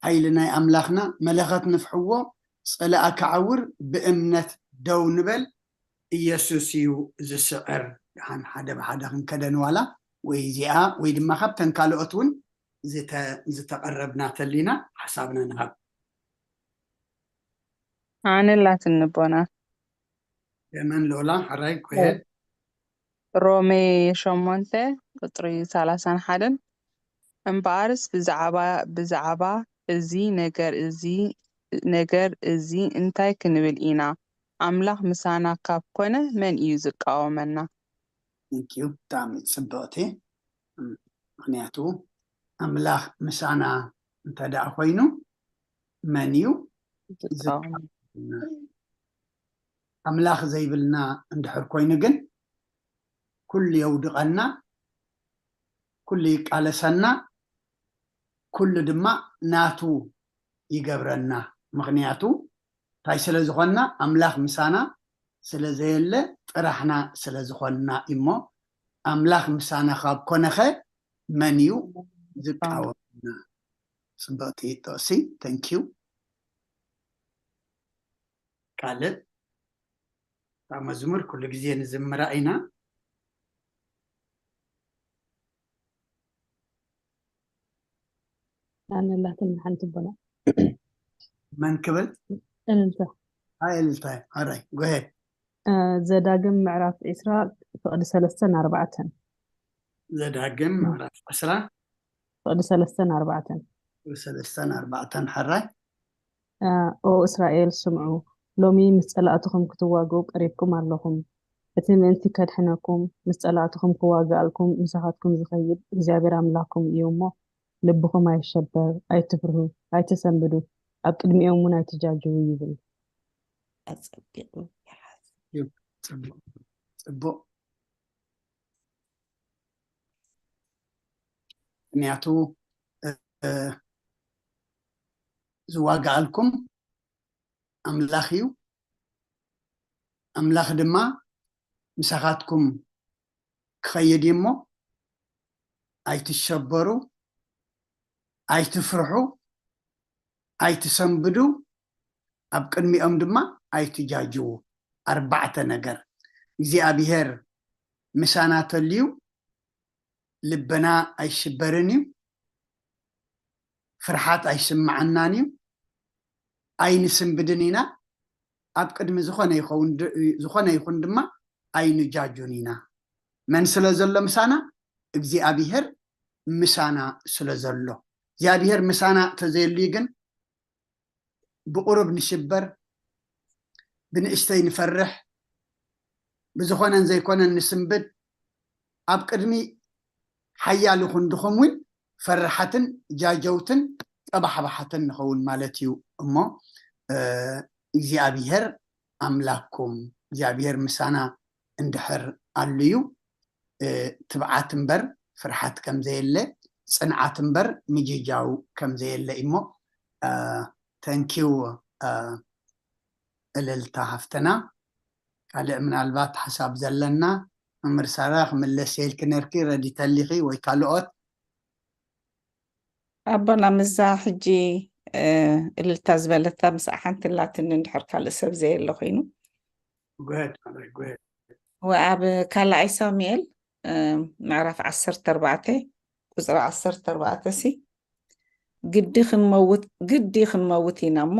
ሓይሊ ናይ ኣምላኽና መለኸት ንፍሕዎ ፀላኢ ክዓውር ብእምነት ደው ንበል ኢየሱስ እዩ ዝስዕር ደሓን ሓደ ብሓደ ክንከደን ዋላ ወይ እዚኣ ወይ ድማ ካብተን ካልኦት እውን ዝተቐረብና ተሊና ሓሳብና ንሃብ ኣነ ላትን ንቦና የመን ሎላ ሕራይ ኩሄድ ሮሜ ሸሞንተ ቁፅሪ ሰላሳን ሓደን እምበኣርስ ብዛዕባ ብዛዕባ እዚ ነገር እዚ ነገር እዚ እንታይ ክንብል ኢና? ኣምላኽ ምሳና ካብ ኮነ መን እዩ ዝቃወመና? Thank you ብጣዕሚ ፅብቕቲ ምክንያቱ ኣምላኽ ምሳና እንተ ደኣ ኮይኑ መን እዩ ዝቃወመና? ኣምላኽ ዘይብልና እንድሕር ኮይኑ ግን ኩሉ የውድቐና፣ ኩሉ ይቃለሰና፣ ኩሉ ድማ ናቱ ይገብረና። ምኽንያቱ እንታይ ስለ ዝኾንና? ኣምላኽ ምሳና ስለ ዘየለ ጥራሕና ስለ ዝኾንና እሞ ኣምላኽ ምሳና ካብ ኮነኸ መን እዩ ዝቃወመና? ፅብቕቲ ጥቕሲ። Thank you። ካልእ እታ መዝሙር ኩሉ ግዜ ንዝምራ ኢና። ኣነ ላትን ሓንቲ ቦና መን ክብል? እልልታ ኣይ እልልታ። ኣራይ ጎሄድ ዘዳግም ምዕራፍ ዒስራ ፍቕዲ ሰለስተን ኣርባዕተን ዘዳግም ምዕራፍ ዕስራ ፍቕዲ ሰለስተን ኣርባዕተን ሰለስተን ኣርባዕተን ሓራይ ኦ እስራኤል ስምዑ፣ ሎሚ ምስ ጸላእትኹም ክትዋግኡ ቀሪብኩም ኣለኹም። እቲ ምእንቲ ከድሕነኩም፣ ምስ ጸላእትኹም ክዋግኣልኩም ምሳኻትኩም ዝኸይድ እግዚኣብሔር ኣምላኽኩም እዩ እሞ፣ ልብኹም ኣይሸበር፣ ኣይትፍርሁ፣ ኣይትሰንብዱ፣ ኣብ ቅድሚኦም እውን ኣይትጃጀዉ ይብል። ኣጸቢቑ ይሓዝ። ጽቡቕ ምክንያቱ ዝዋጋኣልኩም ኣምላኽ እዩ ኣምላኽ ድማ ምሳኻትኩም ክኸይድ እዩ እሞ ኣይትሸበሩ ኣይትፍርሑ፣ ኣይትሰንብዱ፣ ኣብ ቅድሚኦም ድማ ኣይትጃጅዉ። ኣርባዕተ ነገር። እግዚኣብሔር ምሳና ተልዩ፣ ልብና ኣይሽበርን እዩ፣ ፍርሓት ኣይስምዓናን እዩ፣ ኣይንስንብድን ኢና። ኣብ ቅድሚ ዝኾነ ይኸውን ድ- ዝኾነ ይኹን ድማ ኣይንጃጁን ኢና። መን ስለ ዘሎ ምሳና? እግዚኣብሔር ምሳና ስለ ዘሎ። እግዚኣብሔር ምሳና ተዘየልዩ ግን ብቁሩብ ንሽበር፣ ብንእሽተይ ንፈርሕ፣ ብዝኾነን ዘይኮነን ንስንብድ፣ ኣብ ቅድሚ ሓያል ይኹን ድኹም እውን ፈራሓትን ጃጀውትን ጠባሕባሓትን ንኸውን ማለት እዩ። እሞ እግዚኣብሔር ኣምላክኩም፣ እግዚኣብሔር ምሳና እንድሕር ኣሉ እዩ፣ ትብዓት እምበር ፍርሓት ከምዘየለ፣ ፅንዓት እምበር ምጅጃው ከምዘየለ እሞ። ተንኪው እልልታ ሃፍተና። ካልእ ምናልባት ሓሳብ ዘለና? መምህር ሳራ ክምለስ የልኪ ነርኪ ረዲተሊኺ ወይ ካልኦት? ኣቦና ምዛ ሕጂ እልልታ ዝበለታ ምስ ሓንቲ ላትኒ እንድሕር ካልእ ሰብ ዘየለ ኮይኑ። ወኣብ ካልኣይ ሳሙኤል ምዕራፍ ዓሰርተ ኣርባዕተ ቁፅሪ ዓሰርተ ኣርባዕተ ሲ ግዲ ክንመውት ግዲ ክንመውት ኢና እሞ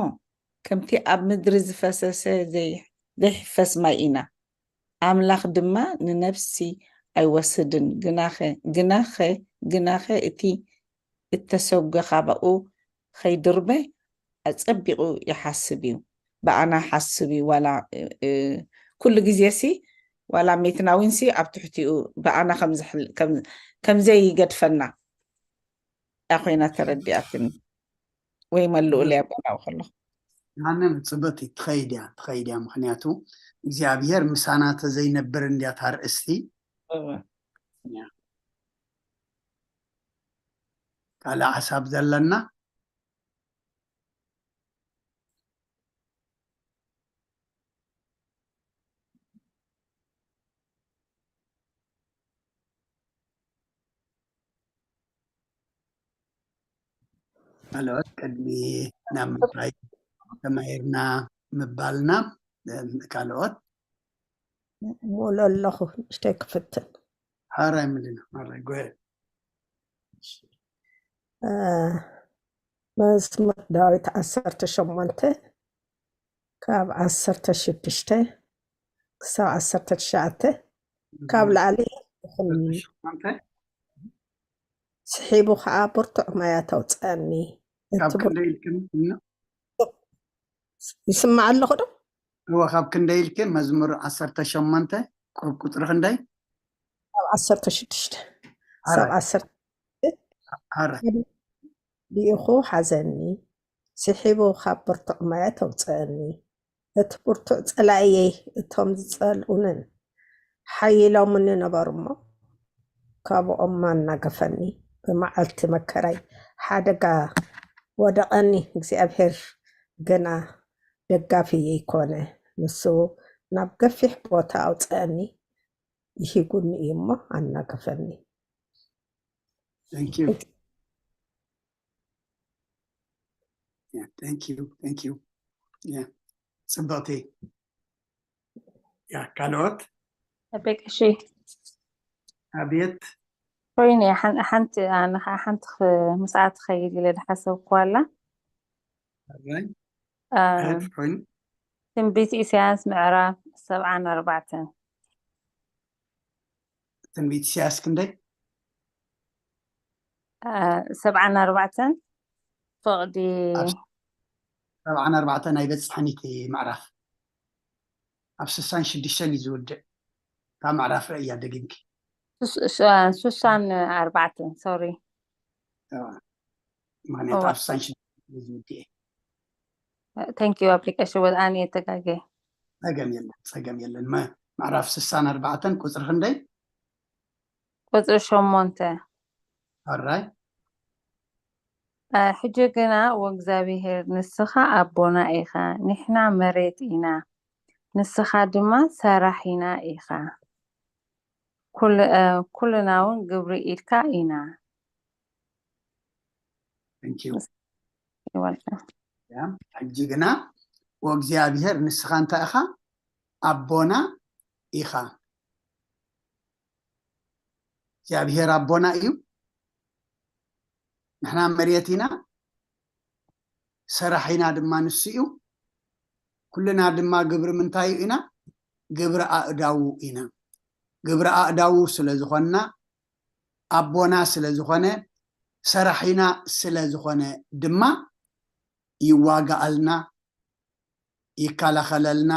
ከምቲ ኣብ ምድሪ ዝፈሰሰ ዘይሕፈስ ማይ ኢና። ኣምላኽ ድማ ንነፍሲ ኣይወስድን። ግናኸ ግናኸ ግናኸ እቲ እተሰጎ ካባኡ ኸይድርበ ኣጸቢቑ ይሓስብ እዩ። ብኣና ሓስብ እዩ ዋላ ኩሉ ግዜ ሲ ዋላ ሜትናዊን ሲ ኣብ ትሕቲኡ ብኣና ከም ዘይገድፈና እያ ኮይና ተረዲኣትኒ። ወይ መልኡ ለያ በላው ከሎ ሃነም ጽበቲ ትኸይድ እያ ትኸይድ እያ። ምክንያቱ እግዚኣብሔር ምሳና ተዘይነብር እንድያ ታርእስቲ ካልእ ሓሳብ ዘለና? ካልኦት ቅድሚ ናብ ምንታይ ተማሂርና ምባልና ካልኦት ሙሉ ኣለኹ ንሽተይ ክፍትን ሓራይ ምልና ሓራይ ጎሄ መዝሙር ዳዊት ዓሰርተ ሸሞንተ ካብ ዓሰርተ ሽዱሽተ ክሳብ ዓሰርተ ትሽዓተ ካብ ላዕሊ ስሒቡ ከዓ ብርቱዕ ማያት ኣውፅአኒ። ካብ ክንደይ ኢልክን ይስማዕ ኣለኹ ዶ? እወ፣ ካብ ክንደይ ኢልክን መዝሙር ዓሰርተ ሸሞንተ ቁፅሪ ክንደይ? ካብ ዓሰርተ ሽዱሽተ ክሳብ ዓሰርተ ልኢኹ ሓዘኒ፣ ስሒቡ ካብ ብርቱዕ ማያት ኣውፅአኒ። እቲ ብርቱዕ ጸላእየይ እቶም ዝጸልኡንን ሓይሎምን ነበሩ እሞ፣ ካብኦም ኣናገፈኒ። ብመዓልቲ መከራይ ሓደጋ ወደቐኒ፣ እግዚኣብሔር ግና ደጋፊየይ ኮነ። ንሱ ናብ ገፊሕ ቦታ ኣውጽአኒ፣ ይሂጉኒ እዩ እሞ ኣናገፈኒ። Thank you. Yeah, thank you. Thank you. Yeah. ጽብቕቲ። ያ ካልኦት? ኣቤት ቀሺ። ኣቤት። ኮይነ ሓንቲ ኣነ ከዓ ሓንቲ ምስዓት ኸይድ ኢለ ዝሓሰብኩዋ ኣላ። ትንቢት ኢሳያስ ምዕራፍ ሰብዓን ኣርባዕተን። ትንቢት ኢሳያስ ክንደይ? ሰብዓን ኣርባዕተን ፍቕዲ ሰብዓን ኣርባዕተን ኣይበፅሐን እቲ ምዕራፍ ኣብ ስሳን ሽዱሽተን እዩ ዝውድእ። እታ ምዕራፍ ረእያ ደጊምኪ። ሱሳን ኣርባዕተን ሶሪ። ምክንያቱ ኣብ ስሳን ሽዱሽተን እዩ ዝውድእ። Thank you ኣፕሊኬሽን ወድኣኒ የተጋገ። ፀገም የለን ፀገም የለን። ምዕራፍ ስሳን ኣርባዕተን ቁፅሪ ክንደይ? ቁፅሪ ሸሞንተ። ኣራይ ሕጂ ግና ወእግዚኣብሔር ንስኻ ኣቦና ኢኻ፣ ንሕና መሬት ኢና፣ ንስኻ ድማ ሰራሒና ኢኻ፣ ኩልና እውን ግብሪ ኢድካ ኢና። Thank you. ሕጂ ግና ወእግዚኣብሔር ንስኻ እንታይ ኢኻ? ኣቦና ኢኻ። እግዚኣብሔር ኣቦና እዩ። ንሕና መሬት ኢና፣ ሰራሒና ድማ ንሱ እዩ። ኩልና ድማ ግብሪ ምንታዩ ኢና? ግብሪ ኣእዳዉ ኢና። ግብሪ ኣእዳዉ ስለ ዝኾንና፣ ኣቦና ስለ ዝኾነ፣ ሰራሒና ስለ ዝኾነ ድማ ይዋጋኣልና፣ ይከላኸለልና።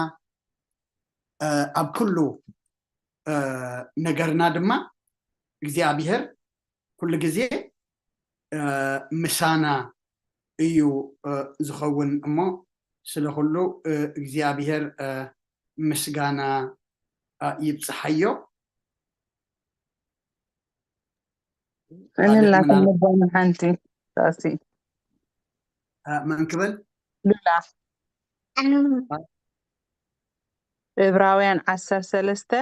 ኣብ ኩሉ ነገርና ድማ እግዚኣብሔር ኩሉ ግዜ ምሳና እዩ ዝኸውን እሞ፣ ስለ ኩሉ እግዚኣብሔር ምስጋና ይብፅሓዮ። ኣነላ ክንበና ሓንቲ ጣሲ መን ክብል? ሉላ። ዕብራውያን ዓሰርተ ሰለስተ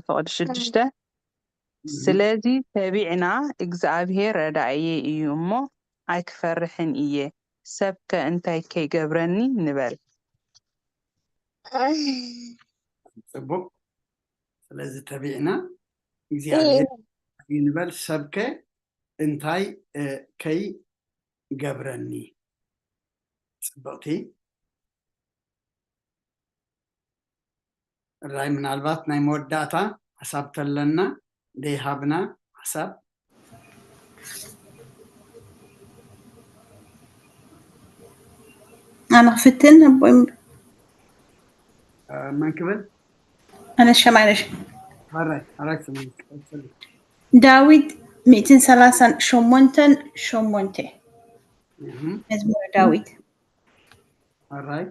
ፍቕዲ ሽዱሽተ። ስለዚ ተቢዕና እግዚኣብሔር ረዳእየ እዩ እሞ ኣይክፈርሕን እየ፣ ሰብከ እንታይ ከይገብረኒ ንበል። ፅቡቅ። ስለዚ ተቢዕና እግዚኣብሔር እዩ ንበል፣ ሰብከ እንታይ ከይገብረኒ። ፅብቕቲ ራይ። ምናልባት ናይ መወዳእታ ሓሳብ ተለና ደይሃብና ሓሳብ ኣነ ክፍትን ኣቦይ መን ክብል ኣነ ሸማነሽ ሓራይ ሓራይ ስምንት ቀጽል ዳዊት ሚእትን ሰላሳን ሸሞንተን ሸሞንተ እህም፣ መዝሙረ ዳዊት ሓራይ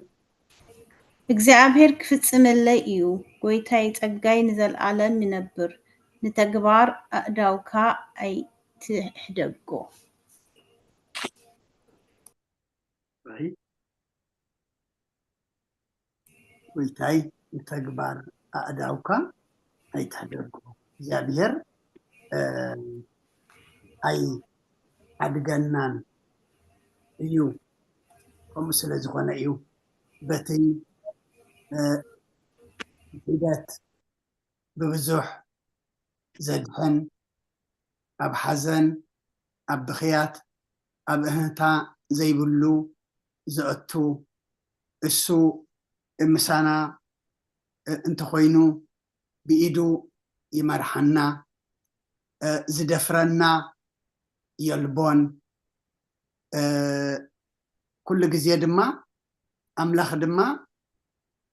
እግዚኣብሔር ክፍጽመለይ እዩ፣ ጐይታይ ጸጋይ ንዘለኣለም ይነብር፣ ንተግባር ኣእዳውካ ኣይትሕደጎ። ራይ ጐይታይ ንተግባር ኣእዳውካ ኣይትሕደጎ። እግዚኣብሔር ኣይሓድገናን እዩ። ከምኡ ስለ ዝኾነ እዩ በቲ ሒደት ብብዙሕ ዘድሕን፣ ኣብ ሓዘን፣ ኣብ ብኽያት፣ ኣብ እህንታ ዘይብሉ ዘእቱ፣ እሱ ምሳና እንተኾይኑ ብኢዱ ይመርሓና፣ ዝደፍረና የልቦን። ኩሉ ግዜ ድማ ኣምላኽ ድማ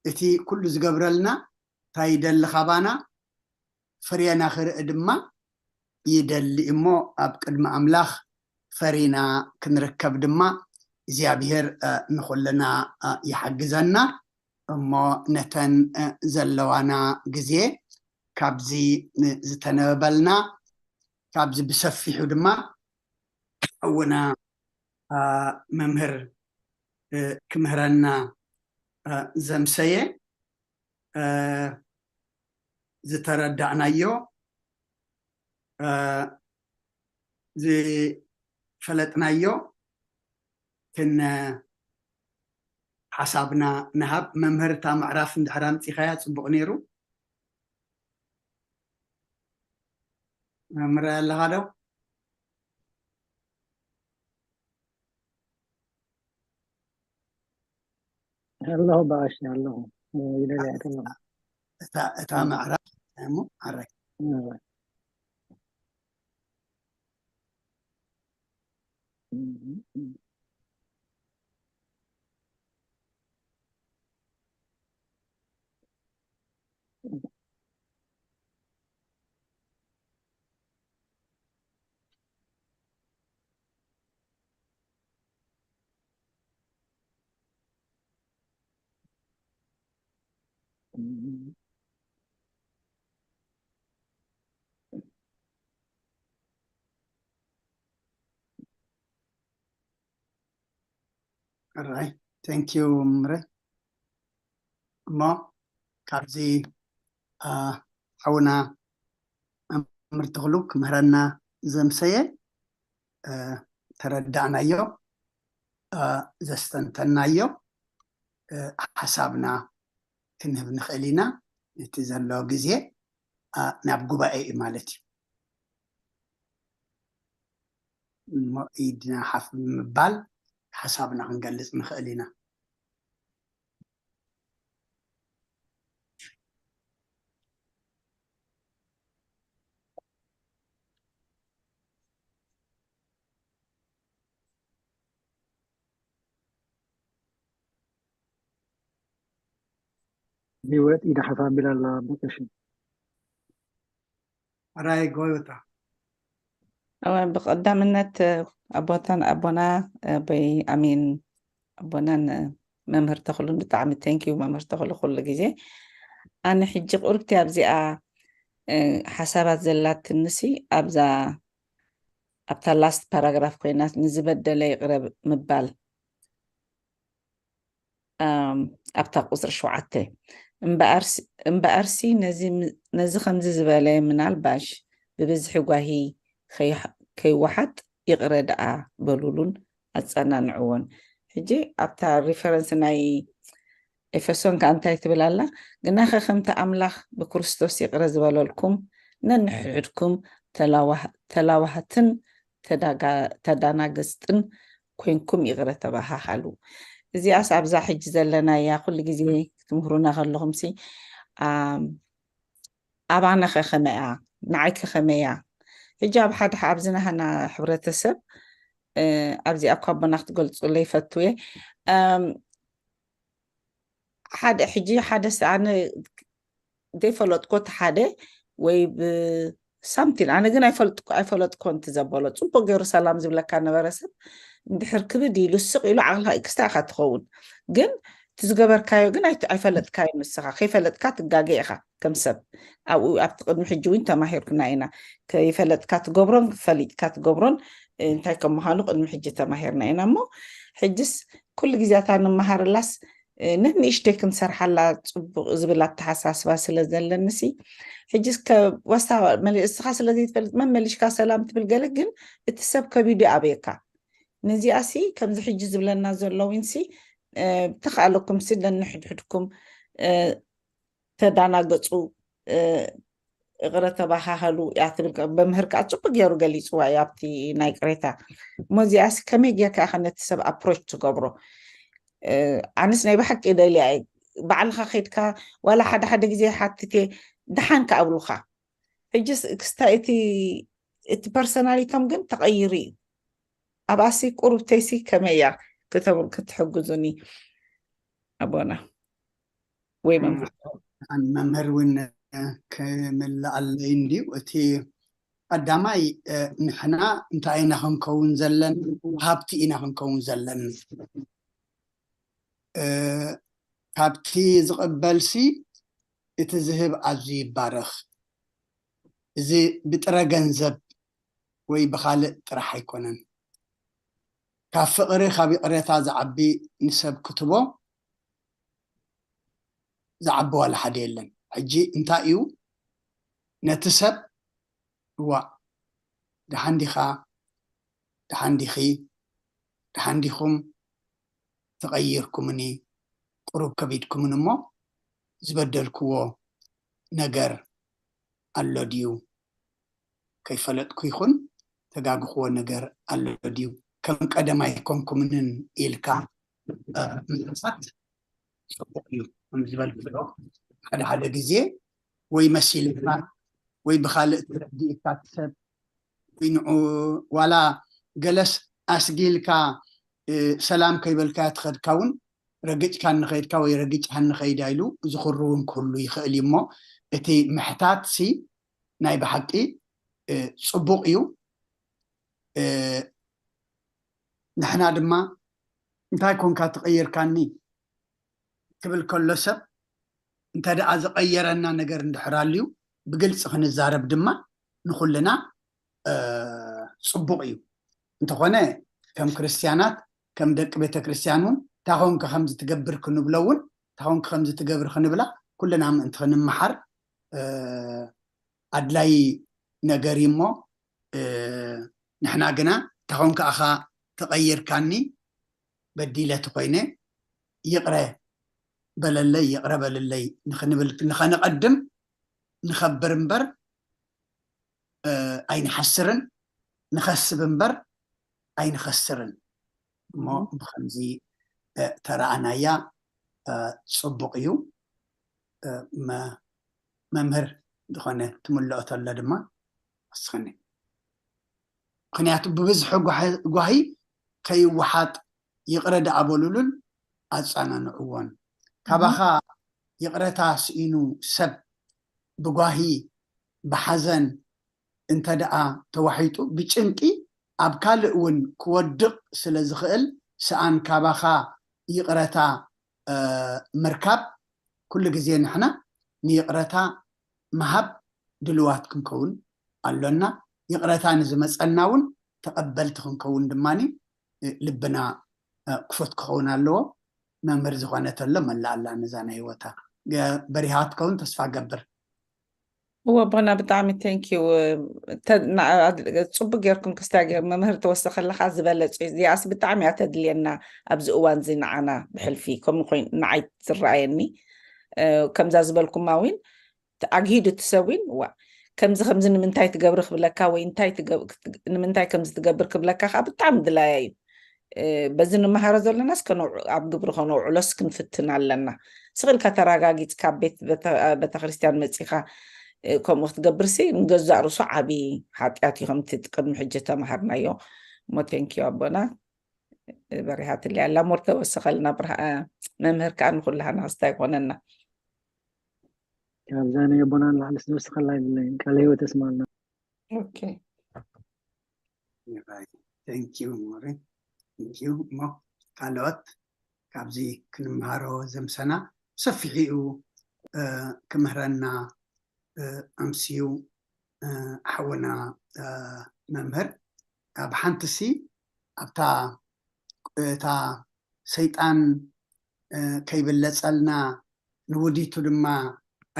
እቲ ኩሉ ዝገብረልና እንታይ ይደሊ ካባና? ፍሬና ክርኢ ድማ ይደሊ እሞ ኣብ ቅድሚ ኣምላኽ ፈሪና ክንርከብ ድማ እግዚኣብሔር ንኹልና ይሓግዘና። እሞ ነተን ዘለዋና ግዜ ካብዚ ዝተነበበልና ካብዚ ብሰፊሑ ድማ ሓውና መምህር ክምህረና ዘምሰየ ዝተረዳእናዮ ዝፈለጥናዮ ክን ሓሳብና ንሃብ። መምህር እታ ምዕራፍ እንድሕር ኣምፂኻያ ፅቡቕ ነይሩ። መምህር ኣለኻ ዶ? ኣለኹ ብኣሽ ኣለኹ ይደልያ ከለኹ እታ እታ ምዕራፍ እሞ ዓራይ Alright, thank you ምረ። እሞ ካብዚ ሓውና መምህር ተኽሉ ክምህረና ዘምሰየ ዝተረዳእናዮ፣ እ፣ ዘስተንተናዮ፣ እ፣ ሓሳብና ክንህብ ንኽእል ኢና። እቲ ዘሎ ግዜ፣ እ፣ ናብ ጉባኤ እዩ ማለት እዩ። እሞ ኢድና ሓፍ ብምባል ሓሳብና ክንገልጽ ንኽእል ኢና። ህይወት ኢዳ ሓፍ ኣቢላ ኣላ። ኣቦ ቀሺ። ኣራይ ጎይታ። እወ፣ ብቐዳምነት፣ እ፣ ኣቦታን ኣቦና፣ እ፣ ኣቦይ ኣሚን ኣቦናን፣ እ፣ መምህር ተኽሉን ብጣዕሚ thank you መምህር ተኽሉ ኩሉ ግዜ። ኣነ ሕጂ ቁርብቲ ኣብዚኣ፣ እ፣ ሓሳባት ዘላትንሲ ኣብዛ፣ ኣብታ last paragraph ኮይና ንዝበደለ ይቕረ ምባል፣ ኣም፣ ኣብታ ቁጽሪ ሸውዓተ፣ እምበኣርሲ፣ እምበኣርሲ ነዚ ም-፣ ነዚ ከምዚ ዝበለ ምናልባሽ ብብዝሒ ጓሂ ከይሓ-፣ ከይወሓጥ ይቕረ ደኣ በሉሉን ኣጸናንዕዎን። ሕጂ ኣብታ ሪፈረንስ ናይ ኤፌሶን ከኣ እንታይ ትብል ኣላ? ግናኸ ከምቲ ኣምላኽ ብክርስቶስ ይቕረ ዝበለልኩም፣ ነንሕድሕድኩም ተላዋህ-፣ ተላዋህትን ተዳጋ-፣ ተዳናገጽትን ኮንኩም ይቕረ ተባሃሃሉ። እዚኣስ ኣብዛ ሕጂ ዘለናያ ኩሉ ግዜ ክትምህሩና ከለኹምሲ፣ ኣም፣ ኣባና ከ ከመይ እያ? ንዓይ ከ ከመይ እያ? ሕጂ ኣብ ሓደ፣ ኣብዚ ናህና ሕብረተሰብ፣ እ፣ ኣብዚኣ እኳ ኣቦና ክትገልጹለይ ይፈቱ እየ። ኣም፣ ሓደ ሕጂ ሓደ ስ-፣ ኣነ ዘይፈለጥኮ እቲ ሓደ ወይ ብ-፣ ሳምቲን፣ ኣነ ግን ኣይፈልጥ-፣ ኣይፈለጥኮን እቲ ዘበሎ። ጽቡቅ ገይሩ ሰላም ዝብለካ ነበረ ሰብ። እንድሕር ክብድ ኢሉ ስቅ ኢሉ ዓቕልኻ ክስታይ ኢኻ ትኸውን። ግን እቲ ዝገበርካዮ ግን ኣይ-፣ ኣይፈለጥካዮ ንስኻ። ከይፈለጥካ ትጋገ ኢኻ ከም ሰብ። ኣብኡ ኣብቲ ቅድሚ ሕጂ እውን ተማሂርኩና ኢና። ከይፈለጥካ ትገብሮን ፈሊጥካ ትገብሮን እንታይ ከም ምዃኑ ቅድሚ ሕጂ ተማሂርና ኢና እሞ፣ ሕጅስ ኩሉ ግዜ እታ ንመሃረላስ፣ እ፣ ነንእሽተይ ክንሰርሓላ ጽቡቕ ዝብል ኣተሓሳስባ ስለ ዘለንሲ፣ ሕጅስ ከ-፣ ወስታ መሊ-፣ እስኻ ስለ ዘይትፈልጥ መመሊሽካ ሰላም ትብል ገለ፣ ግን እቲ ሰብ ከቢዱ ኣበየካ። ነዚኣሲ ከምዚ ሕጂ ዝብለና ዘሎ ዊንሲ፣ እ፣ ብተኻእለኩምሲ ነንሕድሕድኩም፣ እ፣ ተዳናገጹ፣ እ፣ እቕረ ተባሃሃሉ እያ ትብል። መምህር ከኣ ጽቡቅ ገይሩ ገሊጽዋ እዩ ኣብቲ ናይ ቅሬታ። እሞ እዚኣስ ከመይ ጌርካ ኢኻ ነቲ ሰብ ኣፕሮች ትገብሮ? እ፣ ኣነስ ናይ ብሓቂ ደልያ እየ። ባዕልኻ ኸይድካ ዋላ ሓደ ሓደ ግዜ ሓትት እየ፣ ደሓን ከኣ እብሉኻ። ሕጅስ ክስታይ እቲ፣ እቲ ፐርሰናሊቶም ግን ተቐይሩ እዩ። ኣብኣሲ ቁሩብተይሲ ከመይ እያ ክተብ-፣ ክትሕግዙኒ ኣቦና ወይ መምህር? ኣን መምህር እውን ክምልኣለይ እንድዩ። እቲ ቀዳማይ፣ እ፣ ንሕና እንታይ ኢና ክንከውን ዘለና? ሃብቲ ኢና ክንከውን ዘለና። እ፣ ካብቲ ዝቕበልሲ እቲ ዝህብ ኣዝዩ ይባረኽ። እዚ ብጥረ ገንዘብ ወይ ብኻልእ ጥራሕ ኣይኮነን። ካብ ፍቕሪ፣ ካብ ይቕሬታ ዝዓቢ ንሰብ ክትቦ ዝዓቢ ዋላ ሓደ የለን። ሕጂ እንታይ እዩ ነቲ ሰብ፣ እዋእ፣ ደሓን ዲኻ? ደሓን ዲኺ? ደሓን ዲኹም? ተቐይርኩምኒ፣ ቁሩብ ከቢድኩምኒ እሞ ዝበደልክዎ ነገር ኣሎ ድዩ? ከይፈለጥኩ ይኹን ተጋግኽዎ ነገር ኣሎ ድዩ? ከም ቀደም ኣይኮንኩምንን ኢልካ፣ እ፣ ምሕታት ጽቡቕ እዩ። ከም ዝበልክዎ ሓደ ሓደ ግዜ ወይ መሲልካ ወይ ብኻልእ ተረዲእካ እቲ ሰብ ወይ ንዑ ዋላ ገለስ ኣስጊልካ፣ እ፣ ሰላም ከይበልካዮ ትኸድካ እውን ረጊጭካ ንኸይድካ ወይ ረጊጭካ ንኸይዳ ኢሉ ዝኽሩ እውን ክህሉ ይኽእል እዩ። እሞ እቲ ምሕታት ሲ ናይ ብሓቂ፣ እ፣ ጽቡቕ እዩ። እ፣ ንሕና ድማ እንታይ ኮንካ ተቐይርካኒ ክብል ከሎ ሰብ እንተ ደኣ ዝቐየረና ነገር እንድሕር ኣልዩ ብግልጺ ክንዛረብ ድማ ንኹልና፣ እ፣ ጽቡቕ እዩ። እንተኾነ ከም ክርስትያናት፣ ከም ደቂ ቤተ ክርስትያን እውን እንታይ ኮንካ ከምዚ ትገብር ክንብሎ እውን እንታይ ኮንካ ከምዚ ትገብር ክንብላ ኩልና ምእንቲ ክንመሓር፣ እ፣ ኣድላይ ነገር እዩ እሞ፣ እ፣ ንሕና ግና እንታይ ኮንካ ኣኻ ተቐይርካኒ፣ በዲለ ተኾይነ ይቕረ በለለይ፣ ይቕረ በልለይ ንኽንብል፣ ንኸነቐድም ንኸብር እምበር ኣይንሓስርን፣ ንኸስብ እምበር ኣይንኸስርን። እሞ ብኸምዚ ተረኣናያ ፅቡቕ እዩ። መምህር ዝኾነ ትምልኦ ተሎ ድማ ወስኸኒ። ምክንያቱ ብብዝሒ ጓሂ ከይወሓጥ ይቕረ ደኣ በሉሉን ኣፃናንዕዎን። ካባኻ ይቕረታ ስኢኑ ሰብ ብጓሂ ብሓዘን እንተ ደኣ ተዋሒጡ ብጭንቂ ኣብ ካልእ እውን ክወድቕ ስለ ዝኽእል ሰኣን ካባኻ ይቕረታ ምርካብ ኩሉ ግዜ ንሕና ንይቕረታ ምሃብ ድልዋት ክንከውን ኣሎና። ይቕረታ ንዝመፀና እውን ተቐበልቲ ክንከውን ድማ ልብና ክፉት ክኸውን ኣለዎ። መምህር ዝኾነ ተሎ መላኣላ ነዛ ናይ ህይወታ በሪሃ ክትከውን ተስፋ ገብር። እወ ኣቦና ብጣዕሚ thank you። ጽቡቅ ጌርኩም ክስታይ ጌር መምህር ተወሰኸለኻ ዝበለጹ እዚኣስ ብጣዕሚ እያ ተድልየና ኣብዚ እዋን እዚ ንዓና ብሕልፊ ከምኡ ኮይኑ ንዓይ ዝረኣየኒ ከምዛ ዝበልኩማ ዊን ኣግሂዱ እቲ ሰብ ዊን ዋ ከምዚ ከምዚ ንምንታይ ትገብሪ ክብለካ ወይ እንታይ ንምንታይ ከምዚ ትገብር ክብለካ ከዓ ብጣዕሚ ድላያ እዩ። በዚ ንመሃሮ ዘለናስ ኣብ ግብሪ ከነውዕሎስ ክንፍትን ኣለና። ስቕ ኢልካ ተረጋጊጽካ ኣብ ቤት ቤተክርስትያን መጺኻ ከምኡ ክትገብር ሲ ንገዛእ ርእሱ ዓቢ ሓጢኣት እዩ ከምቲ ቅድሚ ሕጂ ተማሃርናዮ። እሞ thank you ኣቦና በሪሃትሊ ኣላ ሞር ተወሰኸልና መምህር ከዓ ንኩላህና ክስታይ ይኮነና። ካብዛ ናይ ኣቦና ንላዕሊ ዝተወሰኸላ የብለይን። ቃለ ህይወት የስማልና። Okay. Thank you ሞሪ። Thank you እሞ ካልኦት ካብዚ ክንምሃሮ ዘምሰና ሰፊሒኡ ክምህረና ኣምስዩ ሓውና መምህር ኣብ ሓንቲ ሲ ኣብታ እታ ሰይጣን ከይብለጸልና ንውዲቱ ድማ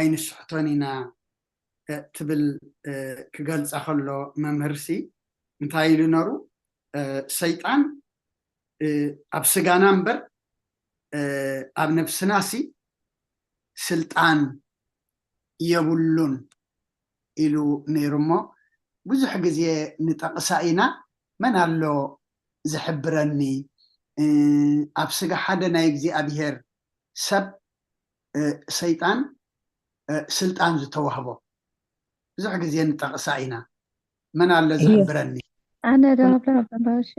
ኣይንስሕቶን ኢና ትብል ክገልጻ ከሎ መምህርሲ እንታይ ኢሉ ነሩ ሰይጣን ኣብ ስጋና እምበር ኣብ ነፍስናሲ ስልጣን የብሉን ኢሉ ነይሩ እሞ ብዙሕ ግዜ ንጠቕሳ ኢና መን ኣሎ ዝሕብረኒ ኣብ ስጋ ሓደ ናይ እግዚኣብሔር ሰብ ሰይጣን ስልጣን ዝተዋህቦ ብዙሕ ግዜ ንጠቕሳ ኢና መን ኣሎ ዝሕብረኒ ኣነ ዳብራ በባሽ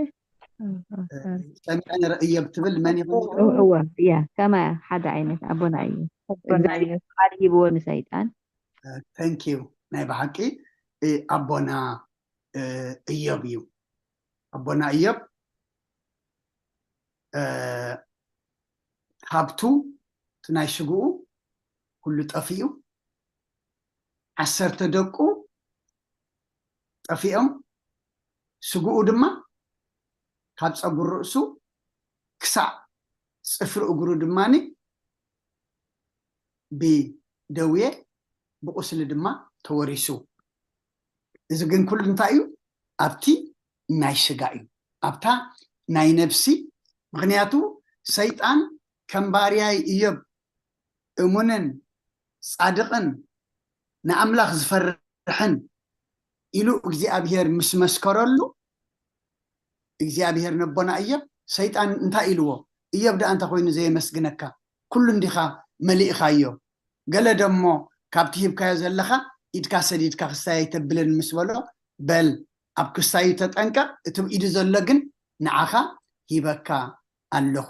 ሰሚዐ ንርእየብ ትብል መን ይኹን እወ እያ ከማያ ሓደ ዓይነት ኣቦና እዩ ቃል ሂብዎ ንሰይጣን thank you ናይ ብሓቂ ኣቦና እዮብ እዩ ኣቦና እዮብ ሃብቱ እቲ ናይ ስግኡ ኩሉ ጠፊኡ ዓሰርተ ደቁ ጠፊኦም ስግኡ ድማ ካብ ፀጉር ርእሱ ክሳዕ ፅፍሪ እግሩ ድማ ብደዌ ብቁስሊ ድማ ተወሪሱ እዚ ግን ኩሉ እንታይ እዩ ኣብቲ ናይ ስጋ እዩ ኣብታ ናይ ነፍሲ ምክንያቱ ሰይጣን ከም ባርያይ እዮብ እሙንን ፃድቕን ንኣምላኽ ዝፈርሕን ኢሉ እግዚኣብሔር ምስ መስከረሉ እግዚኣብሔር ነቦና እዮብ ሰይጣን እንታይ ኢልዎ እዮብ ደኣ እንተ ኮይኑ ዘየመስግነካ ኩሉ እንዲኻ መሊእኻዮ ገለ ደሞ ካብቲ ሂብካዮ ዘለኻ ኢድካ ሰዲድካ ክሳይ ኣይተብልን ምስ በሎ በል ኣብ ክሳዩ ተጠንቀቕ እቲ ኢዱ ዘሎ ግን ንዓኻ ሂበካ ኣለኹ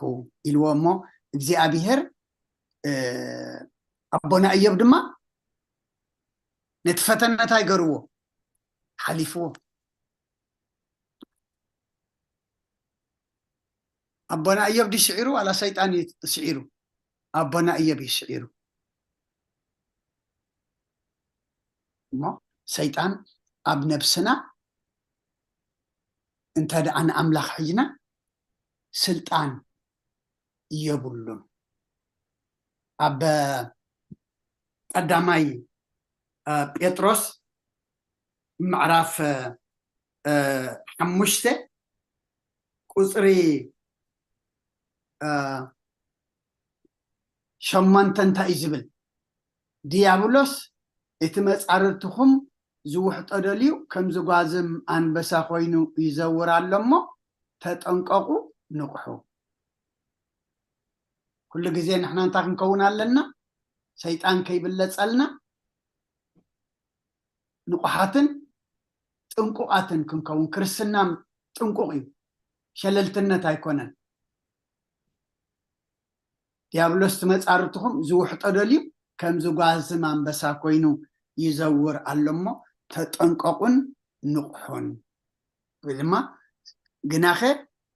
ኢልዎ እሞ እግዚኣብሔር ኣቦና እዮብ ድማ ነቲ ፈተነታ ይገርዎ ሓሊፍዎ ኣቦና እዮብ ድዩ ስዒሩ ዋላ ሰይጣን እዩ ስዒሩ ኣቦና እዮብ እዩ ስዒሩ እሞ ሰይጣን ኣብ ነብስና እንተ ደኣ ንኣምላኽ ሒዝና ስልጣን የብሉን ኣብ ቀዳማይ ጴጥሮስ ምዕራፍ ሓሙሽተ ቁፅሪ ሸሞንተ እንታይ እዩ ዝብል? ድያብሎስ እቲ መፃርርትኹም ዝውሕጦ ደልዩ ከም ዝጓዝም ኣንበሳ ኮይኑ ይዘውር ኣሎ እሞ ተጠንቀቑ፣ ንቕሑ። ኩሉ ግዜ ንሕና እንታይ ክንከውን ኣለና? ሰይጣን ከይብለፀልና ንቑሓትን ጥንቁቓትን ክንከውን። ክርስትናም ጥንቁቕ እዩ፣ ሸለልትነት ኣይኮነን። ዲያብሎስ ትመፃርትኹም ዝውሕጦ ደልዩ ከም ዝጓዝም ኣንበሳ ኮይኑ ይዘውር ኣሎ እሞ ተጠንቀቑን ንቑሑን። ወይ ድማ ግናኸ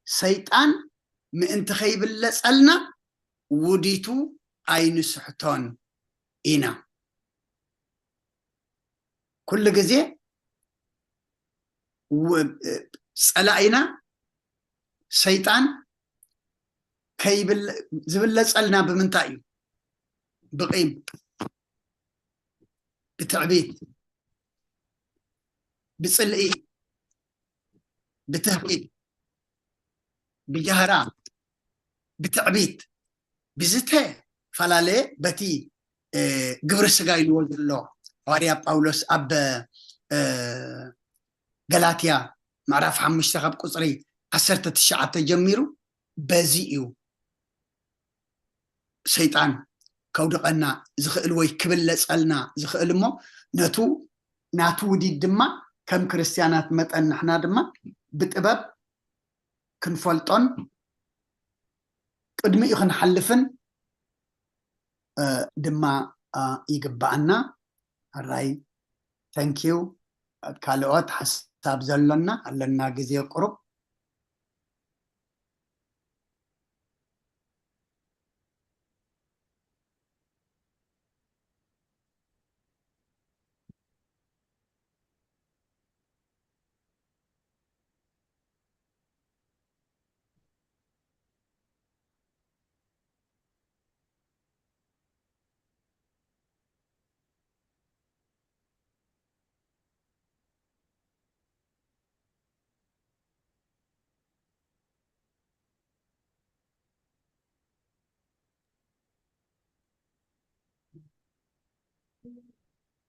ሰይጣን ምእንቲ ከይብለፀልና ውዲቱ ኣይንስሕቶን ኢና። ኩሉ ግዜ ጸላኢና ሰይጣን ዝብለጸልና ብምንታይ እዩ? ብቂም፣ ብትዕቢት፣ ብጽልኢ፣ ብትህቂት፣ ብጃህራ፣ ብትዕቢት፣ ብዝተፈላለየ በቲ ግብሪ ስጋ ኢልዎ ዘሎ ሃዋርያ ጳውሎስ ኣብ ገላትያ ምዕራፍ ሓሙሽተ ካብ ቁፅሪ ዓሰርተ ትሽዓተ ጀሚሩ በዚ እዩ ሰይጣን ከውድቐና ዝኽእል ወይ ክብለፀልና ዝኽእል እሞ ነቱ ናቱ ውዲድ ድማ ከም ክርስትያናት መጠን ንሕና ድማ ብጥበብ ክንፈልጦን ቅድሚኡ ክንሓልፍን ድማ ይግባኣና። ኣራይ፣ ተንኪዩ። ካልኦት ሓሳብ ዘሎና ኣለና፣ ግዜ ቁሩብ።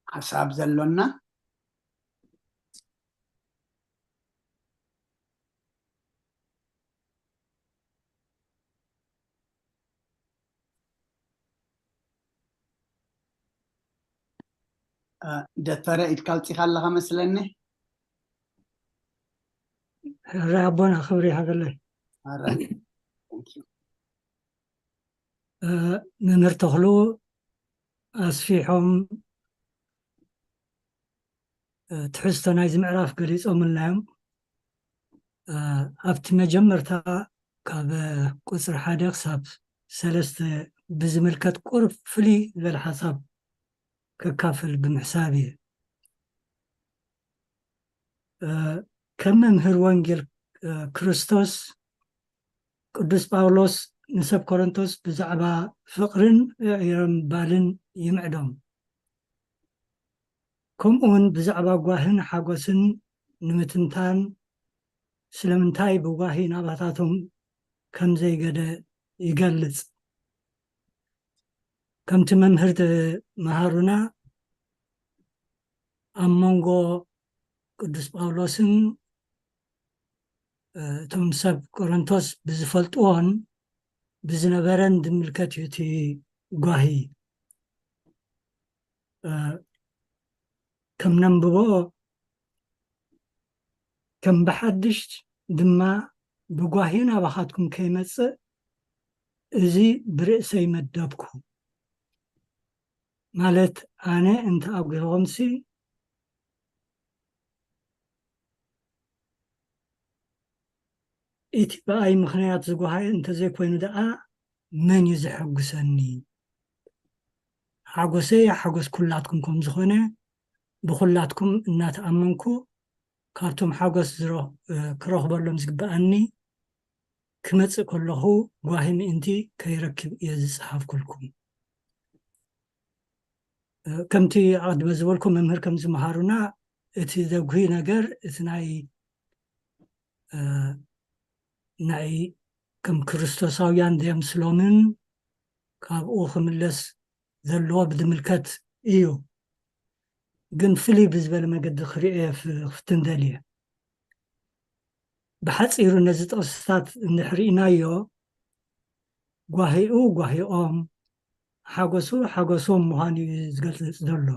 ሓሳብ ዘሎና ደተረ ኢድካ ኣውፂኻ ኣለኻ መስለኒ። ሕራይ ኣቦና ክብሪ ይሃበለይ። መምህር ተኽሉ ኣስፊሖም ትሕዝቶ ናይዚ ምዕራፍ ገሊፆምልና እዮም። ኣብቲ መጀመርታ ካብ ቁፅሪ ሓደ ክሳብ ሰለስተ ብዝምልከት ቁሩብ ፍልይ ዝበለ ሓሳብ ከካፍል ብምሕሳብ እየ። ከም መምህር ወንጌል ክርስቶስ ቅዱስ ጳውሎስ ንሰብ ኮረንቶስ ብዛዕባ ፍቕርን ዕዮ ምባልን ይምዕዶም። ከምኡውን ብዛዕባ ጓህን ሓጎስን ንምትንታን ስለምንታይ ብጓሂ ናባታቶም ከም ዘይገደ ይገልጽ። ከምቲ መምህር መሃሩና ኣብ መንጎ ቅዱስ ጳውሎስን እቶም ሰብ ቆሮንቶስ ብዝፈልጥዎን ብዝነበረን ዝምልከት እዩ እቲ ጓሂ። ከም ነንብቦ ከም ብሓድሽ ድማ ብጓሂ ናባኻትኩም ከይመጽእ እዚ ብርእሰይ መደብኩ። ማለት ኣነ እንተ ኣጒኹኹምሲ እቲ ብኣይ ምኽንያት ዝጓሃየ እንተዘይኮይኑ ደኣ መን እዩ ዘሐጉሰኒ? ሓጎሰይ ሓጎስ ኩላትኩም ከም ዝኾነ ብኹላትኩም እናተኣመንኩ ካብቶም ሓጎስ ክረኽበሎም ዝግብኣኒ ክመጽእ ከለኹ ጓሂ ምእንቲ ከይረክብ እየ ዝጸሓፍኩልኩም። ከምቲ ኣቐድመ ዝበልኩ መምህር ከም ዝመሃሩና እቲ ዘጉሂ ነገር እቲ ናይ ንዓይ ከም ክርስቶሳውያን ዘየምስሎምን ካብኡ ክምለስ ዘለዎ ብዝምልከት እዩ። ግን ፍልይ ብዝበለ መገዲ ክርእዮ ፍ-፣ ክፍትን ደልየ። ብሓጺሩ ነዚ ጥቕስታት እንድሕር ርኢናዮ፣ ጓሂኡ ጓሂኦም፣ ሓጎሱ ሓጎሶም ምዃኑ እዩ ዝገልጽ ዘሎ።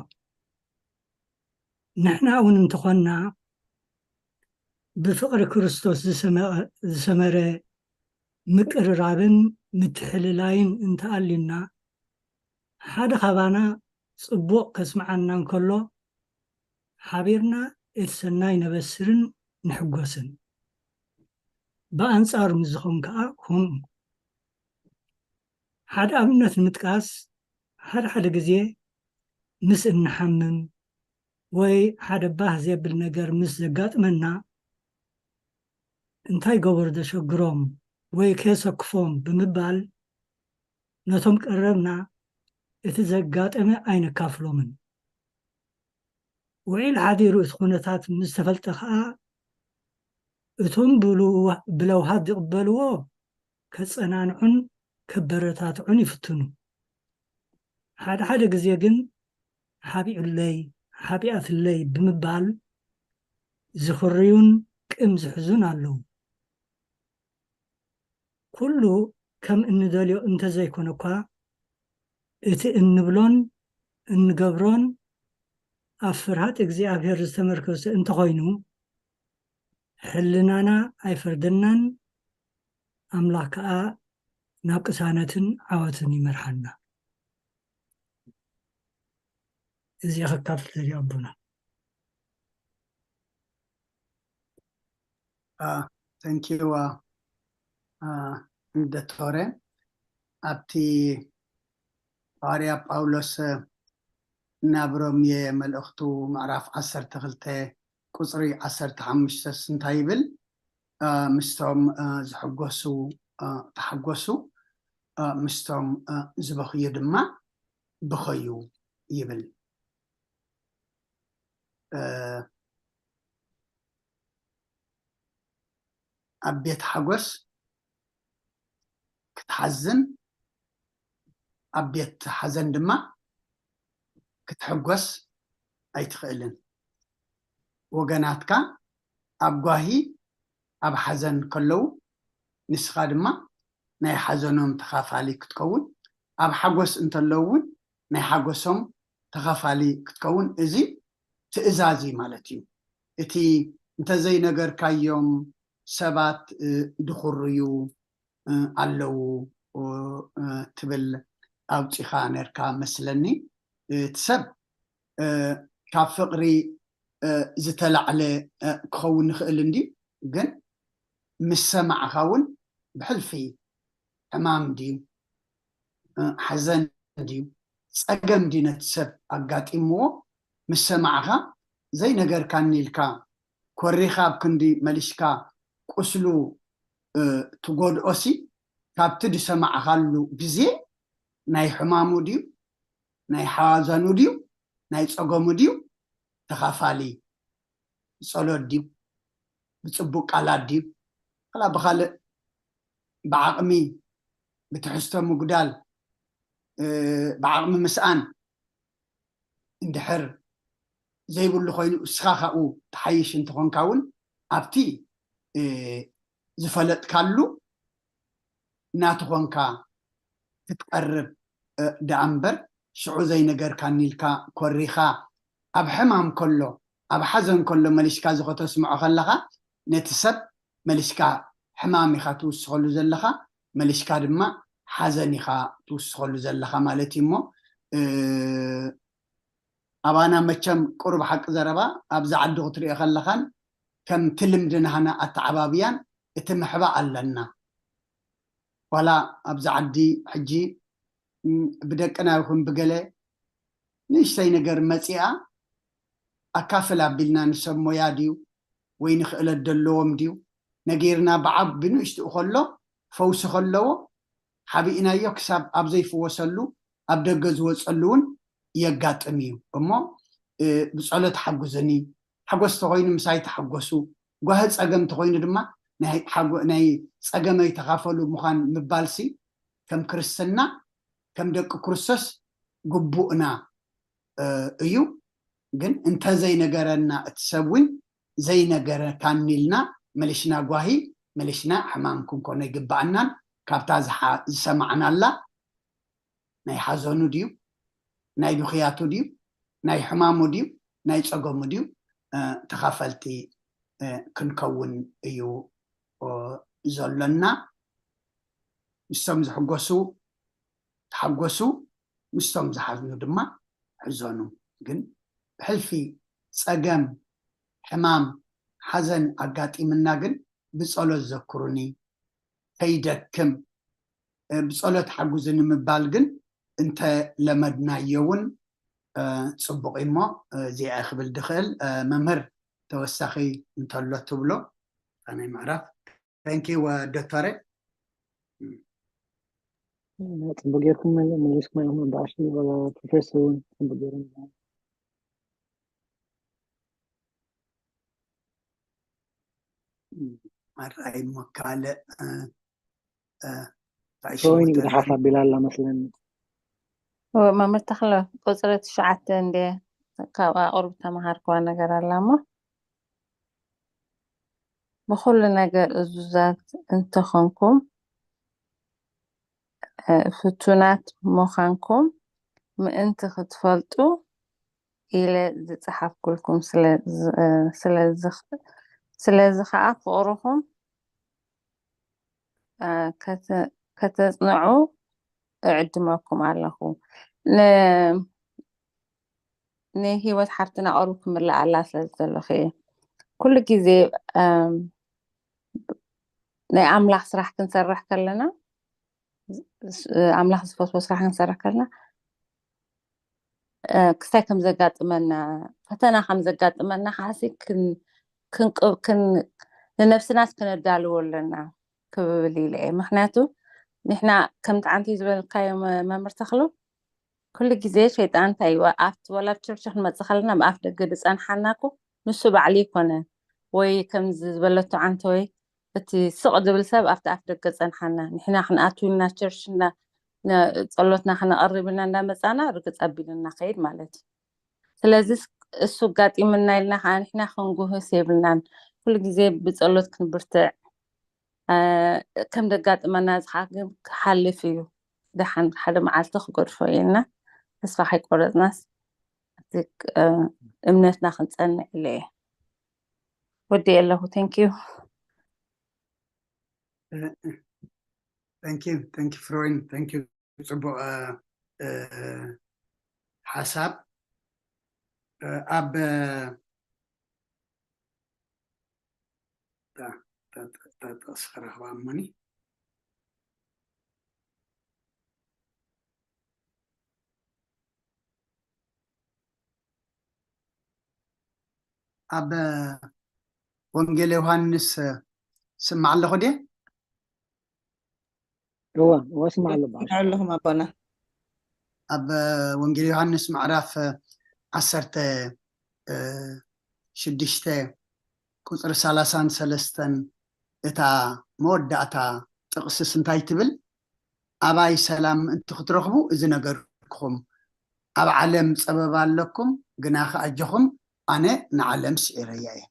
ንሕና እውን እንተኾንና ብፍቕሪ ክርስቶስ ዝሰመ-፣ ዝሰመረ ምቅርራብን ምትሕልላይን እንተኣልዩና፣ ሓደ ካባና ጽቡቕ ከስምዓና እንከሎ፣ ሓቢርና እቲ ሰናይ ነበስርን ንሕጎስን። ብኣንጻሩ ምስ ዝኾን ከኣ ከምኡ። ሓደ ኣብነት ንምጥቃስ፣ ሓደ ሓደ ግዜ ምስ እንሓምም ወይ ሓደ ባህ ዘብል ነገር ምስ ዘጋጥመና፣ "እንታይ ገበሩ ዘሸግሮም ወይ ከየሰክፎም?" ብምባል ነቶም ቀረብና እቲ ዘጋጠመ ኣይነካፍሎምን። ውዒል ሓዲሩ እቲ ኩነታት ምስ ተፈልጠ ከኣ፣ እቶም ብልዋ-፣ ብለውሃት ዝቕበልዎ ከጸናንዑን ከበረታትዑን ይፍትኑ። ሓደ ሓደ ግዜ ግን፣ "ሓቢኡለይ፣ ሓቢኣትለይ" ብምባል ዝኽርዩን ቅም ዝሕዙን ኣለዉ። ኩሉ ከም እንደልዮ እንተዘይኮነ እኳ፣ እቲ እንብሎን እንገብሮን ኣብ ፍርሃት እግዚኣብሔር ዝተመርኮሰ እንተኾይኑ፣ ሕልናና ኣይፈርደናን፣ ኣምላኽ ከኣ ናብ ቅሳነትን ዓወትን ይመርሓና። እዚ ከካፍል ደልየ ኣቦና። ተንኪዩ ዶክተረ። ኣብቲ ሃዋርያ ጳውሎስ ናብ ሮሜ መልእኽቱ ምዕራፍ ዓሰርተ ክልተ ቁፅሪ ዓሰርተ ሓሙሽተስ እንታይ ይብል? ምስቶም ዝሕጎሱ ተሓጎሱ፣ ምስቶም ዝበኽዩ ድማ ብኸዩ ይብል። ኣብ ቤት ሓጎስ ክትሓዝን ኣብ ቤት ሓዘን ድማ ክትሕጎስ ኣይትኽእልን። ወገናትካ ኣብ ጓሂ ኣብ ሓዘን ከለዉ ንስኻ ድማ ናይ ሓዘኖም ተኻፋሊ ክትከውን፣ ኣብ ሓጎስ እንተለዉ እውን ናይ ሓጎሶም ተኻፋሊ ክትከውን፣ እዚ ትእዛዝ እዩ ማለት እዩ። እቲ እንተዘይነገርካዮም ሰባት ድኹርዩ ኣለዉ ትብል ኣውፂኻ ነርካ መስለኒ። እቲ ሰብ ካብ ፍቕሪ ዝተላዕለ ክኸውን ይኽእል እንድዩ፣ ግን ምስ ሰማዕኻ እውን ብሕልፊ ሕማም ድዩ ሓዘን ድዩ ጸገም ድዩ ነቲ ሰብ ኣጋጢምዎ ምስ ሰማዕኻ፣ ዘይነገርካኒ ኢልካ ኮሪኻ ኣብ ክንዲ መሊስካ ቁስሉ ትጎድኦሲ፣ ካብቲ ዝሰማዕኻሉ ግዜ ናይ ሕማሙ ድዩ ናይ ሓዘኑ ድዩ ናይ ጸገሙ ድዩ ተኻፋሊ? ብጸሎት ድዩ ብጽቡቅ ቃላት ድዩ ዋላ ብኻልእ ብዓቕሚ ብትሕዝቶ ምጉዳል ብዓቕሚ ምስኣን እንድሕር ዘይብሉ ኮይኑ እስኻ ካብኡ ትሓይሽ እንተኾንካ እውን ኣብቲ ዝፈለጥካሉ ናቱ ኮንካ ክትቀርብ ደኣ እምበር ሽዑ ዘይነገርካኒ ኢልካ ኮሪኻ ኣብ ሕማም ከሎ ኣብ ሓዘን ከሎ መሊስካ እዚ ከተስምዖ ከለኻ ነቲ ሰብ መሊስካ ሕማም ኢኻ ትውስኸሉ ዘለኻ መሊስካ ድማ ሓዘን ኢኻ ትውስኸሉ ዘለኻ ማለት እዩ እሞ ኣባና መቸም ቁሩብ ሓቂ ዘረባ ኣብዚ ዓዲ ክትሪኦ ከለኻን ከምቲ ልምዲ ናህና ኣተዓባብያን እቲ ምሕባእ ኣለና ዋላ ኣብዚ ዓዲ ሕጂ ብደቅና ይኹን ብገለ ንእሽተይ ነገር መፂኣ ኣካፍል ኣቢልና ንሰብ ሞያ ድዩ ወይ ንኽእለት ዘለዎም ድዩ ነጊርና ብዓብ ብንእሽትኡ ከሎ ፈውሲ ከለዎ ሓቢእናዮ ክሳብ ኣብ ዘይፍወሰሉ ኣብ ደገ ዝወፀሉ እውን የጋጥም እዩ እሞ ብፀሎት ሓጉዝኒ ሓጎስ ተኮይኑ ምሳይ ተሓጎሱ ጓሂ ፀገም ተኮይኑ ድማ ናይ ሓጎ ናይ ጸገመይ ተኻፈሉ ምዃን ምባልሲ ከም ክርስትና ከም ደቂ ክርስቶስ ግቡእና እዩ። ግን እንተዘይነገረና እቲ ሰብ እውን ዘይነገረካኒ ኢልና መሊስና ጓሂ መሊስና ሕማም ክንኮኖ ይግባኣናን ካብታ ዝሓ- ዝሰማዕናላ ናይ ሓዘኑ ድዩ ናይ ብኽያቱ ድዩ ናይ ሕማሙ ድዩ ናይ ጸገሙ ድዩ ተኻፈልቲ ክንከውን እዩ ዘሎና። ምስቶም ዝሕጎሱ ተሓጎሱ፣ ምስቶም ዝሓዝኑ ድማ ሕዘኑ። ግን ብሕልፊ ጸገም፣ ሕማም፣ ሓዘን ኣጋጢምና ግን ብጸሎት ዘክሩኒ ከይደክም ብጸሎት ሓጉዝኒ ምባል ግን እንተለመድናዮ እውን ጽቡቕ እሞ እዚኣ ክብል ድኽእል። መምህር ተወሳኺ እንተሎ ትብሎ ናይ ምዕራፍ። Thank you ዶክተረ። ጽቡቅ ጌርኩም መለ- መሊስኩም ኢኹም ኣባኣሽ ወላ ፕሮፌሰር እውን ጽቡቅ ጌሮም። ኣራይ እሞ ካልእ ሶይን ኢድ ሓፍ ኣቢላ ኣላ መስለኒ። መምህር ተኽለ ቁፅሪ ትሽዓተ እንደ ካብ ኣቁርብ ተመሃርክዋ ነገር ኣላ እሞ ብኩሉ ነገር እዙዛት እንተኾንኩም ፍቱናት ምዃንኩም ምእንቲ ክትፈልጡ ኢለ ዝጸሓፍኩልኩም ስለዚ ከኣ ፍቕርኹም ከተጽንዑ እዕድመኩም ኣለኹ። ንህይወት ሓፍትና ቁሩብ ክምልኣላ ስለ ዝደለኹ እየ። ኩሉ ግዜ ናይ ኣምላኽ ስራሕ ክንሰርሕ ከለና ኣምላኽ ዝፈትዎ ስራሕ ክንሰርሕ ከለና ክስታይ ከም ዘጋጥመና ፈተና ከም ዘጋጥመና ሓሲ ንነብስናስ ክነዳልዎ ኣለና ክብል ኢለ እየ። ምክንያቱ ንሕና ከምቲ ዓንቲ ዝበልካዮ መምህር ተኽሉ ኩሉ ግዜ ሸይጣን እንታይ እዩ ኣብቲ ወላ ኣብ ቸርች ክንመፅእ ከለና ብኣፍ ደገ ዝፀንሓና እኮ ንሱ ባዕሉ ይኮነ ወይ ከምዚ ዝበለቶ ዓንተ ወይ እቲ ስቕ ዝብል ሰብ ኣብቲ ኣፍ ደገ ፀንሓና ንሕና ክንኣትው ኢልና ቸርች ጸሎትና ክነቐርብ ኢልና እንዳመፃና ርግፅ ኣቢሉና ከይድ ማለት እዩ። ስለዚ እሱ ኣጋጢምና ኢልና ከዓ ንሕና ክንጉህስ የብልናን። ኩሉ ግዜ ብፀሎት ክንብርትዕ ከም ዘጋጥመና እዚ ከዓ ግን ክሓልፍ እዩ። ደሓን ሓደ መዓልቲ ክገድፎ እዩ እና ተስፋ ከይቆረፅናስ እቲ እምነትና ክንፀንዕ ኢለ እየ ወዲኤ ኣለኹ። Thank you። Thank you. Thank you ፍሮይን። Thank you። ፅቡቅ ሓሳብ ኣብ ጠቕሲ ክረኽባ እሞኒ ኣብ ወንጌል ዮሃንስ ስማዕ ኣለኹ ድየ? እወ እወ ስማዕ ኣሎ በዓል። ኣለኹም ኣቦና። ኣብ ወንጌል ዮሃንስ ምዕራፍ ዓሰርተ ሽዱሽተ ቁፅሪ ሰላሳን ሰለስተን እታ መወዳእታ ጥቕስስ እንታይ ትብል? ኣባይ ሰላም ምእንቲ ክትረኽቡ እዚ ነገርኩኹም። ኣብ ዓለም ፀበባ ኣለኩም፣ ግናኸ ኣጆኹም ኣነ ንዓለም ስዒረያ እየ።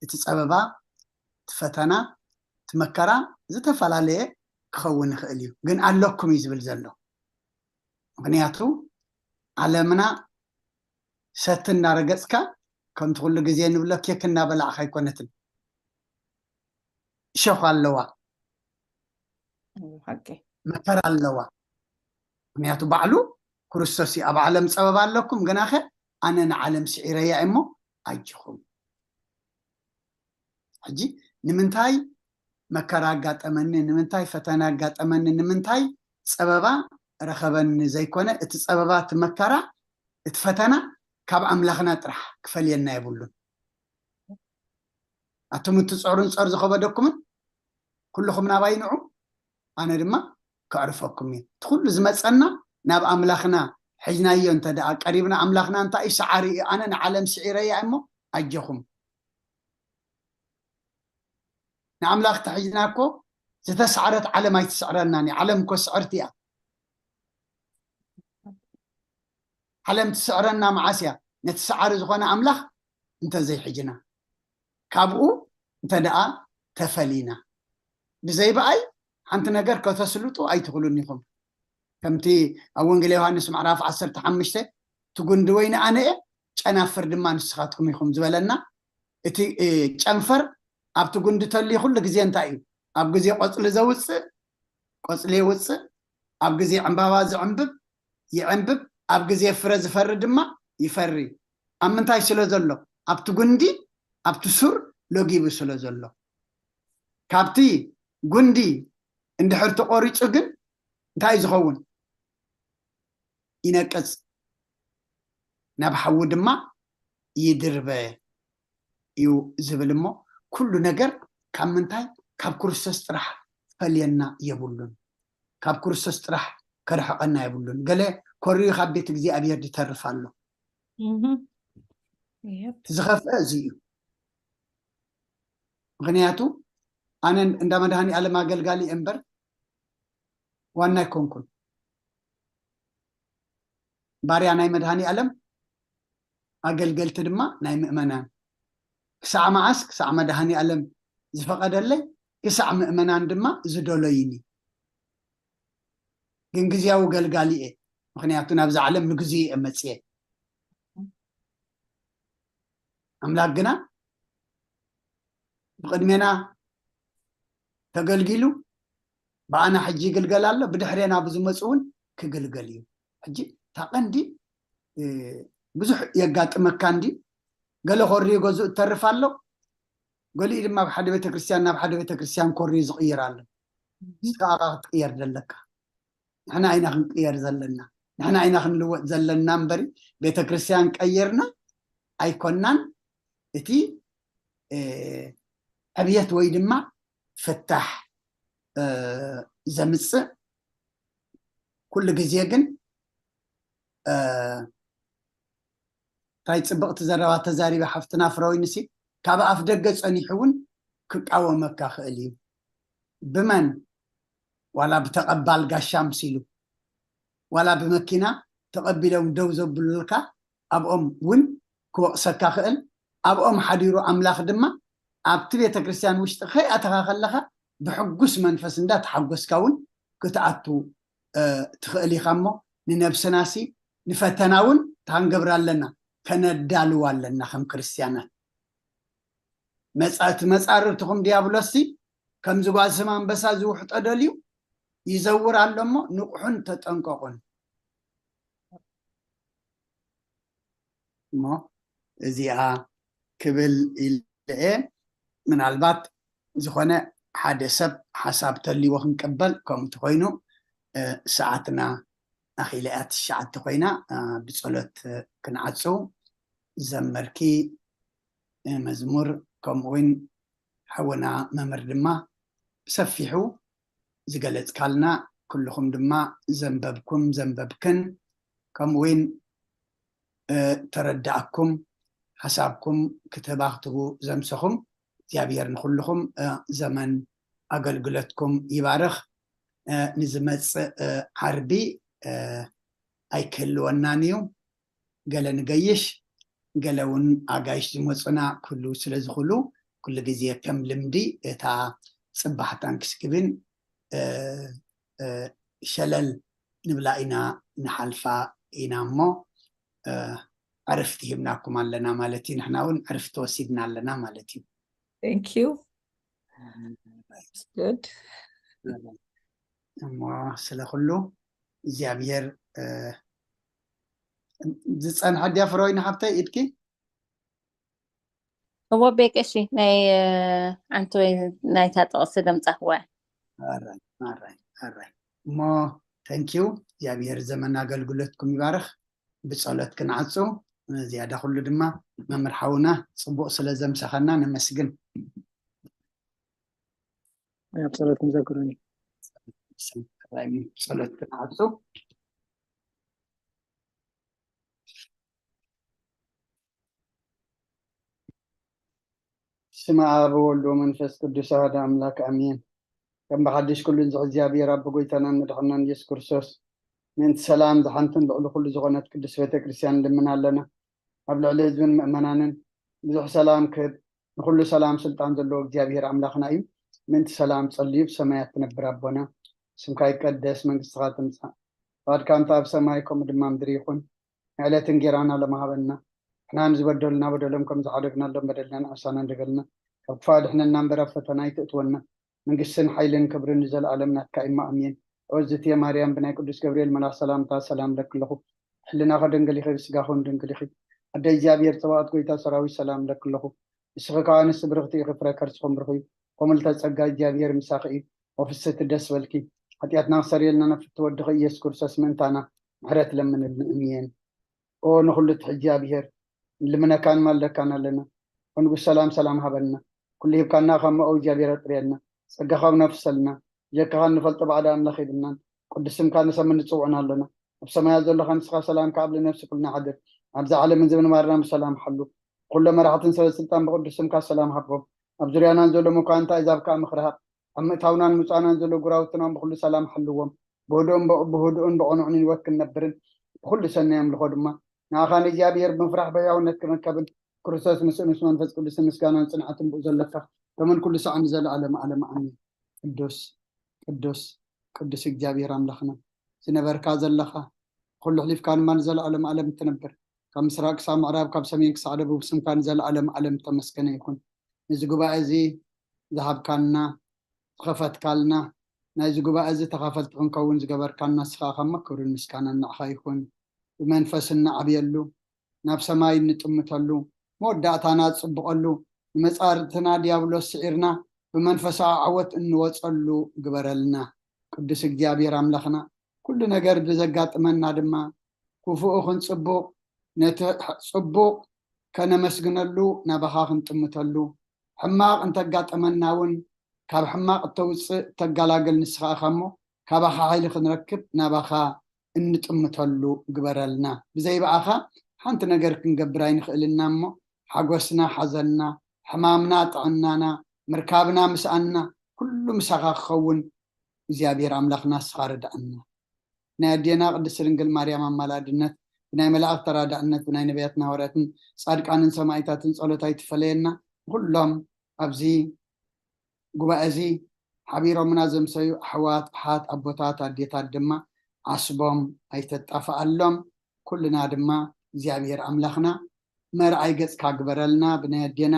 እቲ ፀበባ፣ እቲ ፈተና፣ እቲ መከራ ዝተፈላለየ ክኸውን ይኽእል እዩ፣ ግን ኣለኩም እዩ ዝብል ዘሎ። ምኽንያቱ ዓለምና ሰቲ እናረገፅካ ከምቲ ኩሉ ግዜ ንብሎ ኬክ እናበላዕካ ኣይኮነትን። እሾኽ ኣለዋ፣ መከራ ኣለዋ። ምኽንያቱ ባዕሉ ክርስቶስ እዩ ኣብ ዓለም ፀበባ ኣለኩም፣ ግናኸ ኣነ ንዓለም ስዒረያ እሞ ኣጆኹም። ሕጂ ንምንታይ መከራ ኣጋጠመኒ፣ ንምንታይ ፈተና ኣጋጠመኒ፣ ንምንታይ ፀበባ ረኸበኒ ዘይኮነ፣ እቲ ፀበባ፣ እቲ መከራ፣ እቲ ፈተና ካብ ኣምላኽና ጥራሕ ክፈልየና የብሉን። ኣቱም እትፅዕሩን ፀር ዝኸበደኩምን ኩልኹም ናባይ ንዑ፣ ኣነ ድማ ከዕርፈኩም እየ። እቲ ኩሉ ዝመፀና ናብ ኣምላኽና ሒዝናዮ እንተ ደኣ ቀሪብና፣ ኣምላኽና እንታይ እዩ? ሰዓሪ እዩ። ኣነ ንዓለም ስዒረያ እሞ ኣጆኹም። ንኣምላኽ ተሒዝና እኮ ዝተስዓረት ዓለም ኣይትስዕረናን እያ። ዓለም እኮ ስዕርቲ እያ። ዓለም ትስዕረና መዓስ እያ? ነቲ ሰዓሪ ዝኾነ ኣምላኽ እንተዘይሕጅና፣ ካብኡ እንተ ደኣ ተፈሊና፣ ብዘይ ብኣይ ሓንቲ ነገር ከተስልጡ ኣይትኽእሉን ኢኹም። ከምቲ ኣብ ወንጌል ዮሃንስ ምዕራፍ ዓሰርተ ሓሙሽተ፣ እቲ ጉንዲ ወይኒ ኣነ እየ፣ ጨናፍር ድማ ንስኻትኩም ኢኹም ዝበለና፣ እቲ እ፣ ጨንፈር ኣብቲ ጉንዲ ተልዩ ኩሉ ግዜ እንታይ እዩ? ኣብ ግዜ ቆፅሊ ዘውፅእ ቆፅሊ የውፅእ፣ ኣብ ግዜ ዕምባባ ዝዕንብብ ይዕንብብ፣ ኣብ ግዜ ፍረ ዝፈሪ ድማ ይፈሪ። ኣብ ምንታይ ስለ ዘሎ? ኣብቲ ጉንዲ፣ ኣብቲ ሱር ለጊቡ ስለ ዘሎ። ካብቲ ጉንዲ እንድሕር ተቆሪፁ ግን እንታይ ዝኸውን? ይነቅፅ፣ ናብ ሓዊ ድማ ይድርበ እዩ ዝብል እሞ፣ ኩሉ ነገር ካብ ምንታይ? ካብ ክርስቶስ ጥራሕ ፈልየና የብሉን። ካብ ክርስቶስ ጥራሕ ከርሕቐና የብሉን። ገለ ኮርዩ ካብ ቤት እግዚኣብሔር ይተርፍ ኣሎ። ዝኸፍአ እዚ እዩ። ምክንያቱ ኣነ እንዳ መድሃኒ ኣለም ኣገልጋሊ እምበር ዋና ኣይኮንኩን። ባርያ ናይ መድሃኒ ኣለም፣ ኣገልገልቲ ድማ ናይ ምእመናን። ክሳዕ መዓስ? ክሳዕ መድሃኒ ኣለም ዝፈቐደለይ፣ ክሳዕ ምእመናን ድማ ዝደለዩኒ። ግን ግዜያዊ ገልጋሊ እየ። ምክንያቱ ናብዛ ዓለም ንግዜኡ እየ መፅየ። ኣምላክ ግና ብቅድሜና ተገልጊሉ፣ ብኣና ሕጂ ይግልገል ኣሎ፣ ብድሕሬና ብዝመፁ እውን ክግልገል እዩ። ሕጂ እታ ቀንዲ ብዙሕ የጋጥመካ እንዲ፣ ገለ ኮርዩ ገዝኡ እተርፍ ኣሎ፣ ገሊኡ ድማ ካብ ሓደ ቤተክርስትያን ናብ ሓደ ቤተክርስትያን ኮርዩ ዝቕይር ኣሎ። እስካ ክትቅየር ዘለካ። ንሕና ኢና ክንቅየር ዘለና፣ ንሕና ኢና ክንልወጥ ዘለና እምበሪ፣ ቤተክርስትያን ቀይርና ኣይኮናን። እቲ ዕብየት ወይ ድማ ፍታሕ ዘምፅእ ኩሉ ግዜ ግን እንታይ ፅብቕቲ ዘረባ ተዛሪበ ሓፍትና ፍረወይንሲ፣ ካብ ኣፍ ደገ ፀኒሑ እውን ክቃወመካ ክእል እዩ። ብመን? ዋላ ብተቐባል ጋሻ ምሲሉ፣ ዋላ ብመኪና ተቐቢሎም ደው ዘብሉልካ ኣብኦም እውን ክወቕሰካ ክእል። ኣብኦም ሓዲሩ ኣምላኽ ድማ ኣብቲ ቤተክርስትያን ውሽጢ ከይኣተኻ ከለኻ ብሕጉስ መንፈስ እንዳተሓጎስካ እውን ክትኣቱ ትኽእል ኢኻ። እሞ ንነብስናሲ ንፈተና እውን ታንገብር ኣለና፣ ከነዳልው ኣለና ከም ክርስትያናት። መፃ እቲ መፃርርትኹም ዲያብሎስሲ ከምዚ ጓዝም ኣንበሳ ዝውሕጦ ደልዩ ይዘውር ኣሎ እሞ ንቑሑን ተጠንቀቑን። እሞ እዚኣ ክብል ኢለ እየ። ምናልባት ዝኾነ ሓደ ሰብ ሓሳብ ተልይዎ ክንቅበል፣ ከምኡ እንተኮይኑ ሰዓትና ኣኺለ እያ ትሽዓተ ኮይና፣ ብፀሎት ክንዓፅው። ዘመርኪ መዝሙር ከምኡ እውን ሓወና መምህር ድማ ብሰፊሑ ዝገለፅካልና፣ ኩልኹም ድማ ዘንበብኩም ዘንበብክን ከምኡ እውን ተረዳእኩም ሓሳብኩም ክትህባ ክትህቡ ዘምሰኹም እግዚኣብሔር ንኩልኹም ዘመን ኣገልግሎትኩም ይባርኽ። ንዝመፅእ ዓርቢ ኣይክህልወናን እዩ። ገለ ንገይሽ፣ ገለ እውን ኣጋይሽ ዝመፁና ክህልው ስለ ዝኽእሉ፣ ኩሉ ግዜ ከም ልምዲ እታ ፅባሕ ታንክስጊቪን ሸለል ንብላ ኢና፣ ንሓልፋ ኢና እሞ ዕርፍቲ ሂብናኩም ኣለና ማለት እዩ። ንሕና እውን ዕርፍቲ ወሲድና ኣለና ማለት እዩ። Thank you. Good. እሞ ስለ ኩሉ እግዚኣብሔር ዝፀንሐ ድያ ፍረወይኒ ሓብተይ ኢድኪ? እዎ ቤቀሺ ናይ ዓንቲ ወይ ናይታ ጥቕሲ ደምፃኽዋ። ኣራይ ኣራይ ኣራይ እሞ ተንኪዩ እግዚኣብሔር ዘመን ኣገልግሎትኩም ይባርኽ። ብፀሎት ክንዓፁ ዝያዳ ኩሉ ድማ መምህር ሓውና ፅቡቕ ስለ ዘምሰኸና ነመስግን። ኣብ ጸሎት ንዘክሩኒ። ጸሎት ክንዓጹ። ስመ ኣብ ወወልድ ወመንፈስ ቅዱስ ኣሐደ ኣምላክ ኣሜን። ከም ብሓድሽ ኩሉ ንዝሕ እግዚኣብሔር ኣብ ጎይታናን መድሓናን ኢየሱስ ክርስቶስ ምእንቲ ሰላም ዝሓንትን ልዕሊ ኩሉ ዝኾነት ቅዱስ ቤተ ክርስቲያን ንልምን ኣለና። ኣብ ልዕሊ ህዝብን ምእመናንን ብዙሕ ሰላም ክህብ ንኩሉ ሰላም ስልጣን ዘለዎ እግዚኣብሔር ኣምላኽና እዩ። ምእንቲ ሰላም ጸልዩ ብሰማያት ትነብር ኣቦና ስምካ ይቀደስ፣ መንግስትኻ ትምጻእ፣ ፍቓድካ እንተ ኣብ ሰማይ ከምኡ ድማ ምድሪ ይኹን። ንዕለት እንጌራና ለማሃበና ንሕና ንዝበደሉና በደሎም ከም ዝሓደግናሎም በደልና ንዓሳና እንደገልና ካብ ክፋ ድሕነና እምበር ኣብ ፈተና ኣይትእትወና። መንግስትን ሓይልን ክብርን ንዘለኣለም ናትካ እማ ኣሜን። ኦዝትየ ማርያም ብናይ ቅዱስ ገብርኤል መልኣኽ ሰላምታ ሰላም ለክለኹ ሕልና ከደንገሊኺ ብስጋ ኹን ድንግሊኺ ኣደ እግዚኣብሔር ጸባኦት ጎይታ ሰራዊት ሰላም ለክለኹ። ንስኺ ከዓ ንስ ብርኽቲ ኢኺ ፍረ ከርስኹም ብርኹ እዩ። ከምልተ ጸጋ እግዚኣብሔር ምሳኺ እዩ። ወፍስቲ ደስ በልኪ። ሓጢኣትና ክሰርየልና ነፍቲ ወድኺ ኢየሱስ ክርስቶስ ምእንታና ምሕረት ለምንልና እምየን። ኦ ንኹሉ ትሕጂ ኣብሄር ንልምነካን ማለካን ኣለና። ንጉስ ሰላም ሰላም ሃበልና። ኩሉ ሂብካና ካብ መኦ እግዚኣብሔር ኣጥርየልና። ጸጋኻ ነፍሰልና። ጀካኻ ንፈልጦ ባዕዳ ኣምላኽ የብልናን። ቅዱስ ስምካ ንሰምን ንጽውዕን ኣለና። ኣብ ሰማያት ዘለኻ ንስኻ ሰላም ከኣብ ነፍሲ ኩልና ሓድር። ኣብዚ ዓለምን ዝብንባርና ብሰላም ሓሉ። ኩሎ መራሕትን ሰበ ስልጣን ብቅዱስ ስምካ ሰላም ሃቦም። ኣብ ዙርያናን ዘሎ መኳንታ ኣሕዛብ ከኣ ምኽሪ ሃብ። ኣብ ምእታውናን ምጻናን ዘሎ ጉራውትናን ብኩሉ ሰላም ሓልዎም። ብህዱእን ብቕኑዕን ህይወት ክንነብርን ብኩሉ ሰናይ ኣምልኾ ድማ ንኣኻ ንእግዚኣብሔር ብምፍራሕ ብሕያውነት ክንርከብን ክርስቶስ ምስኡ ምስ መንፈስ ቅዱስ ምስጋናን ጽንዓትን ብኡ ዘለካ ከመን ኩሉ ሰዓት ንዘለኣለም ዓለም ኣሜን። ቅዱስ ቅዱስ ቅዱስ እግዚኣብሔር ኣምላኽና ዝነበርካ ዘለኻ ኩሉ ሕሊፍካ ድማ ንዘለኣለም ዓለም እትነብር ካብ ምስራቅ ክሳብ ምዕራብ ካብ ሰሜን ክሳዕ ደቡብ ስምካ ንዘለኣለም ዓለም ተመስገነ ይኹን። ነዚ ጉባኤ እዚ ዝሃብካና ዝኸፈትካልና ናይዚ ጉባኤ እዚ ተኻፈልቲ ክንከውን ዝገበርካና ንስኻ ከማ ክብርን ምስጋናን ንዓኻ ይኹን። ብመንፈስ እናዓብየሉ ናብ ሰማይ እንጥምተሉ መወዳእታና ዝፅብቐሉ ንመፃርትና ዲያብሎስ ስዒርና ብመንፈሳዊ ዓወት እንወፀሉ ግበረልና። ቅዱስ እግዚኣብሔር ኣምላኽና ኩሉ ነገር ብዘጋጥመና ድማ ክፉኡ ክንፅቡቕ ነቲ ፅቡቕ ከነመስግነሉ ናባኻ ክንጥምተሉ ሕማቕ እንተጋጠመና እውን ካብ ሕማቕ እተውፅእ እተጋላግል ንስኻ ኢኻ እሞ ካባኻ ሓይሊ ክንረክብ ናባኻ እንጥምተሉ ግበረልና። ብዘይ ብኣኻ ሓንቲ ነገር ክንገብር ኣይንኽእልና እሞ ሓጎስና ሓዘንና ሕማምና ጥዕናና ምርካብና ምስኣንና ኩሉ ምሳኻ ክኸውን እግዚኣብሔር ኣምላኽና ንስኻ ርድኣና። ናይ ኣዴና ቅድስት ድንግል ማርያም ኣማላድነት ብናይ መላእኽት ተራዳእነት ብናይ ነቢያትን ሃዋርያትን ጻድቃንን ሰማይታትን ጸሎት ኣይትፈለየና። ንኩሎም ኣብዚ ጉባኤ እዚ ሓቢሮምና ዘምሰዩ ኣሕዋት ኣሓት ኣቦታት ኣዴታት ድማ ዓስቦም ኣይተጣፍኣሎም። ኩልና ድማ እግዚኣብሔር ኣምላኽና መርኣይ ገጽካ ግበረልና ብናይ ኣዴና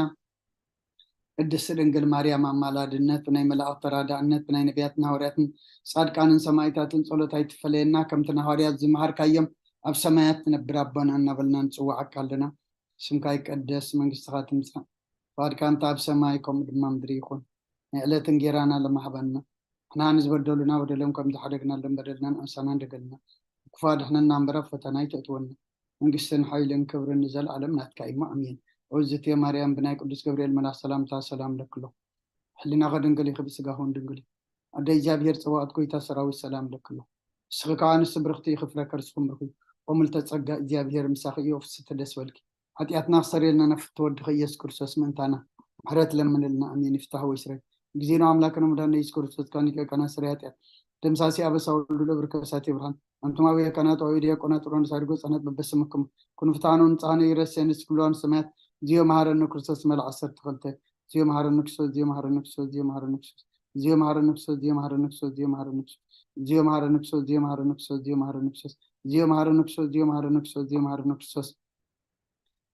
ቅድስቲ ድንግል ማርያም ኣማላድነት ብናይ መላእኽት ተራዳእነት ብናይ ነቢያትን ሃዋርያትን ጻድቃንን ሰማይታትን ጸሎት ኣይትፈለየና። ከምቲ ንሃዋርያት ዝመሃርካዮም ኣብ ሰማያት ትነብር ኣቦና እናበልና ንጽዋዓካ ኣለና። ስምካ ይቀደስ፣ መንግስትኻ ትምጻእ፣ ፍቓድካ እንተ ኣብ ሰማይ ከምኡ ድማ ምድሪ ይኹን። ናይ ዕለት እንጌራና ለማህበና ንሕና ንዝበደሉና በደሎም ከም ዝሓደግናሎም በደልና ንዕሳና እንደገልና ክፋ ድሕነና እምበር ኣብ ፈተና ኣይተእትወና። መንግስትን ሓይልን ክብርን ንዘለኣለም ናትካ እዩ። ኣሜን። ኦዝትየ ማርያም ብናይ ቅዱስ ገብርኤል መልኣኽ ሰላምታ ሰላም ለክሎ ሕሊናኸ ድንግል ኢኺ ብስጋኹን ድንግል እዩ። ኣደ እግዚኣብሔር ጸባኦት ጎይታ ሰራዊት ሰላም ለክሎ ንስኺ ከዓ ንስ ብርኽቲ ኢኺ ፍረ ከርስኹም ብርኹ እዩ። ኦምልተ ጸጋ እግዚኣብሔር ምሳኺ እዩ። ፍስቲ ደስ በልኪ። ሓጢኣትና ክሰርየልና ነፍቲ ወድኺ ኢየሱስ ክርስቶስ ምእንታና ምሕረት ለምንልና። ኣሜን። ይፍታህ ወይ ስረይ ጊዜና ኣምላክን መድኃኒነ ኢየሱስ ክርስቶስ ካኒቀ ቀና ስረይ ሓጢኣት ደምሳሲ ኣበሳ ወልዱ ለብርከ ሳቴ ብርሃን ኣንቱም ኣበየ ካህናት ወአበየ ዲያቆናት ጥሮን ሳድጎ ጸነት በበስምኩም ኩኑ ፍትሐነ ወንጽሐነ ይረሴ ንስክብለዋን ሰማያት ዚዮ መሐረነ ክርስቶስ መልእ ዓሰርተ ክልተ ዚዮ መሐረነ ክርስቶስ ዚዮ መሐረነ ክርስቶስ ዚዮ መሐረነ ክርስቶስ ዚዮ መሐረነ ክርስቶስ ዚዮ መሐረነ ክርስቶስ ዚዮ መሐረነ ክርስቶስ ዚዮ መሐረነ ክርስቶስ ዚዮ መሐረነ ክርስቶስ ዚዮ መሐረነ ክርስቶስ ዚዮ መሐረነ ክርስቶስ ዚዮ መሐረነ ክርስቶስ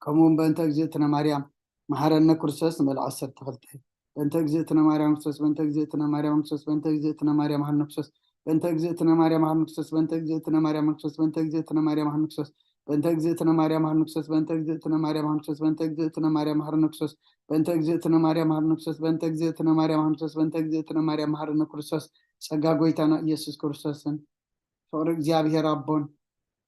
ከምኡ እውን በእንተ እግዝእትነ ማርያም መሐረነ ክርስቶስ ንበል ዓሰርተ ክልተ በእንተ እግዝእትነ ማርያም ክርስቶስ በእንተ እግዝእትነ ማርያም ክርስቶስ በእንተ እግዝእትነ ማርያም መሐረነ ክርስቶስ በእንተ እግዝእትነ ማርያም መሐረነ ክርስቶስ በእንተ እግዝእትነ ማርያም መሐረነ ክርስቶስ በእንተ እግዝእትነ ማርያም መሐረነ ክርስቶስ በእንተ እግዝእትነ ማርያም መሐረነ ክርስቶስ በእንተ እግዝእትነ ማርያም መሐረነ ክርስቶስ በእንተ እግዝእትነ ማርያም መሐረነ ክርስቶስ በእንተ እግዝእትነ ማርያም መሐረነ ክርስቶስ በእንተ እግዝእትነ ማርያም መሐረነ ክርስቶስ ጸጋ ጎይታና ኢየሱስ ክርስቶስን ፍቕሪ እግዚኣብሔር ኣቦን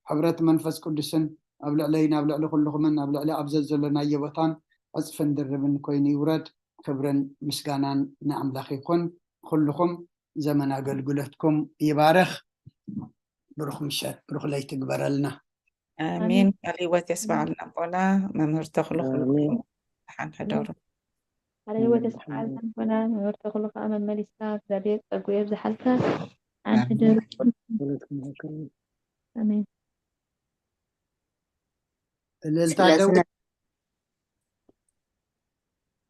ሕብረት መንፈስ ቅዱስን ኣብ ልዕለይን ኣብ ልዕሊ ኩልኹምን ኣብ ልዕሊ ኣብ ዘዘሎናዮ ቦታን ዕፅፍን ድርብን ኮይኑ ይውረድ። ክብርን ምስጋናን ንኣምላኽ ይኹን። ኩልኹም ዘመን ኣገልግሎትኩም ይባርኽ። ብሩኽ ምሸት ብሩኽ ለይቲ ግበረልና። ኣሜን። ቃል ህይወት የስማዓልና ኣቦና መምህር ተኽሉ ኩሉ ኣሜን። ሓን ሕደሩ። ኣረ ወደ ሰዓል ሆና መምህር ተኽሉ ከዓ መመሊስካ እግዚኣብሔር ጸጉ የብዝሓልካ። ኣንሕደሩ። ኣሜን። እልልታ ስለ ደው ስነ